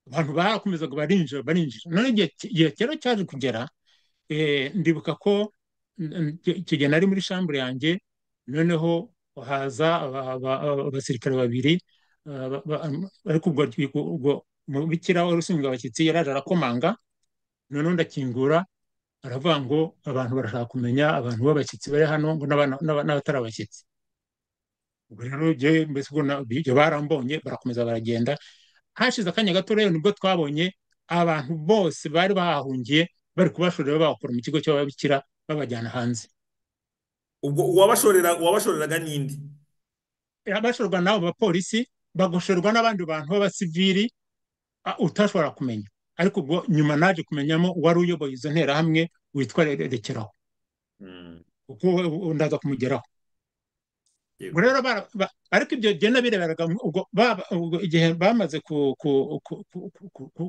abantu barakomezaga barinjira barinjira. None igihe rero cyaje kugera, ndibuka ko icyo gihe nari muri shambure yanjye, noneho haza abasirikare babiri, ariko ubwo umubikira wari ushinzwe abashyitsi yaraje arakomanga, noneho ndakingura, aravuga ngo abantu barashaka kumenya abantu b'abashyitsi bari hano ngo n'abatari abashyitsi. Ubwo rero mbese ubwo barambonye barakomeza baragenda. Hashize akanya gato rero nibwo twabonye abantu bose bari bahahungiye bari kubashorera babakura mu kigo cy'ababikira babajyana hanze. Ubwo uwabashoreraga ninde? Abashorwa n'abo bapolisi, bagoshorwa n'abandi bantu b'abasivili utashobora kumenya. Ariko ubwo nyuma naje kumenyamo wari uyoboye izo nterahamwe witwa Rekeraho, kuko ndaza kumugeraho. Rero ariko ibyo genda bireberaga ubwo igihe bamaze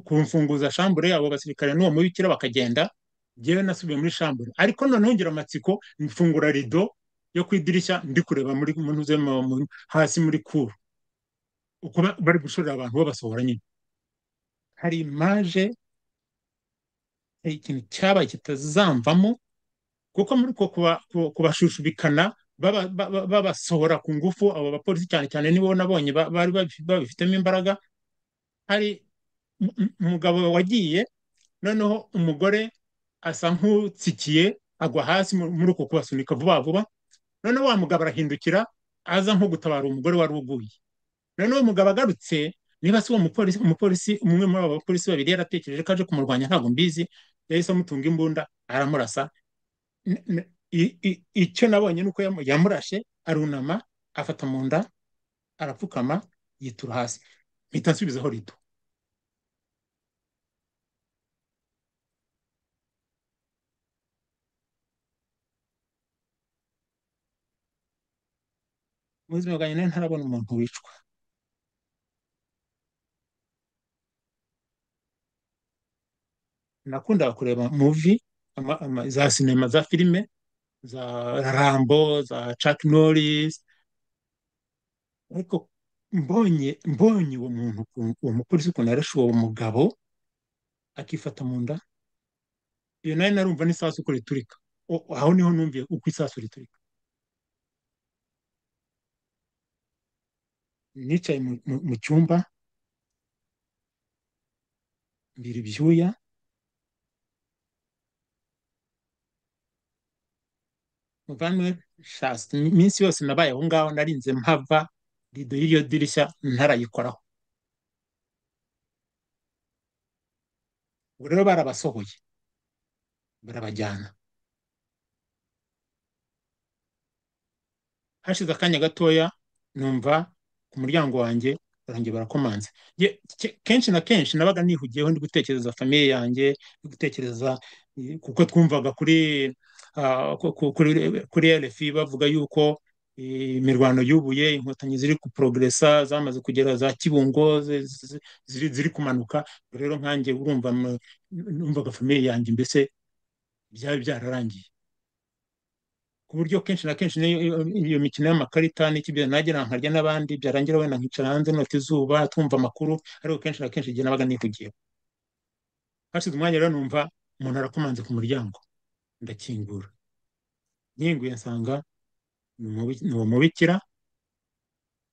kumfunguza shambure abo basirikare n'uwo mubikira bakagenda, njyewe nasubiye muri shambure. Ariko noneho ngira amatsiko, mfungura rido yo ku idirishya ndi kureba muri hasi muri kuru uko bari gushorera abantu babasohora nyine. Hari imaje, hari ikintu cyabaye kitazamvamo, kuko muri uko kubashushubikana babasohora ku ngufu abo bapolisi cyane cyane nibo nabonye bari babifitemo imbaraga. Hari umugabo wagiye, noneho umugore asa nk'utsikiye agwa hasi muri uko kubasunika vuba vuba, noneho wa mugabo arahindukira aza nko gutabara umugore wari uguye. Noneho umugabo agarutse, niba si uwo umupolisi umwe muri abo bapolisi babiri yaratekereje ko aje kumurwanya, ntabwo mbizi, yahise amutunga imbunda aramurasa. Icyo nabonye nuko yamurashe arunama afata mu nda arapfukama yitura hasi, mpita nsubizaho rido. Mu buzima bwanjye nari ntarabona umuntu wicwa. Nakundaga kureba movie, za sinema, za filime, za Rambo, za Chuck Norris, ariko mbonye uwo muntu, uwo mupolisi ukuntu yarashe uwo mugabo akifata mu nda, iyo nayo narumva n'isasu uko riturika. Aho niho numviye uko isasu riturika. Nicaye mu cyumba mbira ibyuya, muvandimwe, iminsi yose nabaye aho ngaho narinze mpava rido y'iryo dirishya ntarayikoraho. Ubwo rero barabasohoye barabajyana. Hashize akanya gatoya numva ku muryango wanjye barongeye barakomanze. Kenshi na kenshi nabaga nihugiyeho ndi gutekereza famiye yanjye, ndi gutekereza kuko twumvaga kuri RFI bavuga yuko imirwano yubuye, inkotanyi ziri kuprogresa, zamaze kugera za Kibungo, ziri kumanuka. Rero nkanjye urumva numvaga famiye yanjye mbese byari byararangiye, ku buryo kenshi na kenshi iyo mikino y'amakarita n'ikibyo nagera nkarya n'abandi, byarangira wenda nkicara hanze nota izuba twumva amakuru, ariko kenshi na kenshi igihe nabaga nihugiyeho. Hashize umwanya rero numva umuntu arakomanze ku muryango, ndakingura. Nkinguye nsanga ni uwo mubikira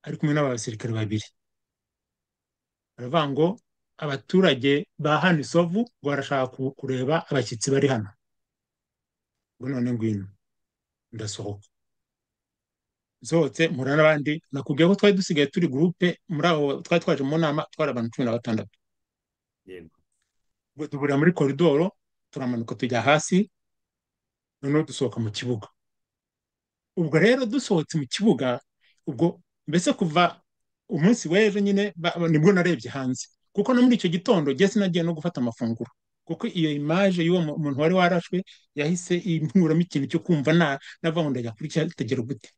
ari kumwe n'abasirikare babiri. Baravuga ngo abaturage ba hano Isovu ngo barashaka kureba abashyitsi bari hano, ngo none ngwino. Ndasohoka, nsohotse mpura n'abandi. Nakubwiye ko twari dusigaye turi groupe, muri abo twari twaje mu nama twari abantu 16. Yego. Ubwo duhurira muri koridoro, turamanuka tujya hasi, noneho dusohoka mu kibuga. Ubwo rero dusohotse mu kibuga, ubwo mbese kuva umunsi w'ejo nyine nibwo narebye hanze, kuko no muri icyo gitondo njye sinagiye no gufata amafunguro, kuko iyo image y'uwo muntu wari warashwe yahise inkuramo ikintu cyo kumva nava ngo ndajya kuri cyategera gute.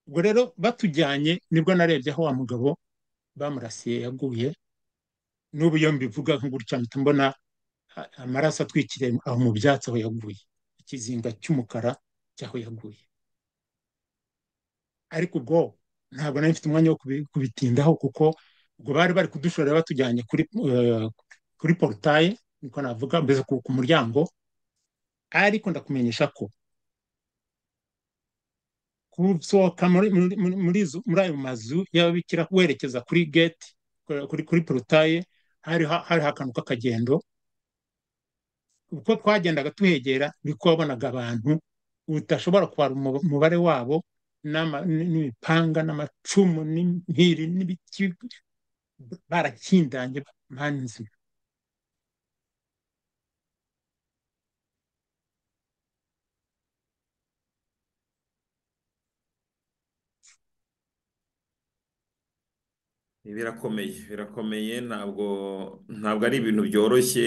Ubwo rero batujyanye nibwo narebye aho wa mugabo bamurasiye yaguye. N'ubu iyo mbivuga gutya mpita mbona amaraso atwikiriye aho mu byatsi aho yaguye, ikizinga cy'umukara cy'aho yaguye. Ariko ubwo ntabwo nari mfite umwanya wo kubitindaho, kuko ubwo bari bari kudushorera batujyanye kuri porutaye, niko navuga, mbese ku muryango. Ariko ndakumenyesha ko gusohoka muri ayo mazu y'ababikira werekeza kuri gate, kuri porutaye, hariho akantu k'akagendo. Uko twagendaga tuhegera niko wabonaga abantu udashobora kubara umubare wabo, n'imipanga n'amacumu n'impiri n'ibiti, barakindanye mpande nzima. Birakomeye, birakomeye, ntabwo ari ibintu byoroshye,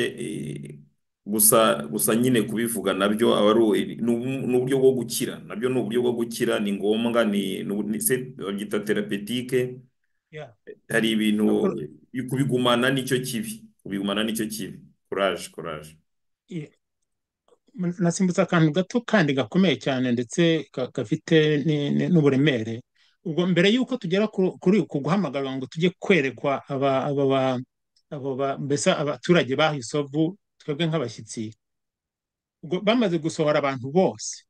gusa nyine kubivuga nabyo aba ari ni uburyo bwo gukira, nabyo ni uburyo bwo gukira, ni ngombwa, babyita therapeutique. Hari ibintu kubigumana nicyo kibi, kubigumana nicyo kibi. Courage, courage. Nasimbutse akantu gato kandi gakomeye cyane ndetse gafite n'uburemere. Ubwo mbere y'uko tugera kuri uku guhamagarwa ngo tujye kwerekwa mbese abaturage ba Isovu, twebwe nk'abashyitsi, ubwo bamaze gusohora abantu bose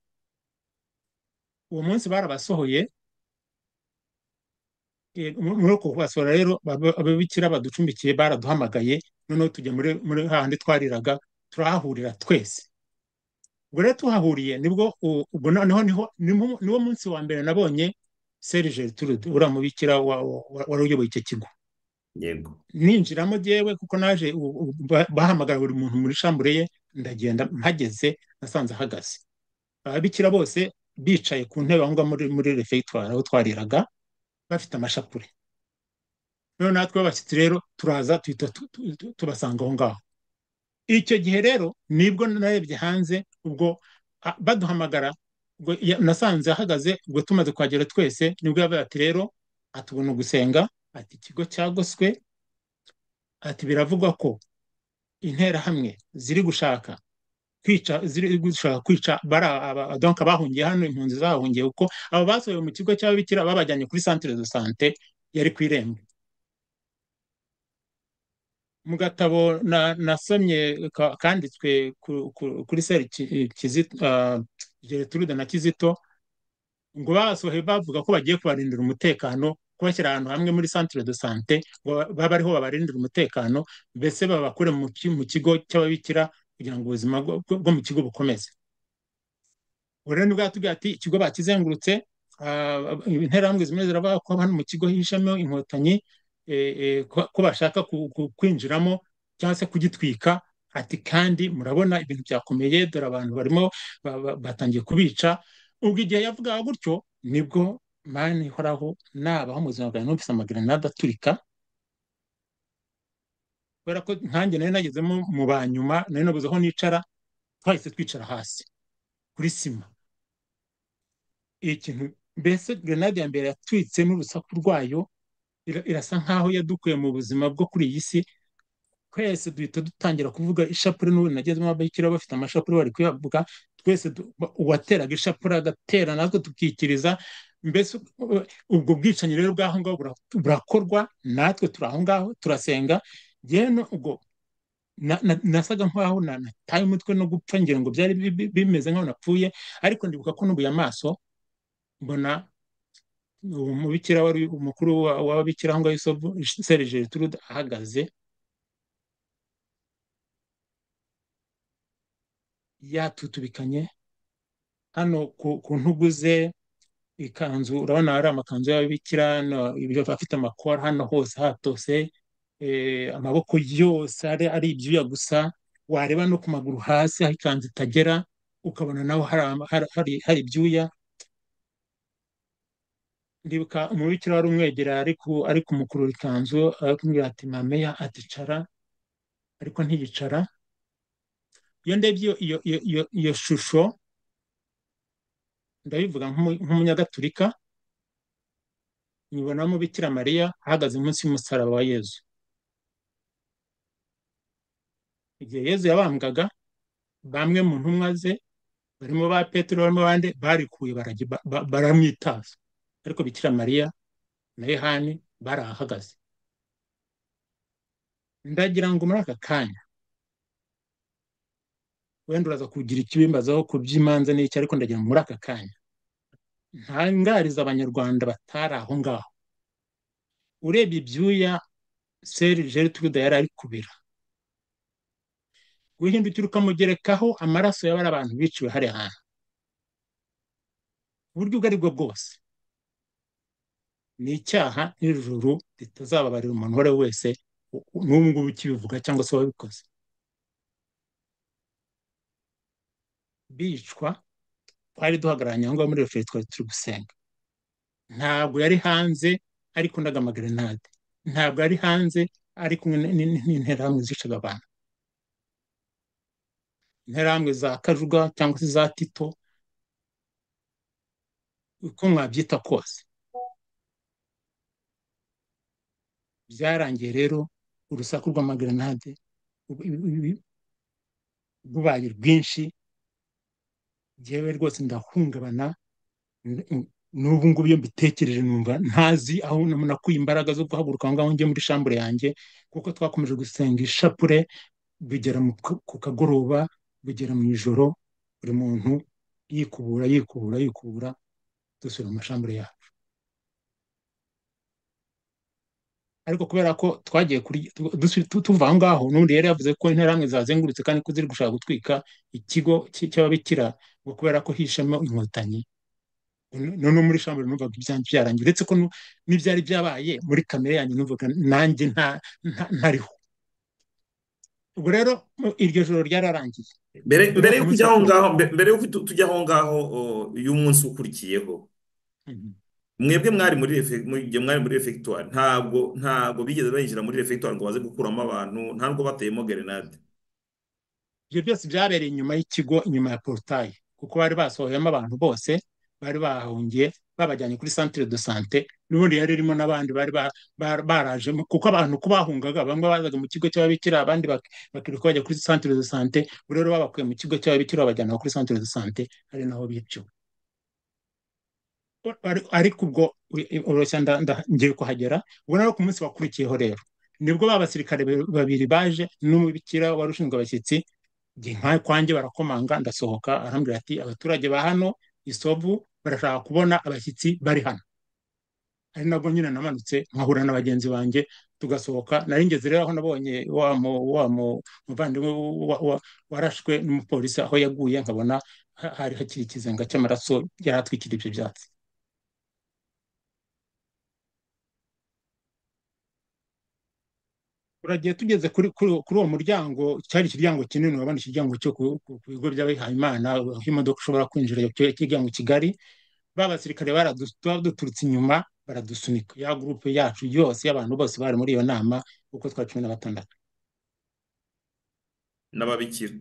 uwo munsi barabasohoye. Muri uko kubasohora rero, ababikira baducumbikiye baraduhamagaye, noneho tujya muri hahandi twariraga, turahahurira twese. Ubwo rero tuhahuriye nibwo ubwo noneho niwo munsi wa mbere nabonye Serge Gertrude, uriya mubikira wari uyoboye icyo kigo. Yego. Ninjiramo jyewe, kuko naje bahamagara buri muntu muri chambre ye, ndagenda mpageze nasanze ahagaze. Ababikira bose bicaye ku ntebe aho ngaho muri refectoire aho twariraga, bafite amashapure. Noneho natwe b'abashyitsi rero turaza tuhita tubasanga aho ngaho. Icyo gihe rero nibwo narebye hanze, ubwo baduhamagara, ubwo nasanze ahagaze, ubwo tumaze kuhagera twese nibwo yavuze ati rero atubona gusenga, ati ikigo cyagoswe, ati biravugwa ko interahamwe ziri gushaka kwica, ziri gushaka kwica donc abahungiye hano, impunzi zahungiye, kuko abo basohoye mu kigo cy'ababikira babajyanye kuri centre de santé yari ku Irembo. Mu gatabo nasomye kanditswe kuri Seri Gertrude na Kizito, ngo basohoye bavuga ko bagiye kubarindira umutekano, kubashyira ahantu hamwe muri centre de santé ngo babe ariho babarindira umutekano, mbese babakure mu kigo cy'ababikira kugira ngo ubuzima bwo mu kigo bukomeze. Ubwo rero nibwo yatubwiye ati ikigo bakizengurutse, interahamwe zimwe ziravuga ko hano mu kigo hishamo inkotanyi, ko bashaka kwinjiramo cyangwa se kugitwika, ati kandi murabona ibintu byakomeye, dore abantu barimo batangiye kubica. Ubwo igihe yavugaga gutyo nibwo Mana ihoraho nabaho mu buzima bwawe numvise amagrenade aturika, kubera ko nkanjye nari nagezemo mu ba nyuma, nari nabuze aho nicara, twahise twicara hasi kuri sima. Ikintu mbese grenade ya mbere yatwitse n'urusaku rwayo irasa nkaho yadukuye mu buzima bwo kuri iyi si. Twese duhita dutangira kuvuga ishapure, n'ubu nagezemo ababikira bafite amashapure bari kuyavuga, twese uwateraga ishapure agatera natwe tukikiriza. Mbese ubwo bwicanyi rero bw'aho ngaho burakorwa, natwe turi aho ngaho turasenga. Njyewe ubwo nasaga nkaho nataye umutwe no gupfa, ngira ngo byari bimeze nkaho napfuye, ariko ndibuka ko nubuye amaso mbona umubikira wari umukuru w'ababikira aho ngaho Isovu, Serge Gertrude, ahagaze yatutubikanye hano ku ntugu ze, ikanzu urabona ari amakanzu y'ababikira, afite amakora hano hose hatose, amaboko yose ari ibyuya gusa, wareba no ku maguru hasi aho ikanzu itagera ukabona naho hari ibyuya. Ndibuka umubikira wari umwegera ari kumukurura ikanzu, ari kumubwira ati mameya, aticara, ariko ntiyicara. Iyo ndebye iyo shusho, ndabivuga nk'umunyagatulika, nyibonamo Bikira Mariya ahagaze munsi y'umusaraba wa Yezu. Igihe Yezu yabambwaga, bamwe mu ntumwa ze barimo ba Petero, barimo bande, barikuye baramwitaza. Ariko Bikira Mariya na Yohani barahagaze. Ndagira ngo muri aka kanya wenda uraza kugira ikibimbazaho ku by'imanza n'icyo, ariko ndagira ngo muri aka kanya ntangariza Abanyarwanda batari aho ngaho. Urebye ibyuya Sœur Gertrude yari ari kubira, guhindukira ukamugerekaho amaraso y'abari abantu biciwe hariya hantu, uburyo ubwo aribwo bwose ni icyaha n'ijuru ritazababarira umuntu uwo ari we wese n'ubu ngubu ukibivuga cyangwa se wabikoze. Bicwa twari duhagararanye aho ngaho muri referi, twari turi gusenga. Ntabwo yari hanze ari kunaga amagrenade, ntabwo yari hanze ari kumwe n'interahamwe zicaga abantu, interahamwe za Kajuga cyangwa se za Tito, uko mwabyita kose. Byarangiye rero urusaku rw'amagrenade rubaye rwinshi, njyewe rwose ndahungabana. N'ubu ngubu iyo mbitekereje numva ntazi aho nakuye imbaraga zo guhaguruka aho ngaho njye muri shambure yanjye, kuko twakomeje gusenga ishapure bigera ku kagoroba, bigera mu ijoro, buri muntu yikubura yikubura yikubura, dusubira mu mashambure yacu. Ariko kubera ko twagiye tuva aho ngaho, n'ubundi yari yavuze ko interahamwe zazengurutse kandi ko ziri gushaka gutwika ikigo cy'ababikira, ngo kubera ko hishemo inkotanyi. None muri shambure numvaga ibyanjye byarangiye, uretse ko n'ibyari byabaye muri kamere yanjye numvaga nanjye ntariho. Ubwo rero iryo joro ryararangiye. Mbere y'uko ujya aho ngaho, mbere y'uko tujya aho ngaho y'umunsi ukurikiyeho, mwebwe mwari muri mwari muri refectoire, ntabwo bigeze binjira muri refectoire ngo baze gukuramo abantu, ntabwo bateyemo grenade. Ibyo byose byabereye inyuma y'ikigo, inyuma ya portail, kuko bari basohoyemo abantu bose bari bahungiye, babajyanye kuri centre de santé. N'ubundi yari irimo n'abandi bari barajemo, kuko abantu ko bahungaga bamwe bazaga mu kigo cy'ababikira, abandi bakiruka bajya kuri centre de santé. Ubu rero babakuye mu kigo cy'ababikira babajyana kuri centre de santé, ari naho biciwe. Ariko ubwo urushya ngiye kuhagera. Ubwo rero ku munsi wakurikiyeho rero nibwo ba basirikare babiri baje n'umubikira wari ushinzwe abashyitsi, kwanjye barakomanga, ndasohoka, arambwira ati abaturage ba hano Isovu barashaka kubona abashyitsi bari hano. Ari nabwo nyine namanutse nkahura na bagenzi banjye tugasohoka. Nari ngeze rero aho nabonye wa muvandimwe warashwe n'umupolisi aho yaguye, nkabona hari hakiri ikizenga cy'amaraso yari atwikiriye ibyo byatsi. Turagiye tugeze kuri uwo muryango, cyari ikiryango kinini, urabona ikiryango cyo ku bigo by'abihayimana aho imodoka ishobora kwinjira, ikiryango kigari. Ba basirikare baduturutse inyuma baradusunika, ya groupe yacu yose y'abantu bose bari muri iyo nama uko twari 16 n'ababikira.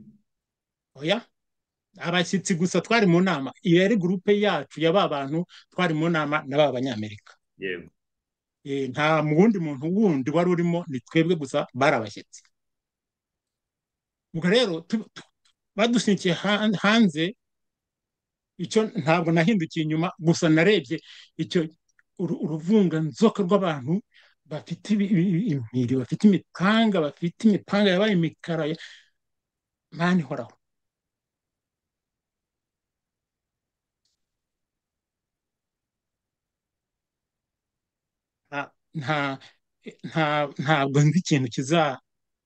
Oya, abashyitsi gusa twari mu nama. Iyo yari groupe yacu ya ba bantu twari mu nama na ba Banyamerika. Yego. Nta wundi muntu wundi wari urimo, ni twebwe gusa bari abashyitsi. Ubwo rero badusunikiye hanze, icyo ntabwo nahindukiye inyuma, gusa narebye icyo uruvunganzoka rw'abantu bafite impiri, bafite imipanga, bafite imipanga yabaye imikara, Mana ihoraho. Ntabwo nzi ikintu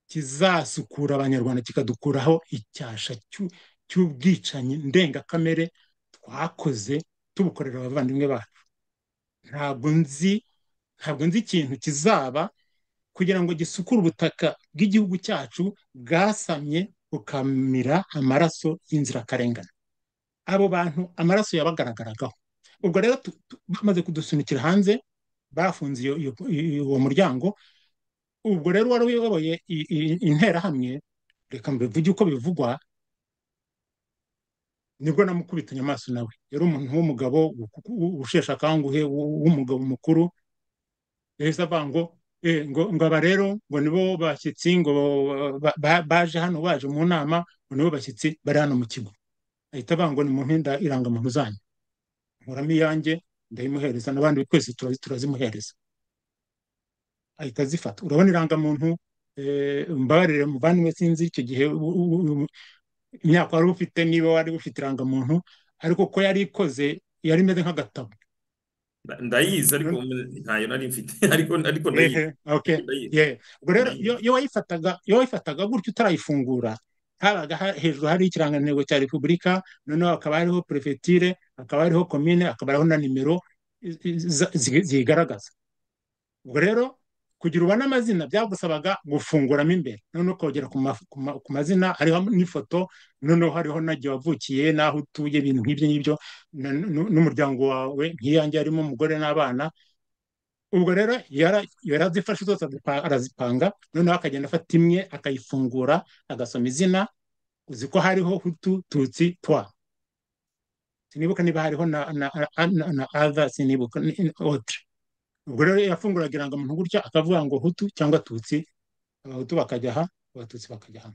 kizasukura Abanyarwanda kikadukuraho icyasha cy'ubwicanyi ndengakamere twakoze tubukorera abavandimwe bacu. Ntabwo nzi ikintu kizaba kugira ngo gisukure ubutaka bw'igihugu cyacu bwasamye bukamira amaraso y'inzirakarengane. Abo bantu amaraso yabagaragaragaho. Ubwo rero bamaze kudusunikira hanze, bafunze uwo muryango. Ubwo rero wari uyoboye interahamwe, reka mbivuge uko bivugwa, nibwo namukubitanye amaso nawe. Yari umuntu w'umugabo usheshe akanguhe, w'umugabo mukuru. Yahise avuga ngo ngo aba rero ngo nibo bashyitsi, ngo baje hano, baje mu nama, ngo nibo bashyitsi bari hano mu kigo. Ahita avuga ngo ni mu mpinda irangamuntu zanyu, nkuramo iyanjye Ndayimuhereza n'abandi twese turazimuhereza, ahita azifata. Urabona irangamuntu, mbabarire muvandimwe, sinzi icyo gihe imyaka wari ufite niba wari ufite irangamuntu, ariko ko yari ikoze yari imeze nk'agatabo. Ndayizi ariko ntayo nari mfite, ariko ndayizi. Okay. Ubwo rero iyo wayifataga gutyo utarayifungura, habaga hejuru hari ikirangantego cya Repubulika, noneho hakaba hariho prefetire, hakaba hariho komine, hakaba hariho na nimero zigaragaza. Ubwo rero kugira ubone amazina byagusabaga gufunguramo imbere, noneho ukongera ku mazina hariho n'ifoto, noneho hariho n'igihe wavukiye n'aho utuye, ibintu nk'ibyo ngibyo, n'umuryango wawe, nk'iyanjye harimo umugore n'abana. Ubwo rero yarazifashe zose arazipanga, noneho akagenda afata imwe akayifungura agasoma izina, uzi ko hariho Hutu, Tutsi, Twa, sinibuka niba hariho na other, sinibuka autre. Ubwo rero yafunguraga irangamuntu gutya akavuga ngo Hutu cyangwa Tutsi, Abahutu bakajya aha, Abatutsi bakajya aha.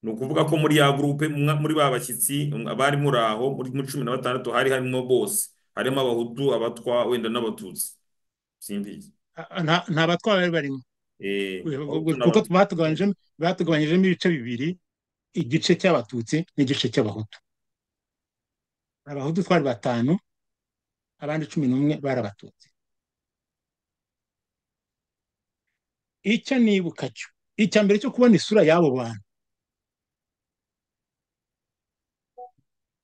Ni ukuvuga ko muri ya groupe, muri ba bashyitsi bari muri aho muri 16 hari harimo bose, harimo Abahutu, Abatwa, wenda n'Abatutsi, simbizi. Nta Batwa bari barimo, kuko batugabanyijemo ibice bibiri, igice cy'Abatutsi n'igice cy'Abahutu. Abahutu twari 5, abandi 11 bari Abatutsi. Icyo nibuka cyo, icya mbere cyo kubona isura y'abo bantu,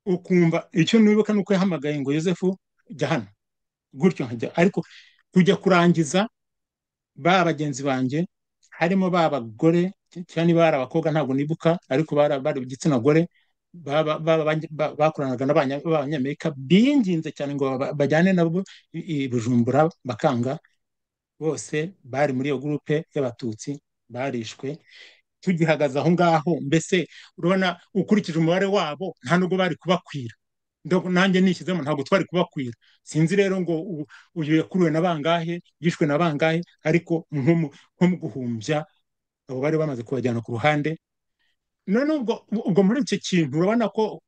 ukumva icyo nibuka nuko yahamagaye ngo Yosefu jya hano gutyo nkajya, ariko kujya kurangiza ba bagenzi banjye harimo ba bagore cyane bari abakobwa ntabwo nibuka, ariko bari igitsina gore bakoranaga n'Abanyamerika, binginze cyane ngo bajyane nabo i Bujumbura, bakanga. Bose bari muri iyo groupe y'Abatutsi barishwe. Tugihagaze aho ngaho, mbese urabona ukurikije umubare wabo nta nubwo bari kubakwira, nanjye nishyizemo ntabwo twari kubakwira. Sinzi rero ngo uyu yakuruwe na bangahe, yishwe na bangahe, ariko nko mu guhumbya abo bari bamaze kubajyana ku ruhande. None ubwo muri icyo kintu urabona ko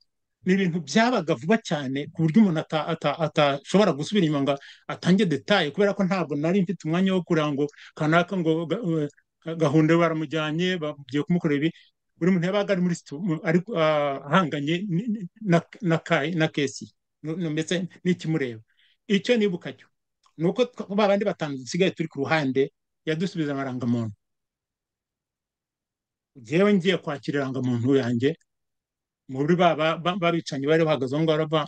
ni ibintu byabaga vuba cyane ku buryo umuntu atashobora gusubira inyuma ngo atange detaye, kubera ko ntabwo nari mfite umwanya wo kureba ngo kanaka ngo gahunda baramujyanye bagiye kumukorera ibi. Buri muntu yabaga ari muri ahanganye na kesi ndetse n'ikimureba. Icyo nibuka cyo ni uko ba bandi 5 dusigaye turi ku ruhande yadusubiza amarangamuntu. Jewe ngiye kwakira irangamuntu yanjye muri babicanyi bari bahagaze aho ngaho,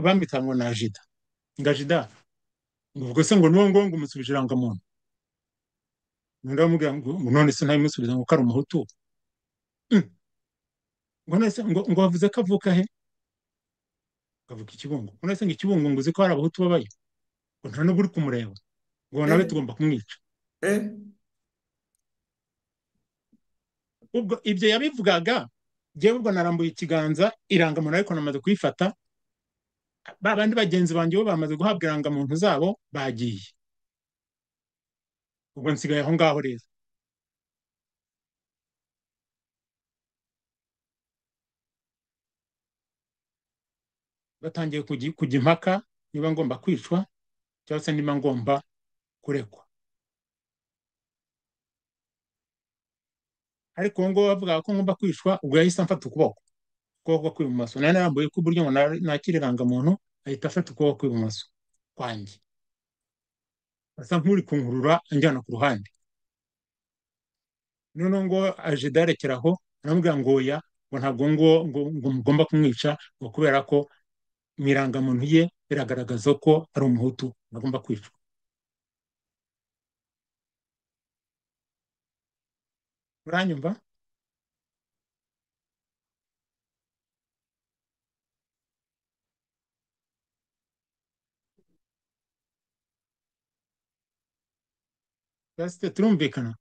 bamwita ngo na Jida, nga Jida ngo ubwo se ngo n'uwo ngo umusubije irangamuntu, ndamubwira ngo none se ntayimusubiza ngo ko ari Umuhutu, ngo none se ngo wavuze ko avuka he, avuka Ikibungo, none se ngo Ikibungo ngo uzi ko hari Abahutu babayo, ngo nta nubwo uri kumureba, ngo nawe tugomba kumwica. Ubwo ibyo yabivugaga, jewe ubwo narambuye ikiganza irangamuntu, ariko namaze kuyifata, ba bandi bagenzi banjye bo bamaze guhabwa irangamuntu zabo bagiye. Ubwo nsigaye aho ngaho rero. Batangiye kujya impaka niba ngomba kwicwa cyangwa se niba ngomba kurekwa. Ariko ngo bavuga ko ngomba kwicwa, ubwo yahise amfata ukuboko kw'ibumoso, nari narambuye kw'iburyo ngo nakire irangamuntu, ahita afata ukuboko kw'ibumoso kwanjye, asa nk'uri kunkurura anjyana ku ruhande. Noneho ngo Ajida arekeraho aramubwira ngo oya, ngo ntabwo ngo mugomba kumwica, ngo kubera ko mu irangamuntu ye biragaragaza ko ari Umuhutu agomba kwicwa. Uranyumva? Turumvikana?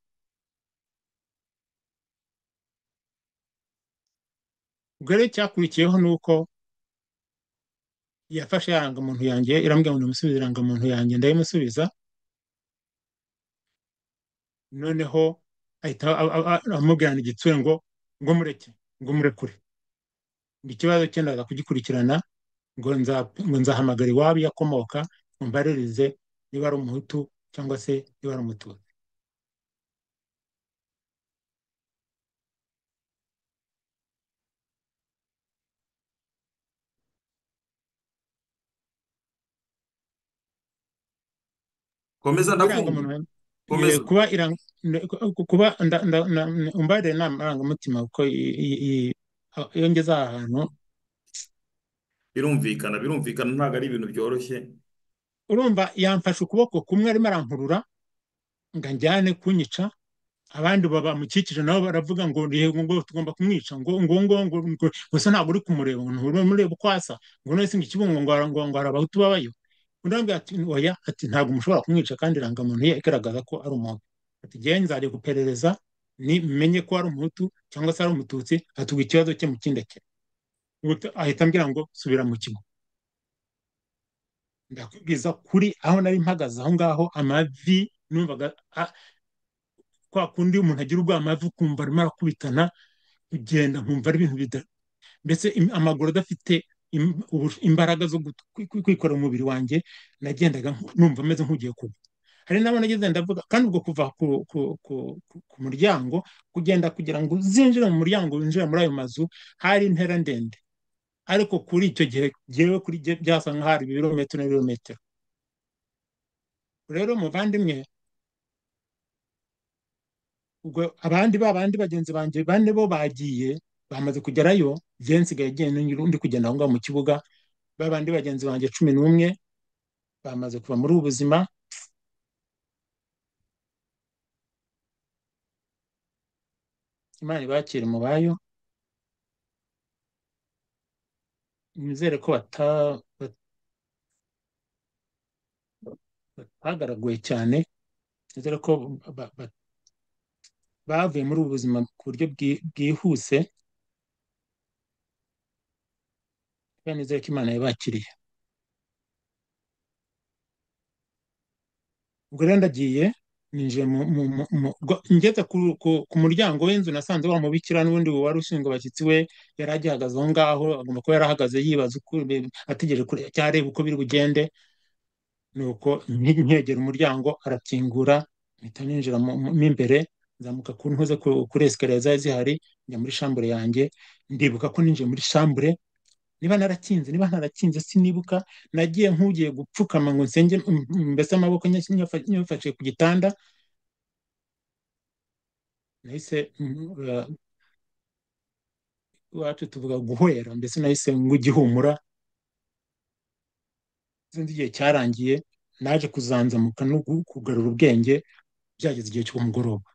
Ubwo rero icyakurikiyeho ni uko yafashe irangamuntu yanjye, irambwira ngo ndamusubize irangamuntu yanjye, ndayimusubiza. Noneho ahita amubwirana igitsure ngo mureke, ngo murekure. Ngo ikibazo cye ndaza kugikurikirana, ngo nzahamagara iwabo iyo akomoka, ngo mbaririze niba ari umuhutu cyangwa se niba ari umututsi. Komeza, Kuba ndakumva. irangamuntu, Komeza. Kuba kuba umbarire ni amarangamutima, kuko iyo ngeze aha hantu Birumvikana, birumvikana, ntabwo ari ibintu byoroshye. Urumva yamfashe ukuboko kumwe arimo arankurura ngo anjyane kunyica, abandi bamukikije nabo baravuga ngo ngo tugomba kumwica, ngo ngo ngo ngo ngo gusa ntabwo uri kumureba, ngo ntureba uko asa, ngo none se ngo ikibungo ngo ngo ngo hari abahutu babayo. Undi arambwira ati oya, ati ntabwo mushobora kumwica kandi irangamuntu ye igaragaza ko ari umuntu. Ati njyewe nzajya guperereza ni menye ko ari umuhutu cyangwa se ari umututsi, ati ubwo ikibazo cye mukindekere. Ahita ambwira ngo subira mu kigo. Ndakubwiza kuri aho nari mpagaze aho ngaho, amavi numvaga kwa kundi umuntu agira ubwoba, amavi ukumva arimo arakubitana, kugenda nkumva ari ibintu bida, mbese amaguru adafite imbaraga zo kwikorera umubiri wanjye, nagendaga numva meze nk'ugiye kugwa. Hari n'abo nageze ndavuga kandi ubwo kuva ku muryango kugenda kugira ngo uzinjire mu muryango winjire muri ayo mazu hari intera ndende, ariko kuri icyo gihe jyewe kuri jye byasa nk'aho hari ibirometero n'ibirometero. Rero muvandimwe, ubwo abandi ba bandi bagenzi banjye bane bo bagiye bamaze kugerayo, jye nsigaye ngenda ndi kugenda aho ngaho mu kibuga, ba bandi bagenzi banjye 11 bamaze kuva muri ubu buzima. Imana ibakire mu bayo, nizere ko batagaraguye cyane, nizere ko bavuye muri ubu buzima ku buryo bwihuse, kandi nizere ko Imana yabakiriye. Ubwo rero ndagiye ninjiye ngeze ku muryango w'inzu, nasanze wa mubikira n'ubundi wari ushinzwe abashyitsi we yari agihagaze aho ngaho, agomba kuba yarahagaze yibaza uko ategereje cyangwa areba uko biri bugende. Nuko nkegera umuryango arakingura, mpita ninjira mo imbere, nzamuka ku ntuze kuri esikariye zari zihari, njya muri shambure yanjye. Ndibuka ko ninjiye muri shambure, niba narakinze niba ntarakinze sinibuka, nagiye nk'ugiye gupfukama ngo nsenge, mbese amaboko nyafashe ku gitanda, nahise, iwacu tuvuga guhwera, mbese nahise ngugihumura. Sinzi igihe cyarangiye, naje kuzanzamuka no kugarura ubwenge byageze igihe cy'umugoroba.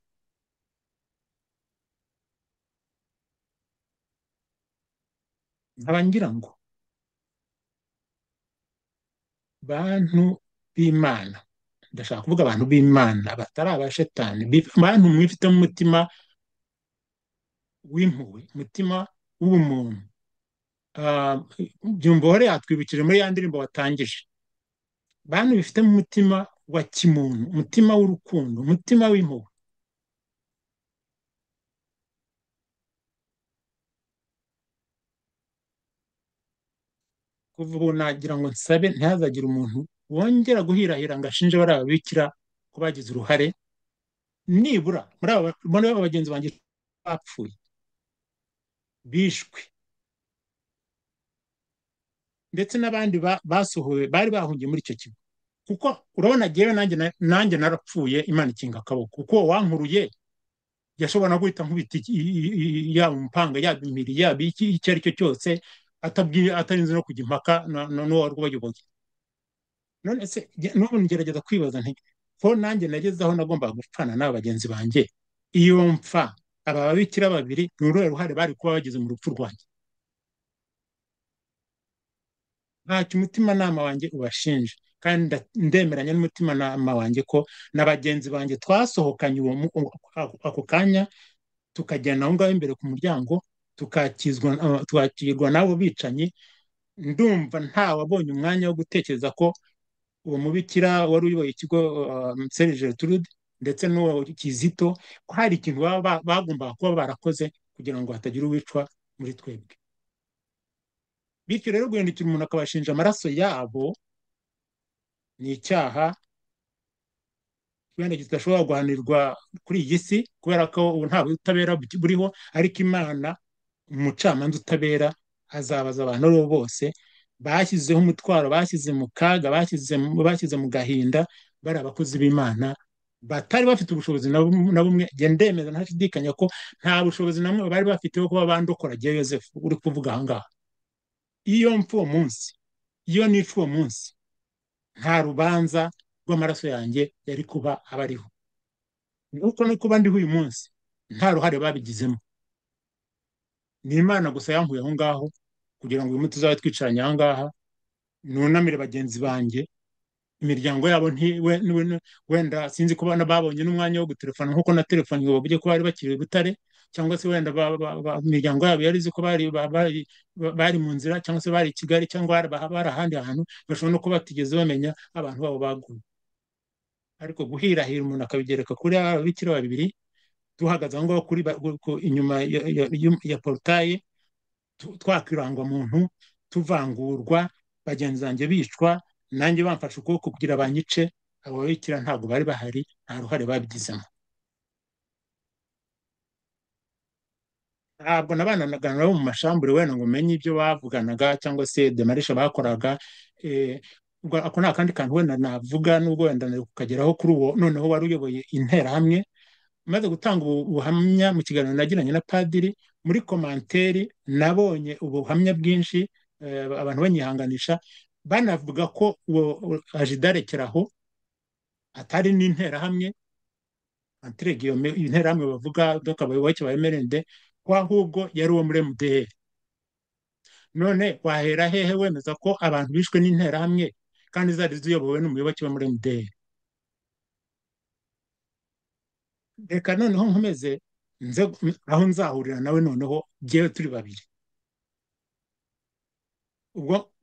Nkaba ngira ngo bantu b'Imana, ndashaka kuvuga abantu b'Imana batari abashetani, bantu mwifite mu mutima w'impuhwe, umutima w'ubumuntu. Byumvuhore yatwibukije muri ya ndirimbo watangije, bantu bifite mu mutima wa kimuntu, umutima w'urukundo, umutima w'impuhwe. Kuva ubu nagira ngo nsabe ntihazagire umuntu wongera guhirahira ngo ashinje bariya babikira ko bagize uruhare, nibura muri aba bagenzi banjye bapfuye bishwe, ndetse n'abandi basohowe bari bahungiye muri icyo kigo. Kuko urabona jyewe nanjye narapfuye, Imana ikinga akaboko, kuko wankuruye yashobora guhita nkubita yaba umupanga, yaba impiri, yaba icyo ari cyo cyose, atarinze no kujya impaka n'uwo wari ubayoboye. None se n'ubu ngerageza kwibaza nti ko nanjye nageze aho nagombaga gupfana n'aba bagenzi banjye, iyo mpfa aba babikira babiri ni uruhe ruhare bari kuba bagize mu rupfu rwanjye? Ntacyo umutimanama wanjye ubashinja, kandi ndemeranya n'umutimanama wanjye ko na bagenzi banjye twasohokanye ako kanya, tukajyana aho ngaho imbere ku muryango, tukakirwa n'abo bicanyi. Ndumva ntawabonye umwanya wo gutekereza ko uwo mubikira wari uyoboye ikigo, Serge Gertrude ndetse n'uwo Kizito, ko hari ikintu baba bagombaga kuba barakoze kugira ngo hatagira uwicwa muri twebwe. Bityo rero guhindukira umuntu akabashinja amaraso yabo ni icyaha wenda kidashobora guhanirwa kuri iyi si, kubera ko ubu nta butabera buriho, ariko Imana umucamanza utabera azabaza abantu abo bose bashyizeho umutwaro, bashyize mu kaga, bashyize mu gahinda, bari abakozi b'Imana batari bafite ubushobozi na bumwe. Njye ndemeza ntashidikanya ko nta bushobozi na bumwe bari bafite bwo kuba bandokora jyewe Yozefu uri kuvuga aha ngaha. Iyo mpfa uwo munsi, iyo nicwa uwo munsi, nta rubanza rw'amaraso yanjye yari kuba abariho. Nuko no kuba ndiho uyu munsi nta ruhare babigizemo, ni Imana gusa yankuye aho ngaho kugira ngo uyu munsi tuzabe twicaranye aha ngaha, nunamire bagenzi banjye, imiryango yabo wenda sinzi ko babonye n'umwanya wo gutelefona nk'uko na telefone ngo bavuge ko bari bakiri i Butare, cyangwa se wenda imiryango yabo yari izi ko bari mu nzira, cyangwa se bari i Kigali, cyangwa bari ahandi hantu, bashobora no kuba batigeze bamenya abantu babo baguye. Ariko guhirahira umuntu akabigereka kuri ababikira babiri duhagaze aho ngaho kuri inyuma ya porutaye, twakirangwa muntu, tuvangurwa, bagenzi banjye bicwa, nanjye bamfashe ukuboko kugira banyice. Abo babikira ntabwo bari bahari, nta ruhare babigizemo. Ntabwo nabanaga nabo mu mashambure wenda ngo umenye ibyo bavuganaga cyangwa se demarishe bakoraga. Ako ni akandi kantu wenda navuga, nubwo wenda nari kukageraho kuri uwo noneho wari uyoboye interahamwe. Maze gutanga ubuhamya mu kiganiro nagiranye na padiri, muri komanteri nabonye ubuhamya bwinshi, abantu banyihanganisha, banavuga ko uwo Ajida Rekeraho atari n'interahamwe, entre guillemets interahamwe bavuga donc abayoboke ba MRND, ko ahubwo yari uwo muri MDR. None wahera hehe wemeza ko abantu bishwe n'interahamwe kandi zari ziyobowe n'umuyoboke wa muri MDR? Reka noneho nkomeze nze aho nzahurira nawe noneho jyewe turi babiri. Ubwo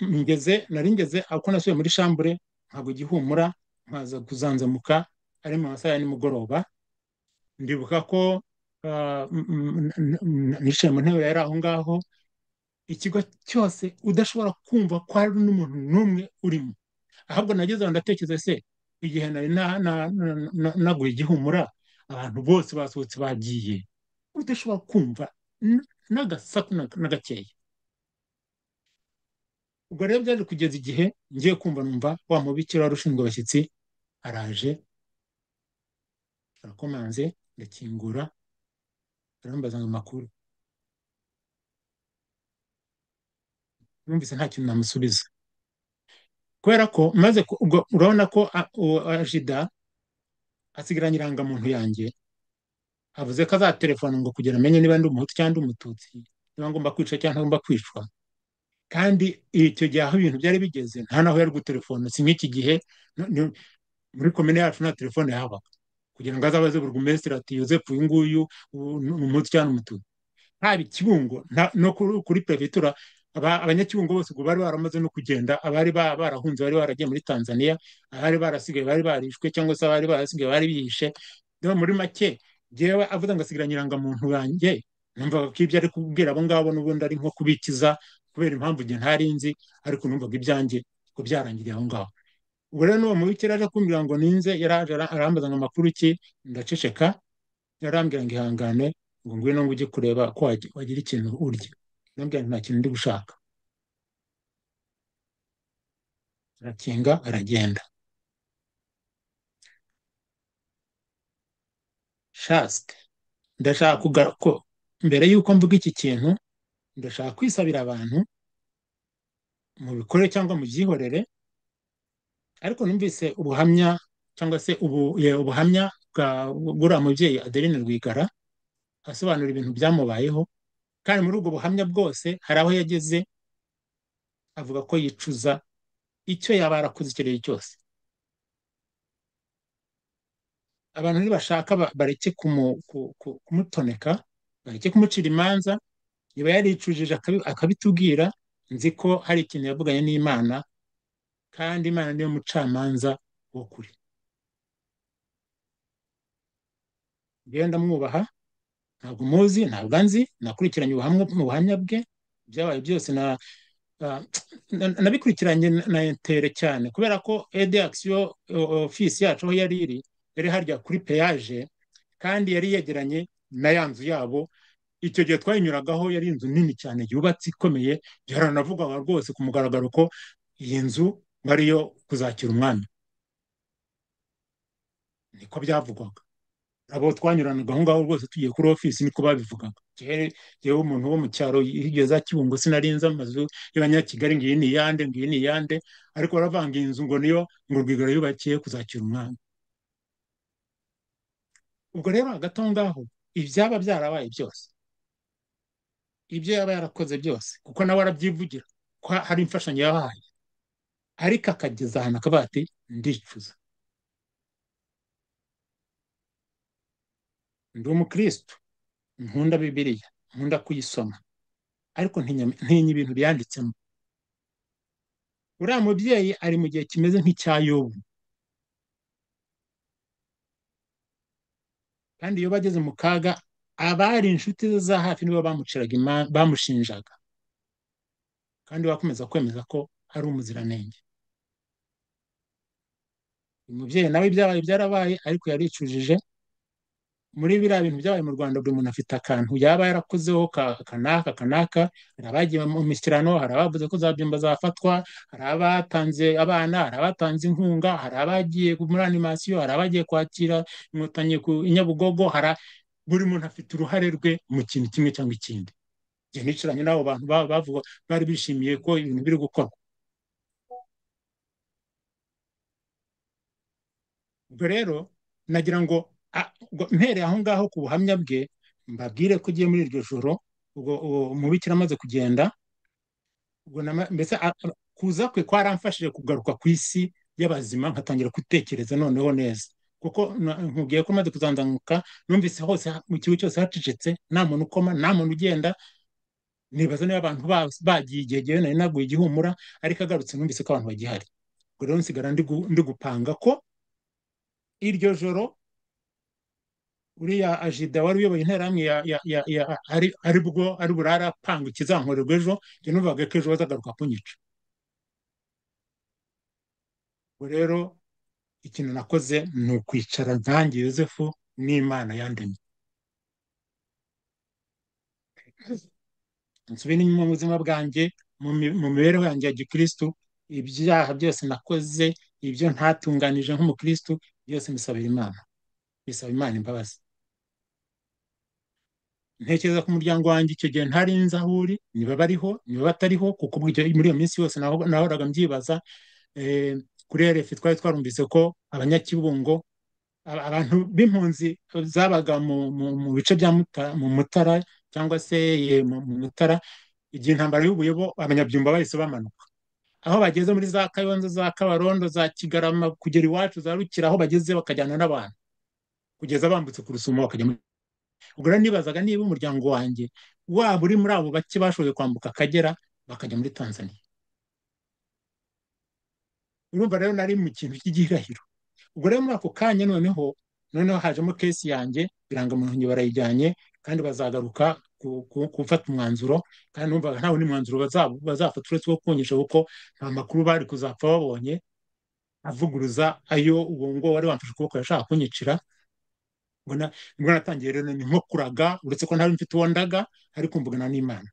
nari ngeze ako nasubiye muri chambre, ntabwo igihumura, nkaza kuzanzamuka ari mu masaha ya nimugoroba. Ndibuka ko nicaye mu ntebe yari aho ngaho, ikigo cyose udashobora kumva ko hari n'umuntu n'umwe urimo. Ahubwo nageze aho ndatekereza, se igihe nari naguye igihumura, abantu bose basohotse bagiye, udashobora kumva n'agasaku na gakeya. Ubwo rero byaje kugeza igihe ngiye kumva numva wa mubikira wari ushinzwe abashyitsi araje, arakomanze, ndakingura, arambaza ngo amakuru. Numvise nta kintu namusubiza, kubera ko maze ubwo urabona ko Ajida asigaranye irangamuntu yanjye, avuze ko azatelefona ngo kugira amenye niba ndi umuhutu cyangwa ndi umututsi, niba ngomba kwica cyangwa ntagomba kwicwa. Kandi icyo gihe aho ibintu byari bigeze nta naho yari gutelefona, si nk'iki gihe muri komine yacu nta telefone yahabaga kugira ngo azabaze burugumesitiri ati Yozefu uyu nguyu ni umuhutu cyangwa umututsi. Haba Kibungo no kuri prefectura, abanyakibungo bose ubwo bari baramaze no kugenda, abari barahunze bari baragiye muri Tanzania, abari barasigaye bari barishwe, cyangwa se abari barasigaye bari bihishe. Muri make jyewe avuze ngo asigaranye irangamuntu yanjye, numvaga ko ibyo ari kubwira abo ngabo n'ubundi ari nko kubikiza kubera impamvu njye ntari nzi, ariko numvaga ibyanjye ko byarangiriye aho ngaho. Ubwo rero n'uwo mubikira aje kumbwira ngo ninze, yaraje arambaza ngo amakuru ki, ndaceceka. Yarambwira ngo ihangane, ngo ngwino ngo ujye kureba ko wagira ikintu urya. Ndambwira nta kintu ndi gushaka. Arakinga aragenda. Shaste, ndashaka ko mbere yuko mvuga iki kintu, ndashaka kwisabira abantu mu bikore cyangwa mu byihorere, ariko numvise ubuhamya cyangwa se ubuhamya bwa gura mubyeyi Adeline Rwigara asobanura ibintu byamubayeho, kandi muri ubwo buhamya bwose hari aho yageze avuga ko yicuza icyo yaba yarakoze icyo ari cyo cyose. Abantu nibashaka bareke kumutoneka, bareke kumucira imanza, niba yaricujije akabitubwira. Nzi ko hari ikintu yavuganye n'Imana, kandi Imana niyo mucamanza w'ukuri. Ngenda mwubaha, ntabwo muzi, ntabwo anzi, nakurikiranye ubuhamya bwe, byabaye byose na ah, nabikurikiranye na intere cyane, kubera ko aide action office yacu aho yari iri, yari harya kuri peyaje, kandi yari yegeranye na ya nzu yabo. Icyo gihe twayinyuragaho yari inzu nini cyane yubatse ikomeye, byaranavugwaga rwose ku mugaragaro ko iyi nzu ngo ariyo kuzakira umwami, niko byavugwaga. Abo twanyuranaga aho ngaho rwose tugiye kuri ofisi niko babivugaga. Jyewe umuntu wo mu cyaro hirya za Kibungo sinari nzi amazu y'Abanyakigali, ngo iyi ni iyande, ngo iyi ni iyande, ariko baravanga iyi nzu ngo niyo ngo Rwigara yubakiye kuzakira umwami. Ubwo rero hagati aho ngaho ibyaba byarabaye byose, ibyo yaba yarakoze byose, kuko nawe arabyivugira ko hari imfashanyo yabahaye, ariko akageza ahantu akavuga ati ndicuza, ndi umukristo, nkunda Bibiliya, nkunda kuyisoma, ariko ntinya ibintu byanditsemo. Uriya mubyeyi ari mu gihe kimeze nk'icya Yobu, kandi iyo bageze mu kaga abari inshuti ze za hafi nibo bamuciraga bamushinjaga, kandi bakomeza kwemeza ko ari umuziranenge. Uyu mubyeyi nawe ibyabaye byarabaye, ariko yaricujije. Muri biriya bintu byabaye mu Rwanda, buri muntu afite akantu yaba yarakozeho kanaka kanaka. Hari abagiye mu mishyikirano, hari abavuze ko za Byumba zafatwa, hari abatanze abana, hari abatanze inkunga, hari abagiye muri animasiyo, hari abagiye kwakira inkotanyi ku Nyabugogo, hari buri muntu afite uruhare rwe mu kintu kimwe cyangwa ikindi. Njye nicaranye n'abo bantu bavuga, bari bishimiye ko ibintu biri gukorwa. Ubwo rero nagira ngo mpereye aho ngaho ku buhamya bwe, mbabwire ko ugiye muri iryo joro, ubwo uwo mubikira amaze kugenda, ubwo mbese kuza kwe kwaramfashije kugaruka ku isi y'abazima, nkatangira gutekereza noneho neza, kuko nkubwiye ko maze kuzanzamuka numvise hose mu kigo cyose hacecetse, nta muntu ukoma, nta muntu ugenda. Nibaza niba abantu bagiye igihe jyewe nari naguye igihumura, ariko agarutse numvise ko abantu bagihari. Ubwo rero nsigara ndi gupanga ko iryo joro uriya ajida wari uyoboye interahamwe ari bwo ari burara apanga ikizankorerwa ejo, njye numvaga ko ejo bazagaruka kunyica. Ubwo rero ikintu nakoze ni ukwicara nkanjye Yozefu n'Imana yandemye, nsubire inyuma mu buzima bwanjye, mu mibereho yanjye ya gikristu, ibyaha byose nakoze, ibyo ntatunganije nk'umukristu byose mbisabira Imana, bisaba Imana imbabazi. Ntekereza ku muryango wanjye icyo gihe ntari nzi aho uri, niba bariho niba batariho, kuko muri iyo minsi yose nahoraga mbyibaza. Kuri RFI twari twarumvise ko abanyakibungo, abantu b'impunzi zabaga mu bice bya mu Mutara cyangwa se mu Mutara, igihe intambara y'ubuye bo abanyabyumba bahise bamanuka, aho bageze muri za Kayonza, za Kabarondo, za Kigarama, kugera iwacu za Rukira, aho bageze bakajyana n'abantu kugeza bambutse ku Rusumo bakajya muri. Ubwo rero nibazaga niba umuryango wanjye waba uri muri abo bake bashoboye kwambuka Akagera bakajya muri Tanzania. Urumva rero nari mu kintu cy'igihirahiro. Ubwo rero muri ako kanya noneho hajemo kesi yanjye, irangamuntu barayijyanye, kandi bazagaruka gufata umwanzuro, kandi numvaga nta wundi mwanzuro bazafata uretse uwo kunyica, kuko nta makuru bari kuzapfa babonye avuguruza ayo uwo ngo wari wamfashe ukuboko yashaka kunyicira. Nibwo natangiye rero ni nko kuraga, uretse ko ntari mfite uwo ndaga, ariko mvugana n'Imana.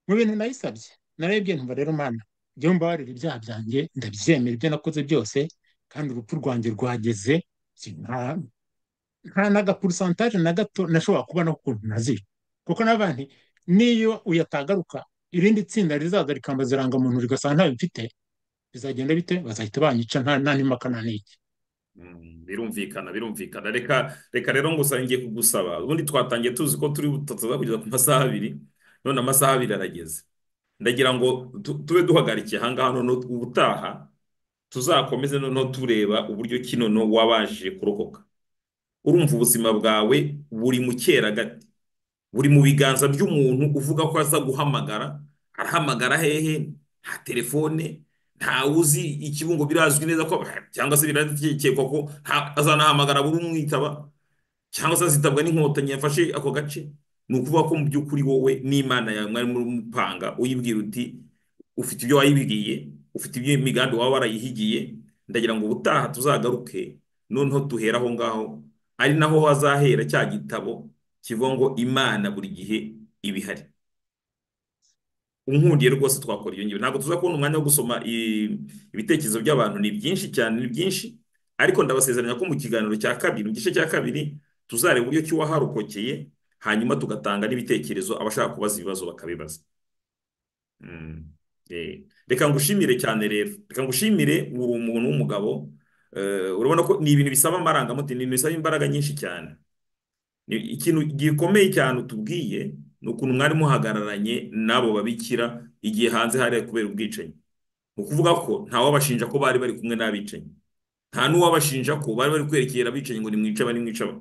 Mu bintu nayisabye narebye ntumva rero Mana, njyewe mbabarira ibyaha byanjye, ndabyemera ibyo nakoze byose, kandi urupfu rwanjye rwageze, nta n'agapurusantaje na gato nashobora kubona ukuntu nazica, kuko n'abandi niyo uyatagaruka irindi tsinda rizaza rikambaza irangamuntu rigasanga ntayo mfite, bizagenda bite? Bazahita banyica nta n'impaka nta n'iki. Birumvikana, birumvikana. Reka rero ngusa ngiye kugusaba. Ubundi twatangiye tuzi ko turi butaza kugeza ku masaha abiri, none amasaha abiri arageze. Ndagira ngo tube duhagarikiye aha ngaha, none ubutaha tuzakomeze noneho tureba uburyo ki noneho wabashije kurokoka. Urumva ubuzima bwawe buri mu cyeragati, buri mu biganza by'umuntu uvuga ko aza guhamagara, arahamagara hehe? Nta telefone, ntawe uzi ikibungo, birazwi neza ko cyangwa se birakekwa ko azanahamagara buri umwitaba, cyangwa se azitabwa n'inkotanyi yafashe ako gace. Ni ukuvuga ko mu by'ukuri wowe n'Imana yawe mwari muri mupanga, uyibwira uti Ufite ibyo wayibwiye, ufite ibyo imigambi waba warayihigiye. Ndagira ngo ubutaha tuzagaruke noneho duhera aho ngaho, ari naho hazahera cya gitabo kivuga ngo Imana buri gihe iba ihari. Unkundiye rwose twakora iyo ngiyo. Ntabwo tuza kubona umwanya wo gusoma ibitekerezo by'abantu, ni byinshi cyane, ni byinshi, ariko ndabasezeranya ko mu kiganiro cya kabiri, mu gice cya kabiri, tuzareba uburyo ki waharokokeye, hanyuma tugatanga n'ibitekerezo, abashaka kubaza ibibazo bakabibaza. Reka ngushimire cyane rero, reka ngushimire, uri umuntu w'umugabo. Urabona ko ni ibintu bisaba amarangamutima, ni ibintu bisaba imbaraga nyinshi cyane. Ikintu gikomeye cyane utubwiye ni ukuntu mwari muhagararanye n'abo babikira igihe hanze hari kubera ubwicanyi. Ni ukuvuga ko nta wabashinja ko bari bari kumwe n'abicanyi, nta n'uwabashinja ko bari bari kwerekera abicanyi ngo nimwice aba nimwice aba.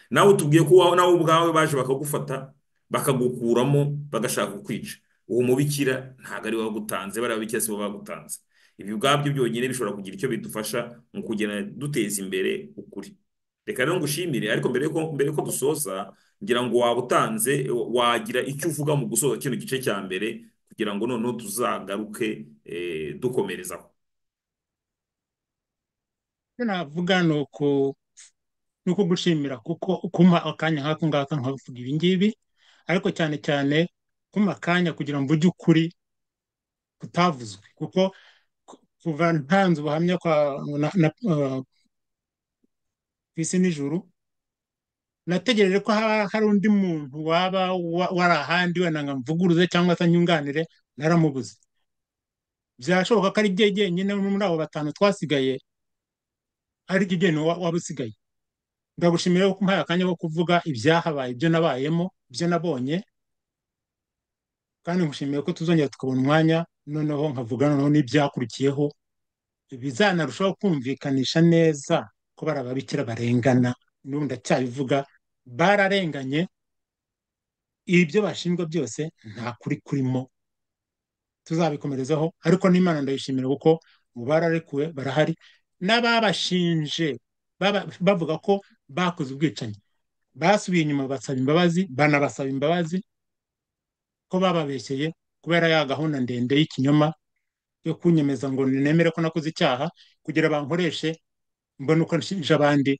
Nawe utubwiye ko nawe ubwawe baje bakagufata bakagukuramo bagashaka kukwica. Uwo mubikira ntabwo ari we wagutanze, bariya babikira si bo bagutanze. Ibi ubwabyo byonyine bishobora kugira icyo bidufasha mu kugenda duteza imbere ukuri. Reka rero ngushimire, ariko mbere yuko dusoza, ngira ngo waba utanze, wagira icyo uvuga mu gusoza kino gice cya mbere, kugira ngo noneho tuzagaruke dukomerezaho. Icyo navuga ni ukugushimira kuko kumpa akanya nk'ako ngako nkavuga ibi ngibi, ariko cyane cyane kumpa akanya kugira ngo mvuge ukuri kutavuzwe, kuko kuva ntanze ubuhamya kwa ku isi n'ijuru, nategereje ko hari undi muntu waba wari ahandi wenda ngo amvuguruze cyangwa se anyunganire, naramubuze. Byashoboka ko ari jye jyenyine muri abo batanu twasigaye, ari jye jyenyine waba usigaye. Ndagushimira ko umpaye akanya ko kuvuga ibyahabaye, ibyo nabayemo, ibyo nabonye, kandi ngushimiye ko tuzongera tukabona umwanya noneho nkavuga noneho n'ibyakurikiyeho, bizanarushaho kumvikanisha neza ko bari ababikira barengana. N'ubu ndacyabivuga, bararenganye, ibyo bashinjwa byose nta kuri kurimo, tuzabikomerezaho. Ariko n'Imana ndayishimira kuko ubu bararekuwe, barahari, n'ababashinje bavuga ko bakoze ubwicanyi basubiye inyuma basaba imbabazi, banabasaba imbabazi ko bababeshyeye kubera ya gahunda ndende y'ikinyoma yo kunyemeza ngo nemere ko nakoze icyaha kugira bankoreshe mbone uko nshinja abandi.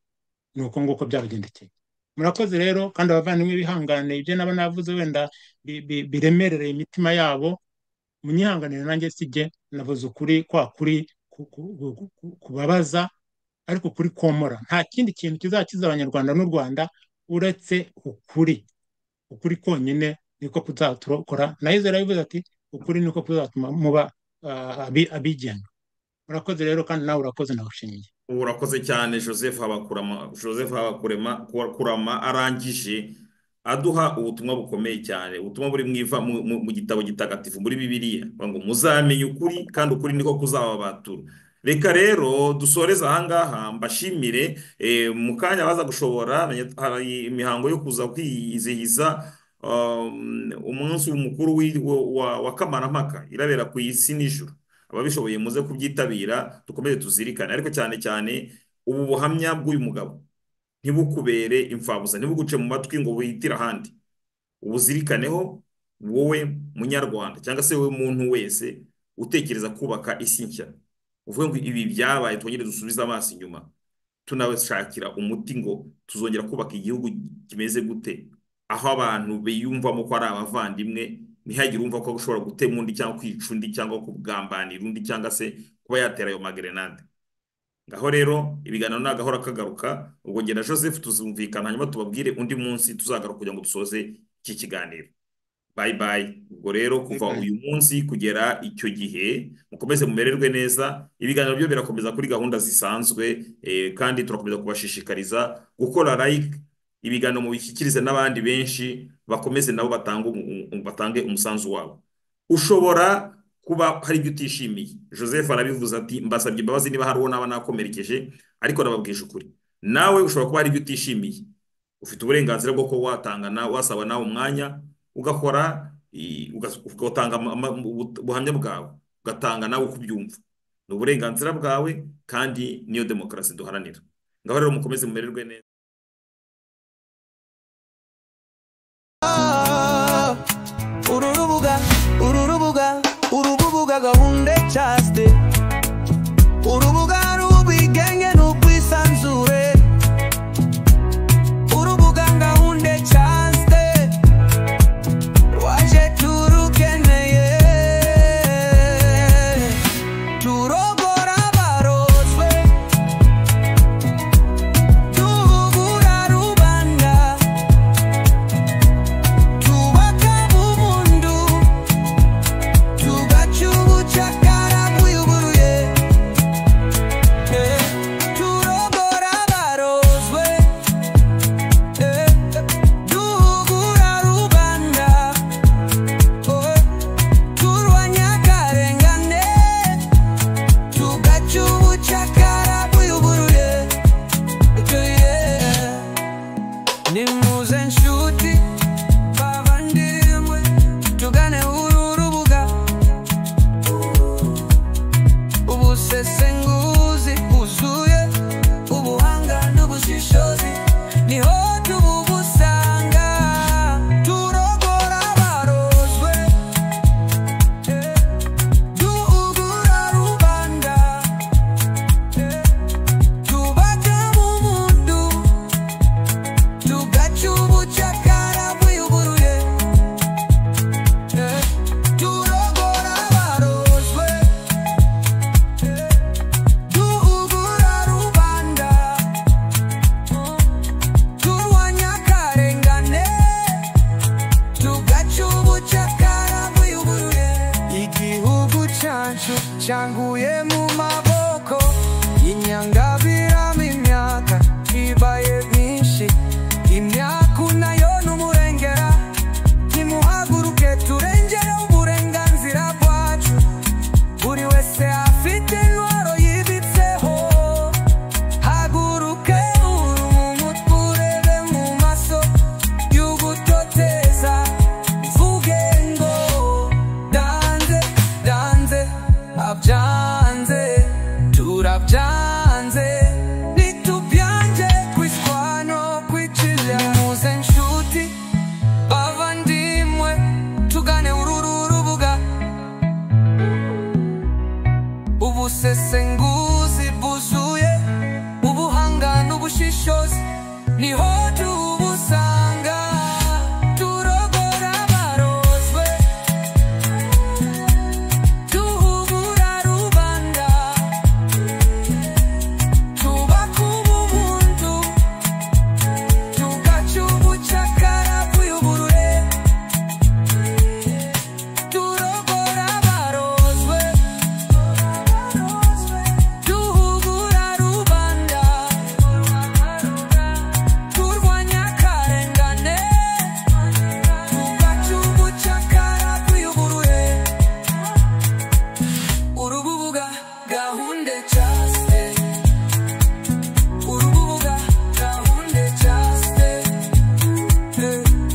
Ni uko nguko byabagendekeye. Murakoze rero, kandi abavandimwe bihangane, ibyo naba navuze wenda biremerereye imitima yabo, munyihanganire, nanjye sijye navuze ukuri kwa kuri kubabaza, ariko kuri komora. Nta kindi kintu kizakiza Abanyarwanda n'u Rwanda uretse ukuri. Ukuri konyine niko kuzaturokora. Na Yezu yarabivuze ati ukuri niko kuzatuma muba abigenga. Murakoze rero, kandi nawe urakoze, nagushimiye. Urakoze cyane Joseph Habakurama. Joseph Habakurema Kurama arangije aduha ubutumwa bukomeye cyane, ubutumwa buri mu gitabo gitagatifu muri Bibiliya, ngo muzamenye ukuri kandi ukuri niko kuzababatura. Reka rero dusoreze aha ngaha, mbashimire. Mu kanya baza gushobora, hari imihango yo kuza kwizihiza umunsi mukuru wa Kamarampaka irabera ku isi n'ijuru. Ababishoboye muze kubyitabira, dukomeze tuzirikane, ariko cyane cyane ubu buhamya bw'uyu mugabo ntibukubere imfabusa, ntibuguce mu matwi ngo buhitire ahandi. Ubuzirikaneho wowe munyarwanda cyangwa se wowe muntu wese utekereza kubaka isi nshya, uvuge ngo ibi byabaye, twongere dusubize amaso inyuma, tunabashakira umuti ngo tuzongera kubaka igihugu kimeze gute, aho abantu biyumvamo ko ari abavandimwe, ntihagire umva ko ushobora gutema undi cyangwa kwica undi cyangwa kugambanira undi cyangwa se kuba yatera ayo magrenade. Ngaho rero ibiganiro nagahora kagaruka, ubwo njye na Joseph tuzumvikana, hanyuma tubabwire undi munsi tuzagaruka kugira ngo dusoze iki kiganiro. Bye bye. Ubwo rero kuva uyu munsi kugera icyo gihe mukomeze mumererwe neza. Ibiganiro byo birakomeza kuri gahunda zisanzwe, kandi turakomeza kubashishikariza gukora like, ibiganiro mubishyikirize n'abandi benshi bakomeze nabo batange umusanzu wabo. Ushobora kuba hari ibyo utishimiye. Joseph arabivuze ati mbasabye imbabazi niba hari uwo naba nakomerekeje, ariko nababwije ukuri. Nawe ushobora kuba hari ibyo utishimiye, ufite uburenganzira bwo kuba watangana, wasaba nawe umwanya, ugakora, ugatanga ubuhamya bwawe, ugatanga nawe uko ubyumva. Ni uburenganzira bwawe kandi niyo demokarasi duharanira. Ngaho rero mukomeze mumererwe neza. Ururubuga, ururubuga, urububuga. Ubusesenguzi bwuzuye ubuhanga n'ubushishozi niho tubusanga. Turogora abarozwe, duhugura rubanda, twubaka ubumuntu, tugaca ubucakara bw'uburure. Turogora abarozwe, duhugura rubanda, turwanya akarengane, tugaca ubucakara bw'uburure. Urubuga gahunda chaste, urubuga gahunda chaste,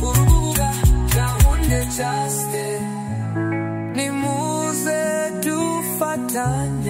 urubuga gahunda chaste. Nimuze dufatanye.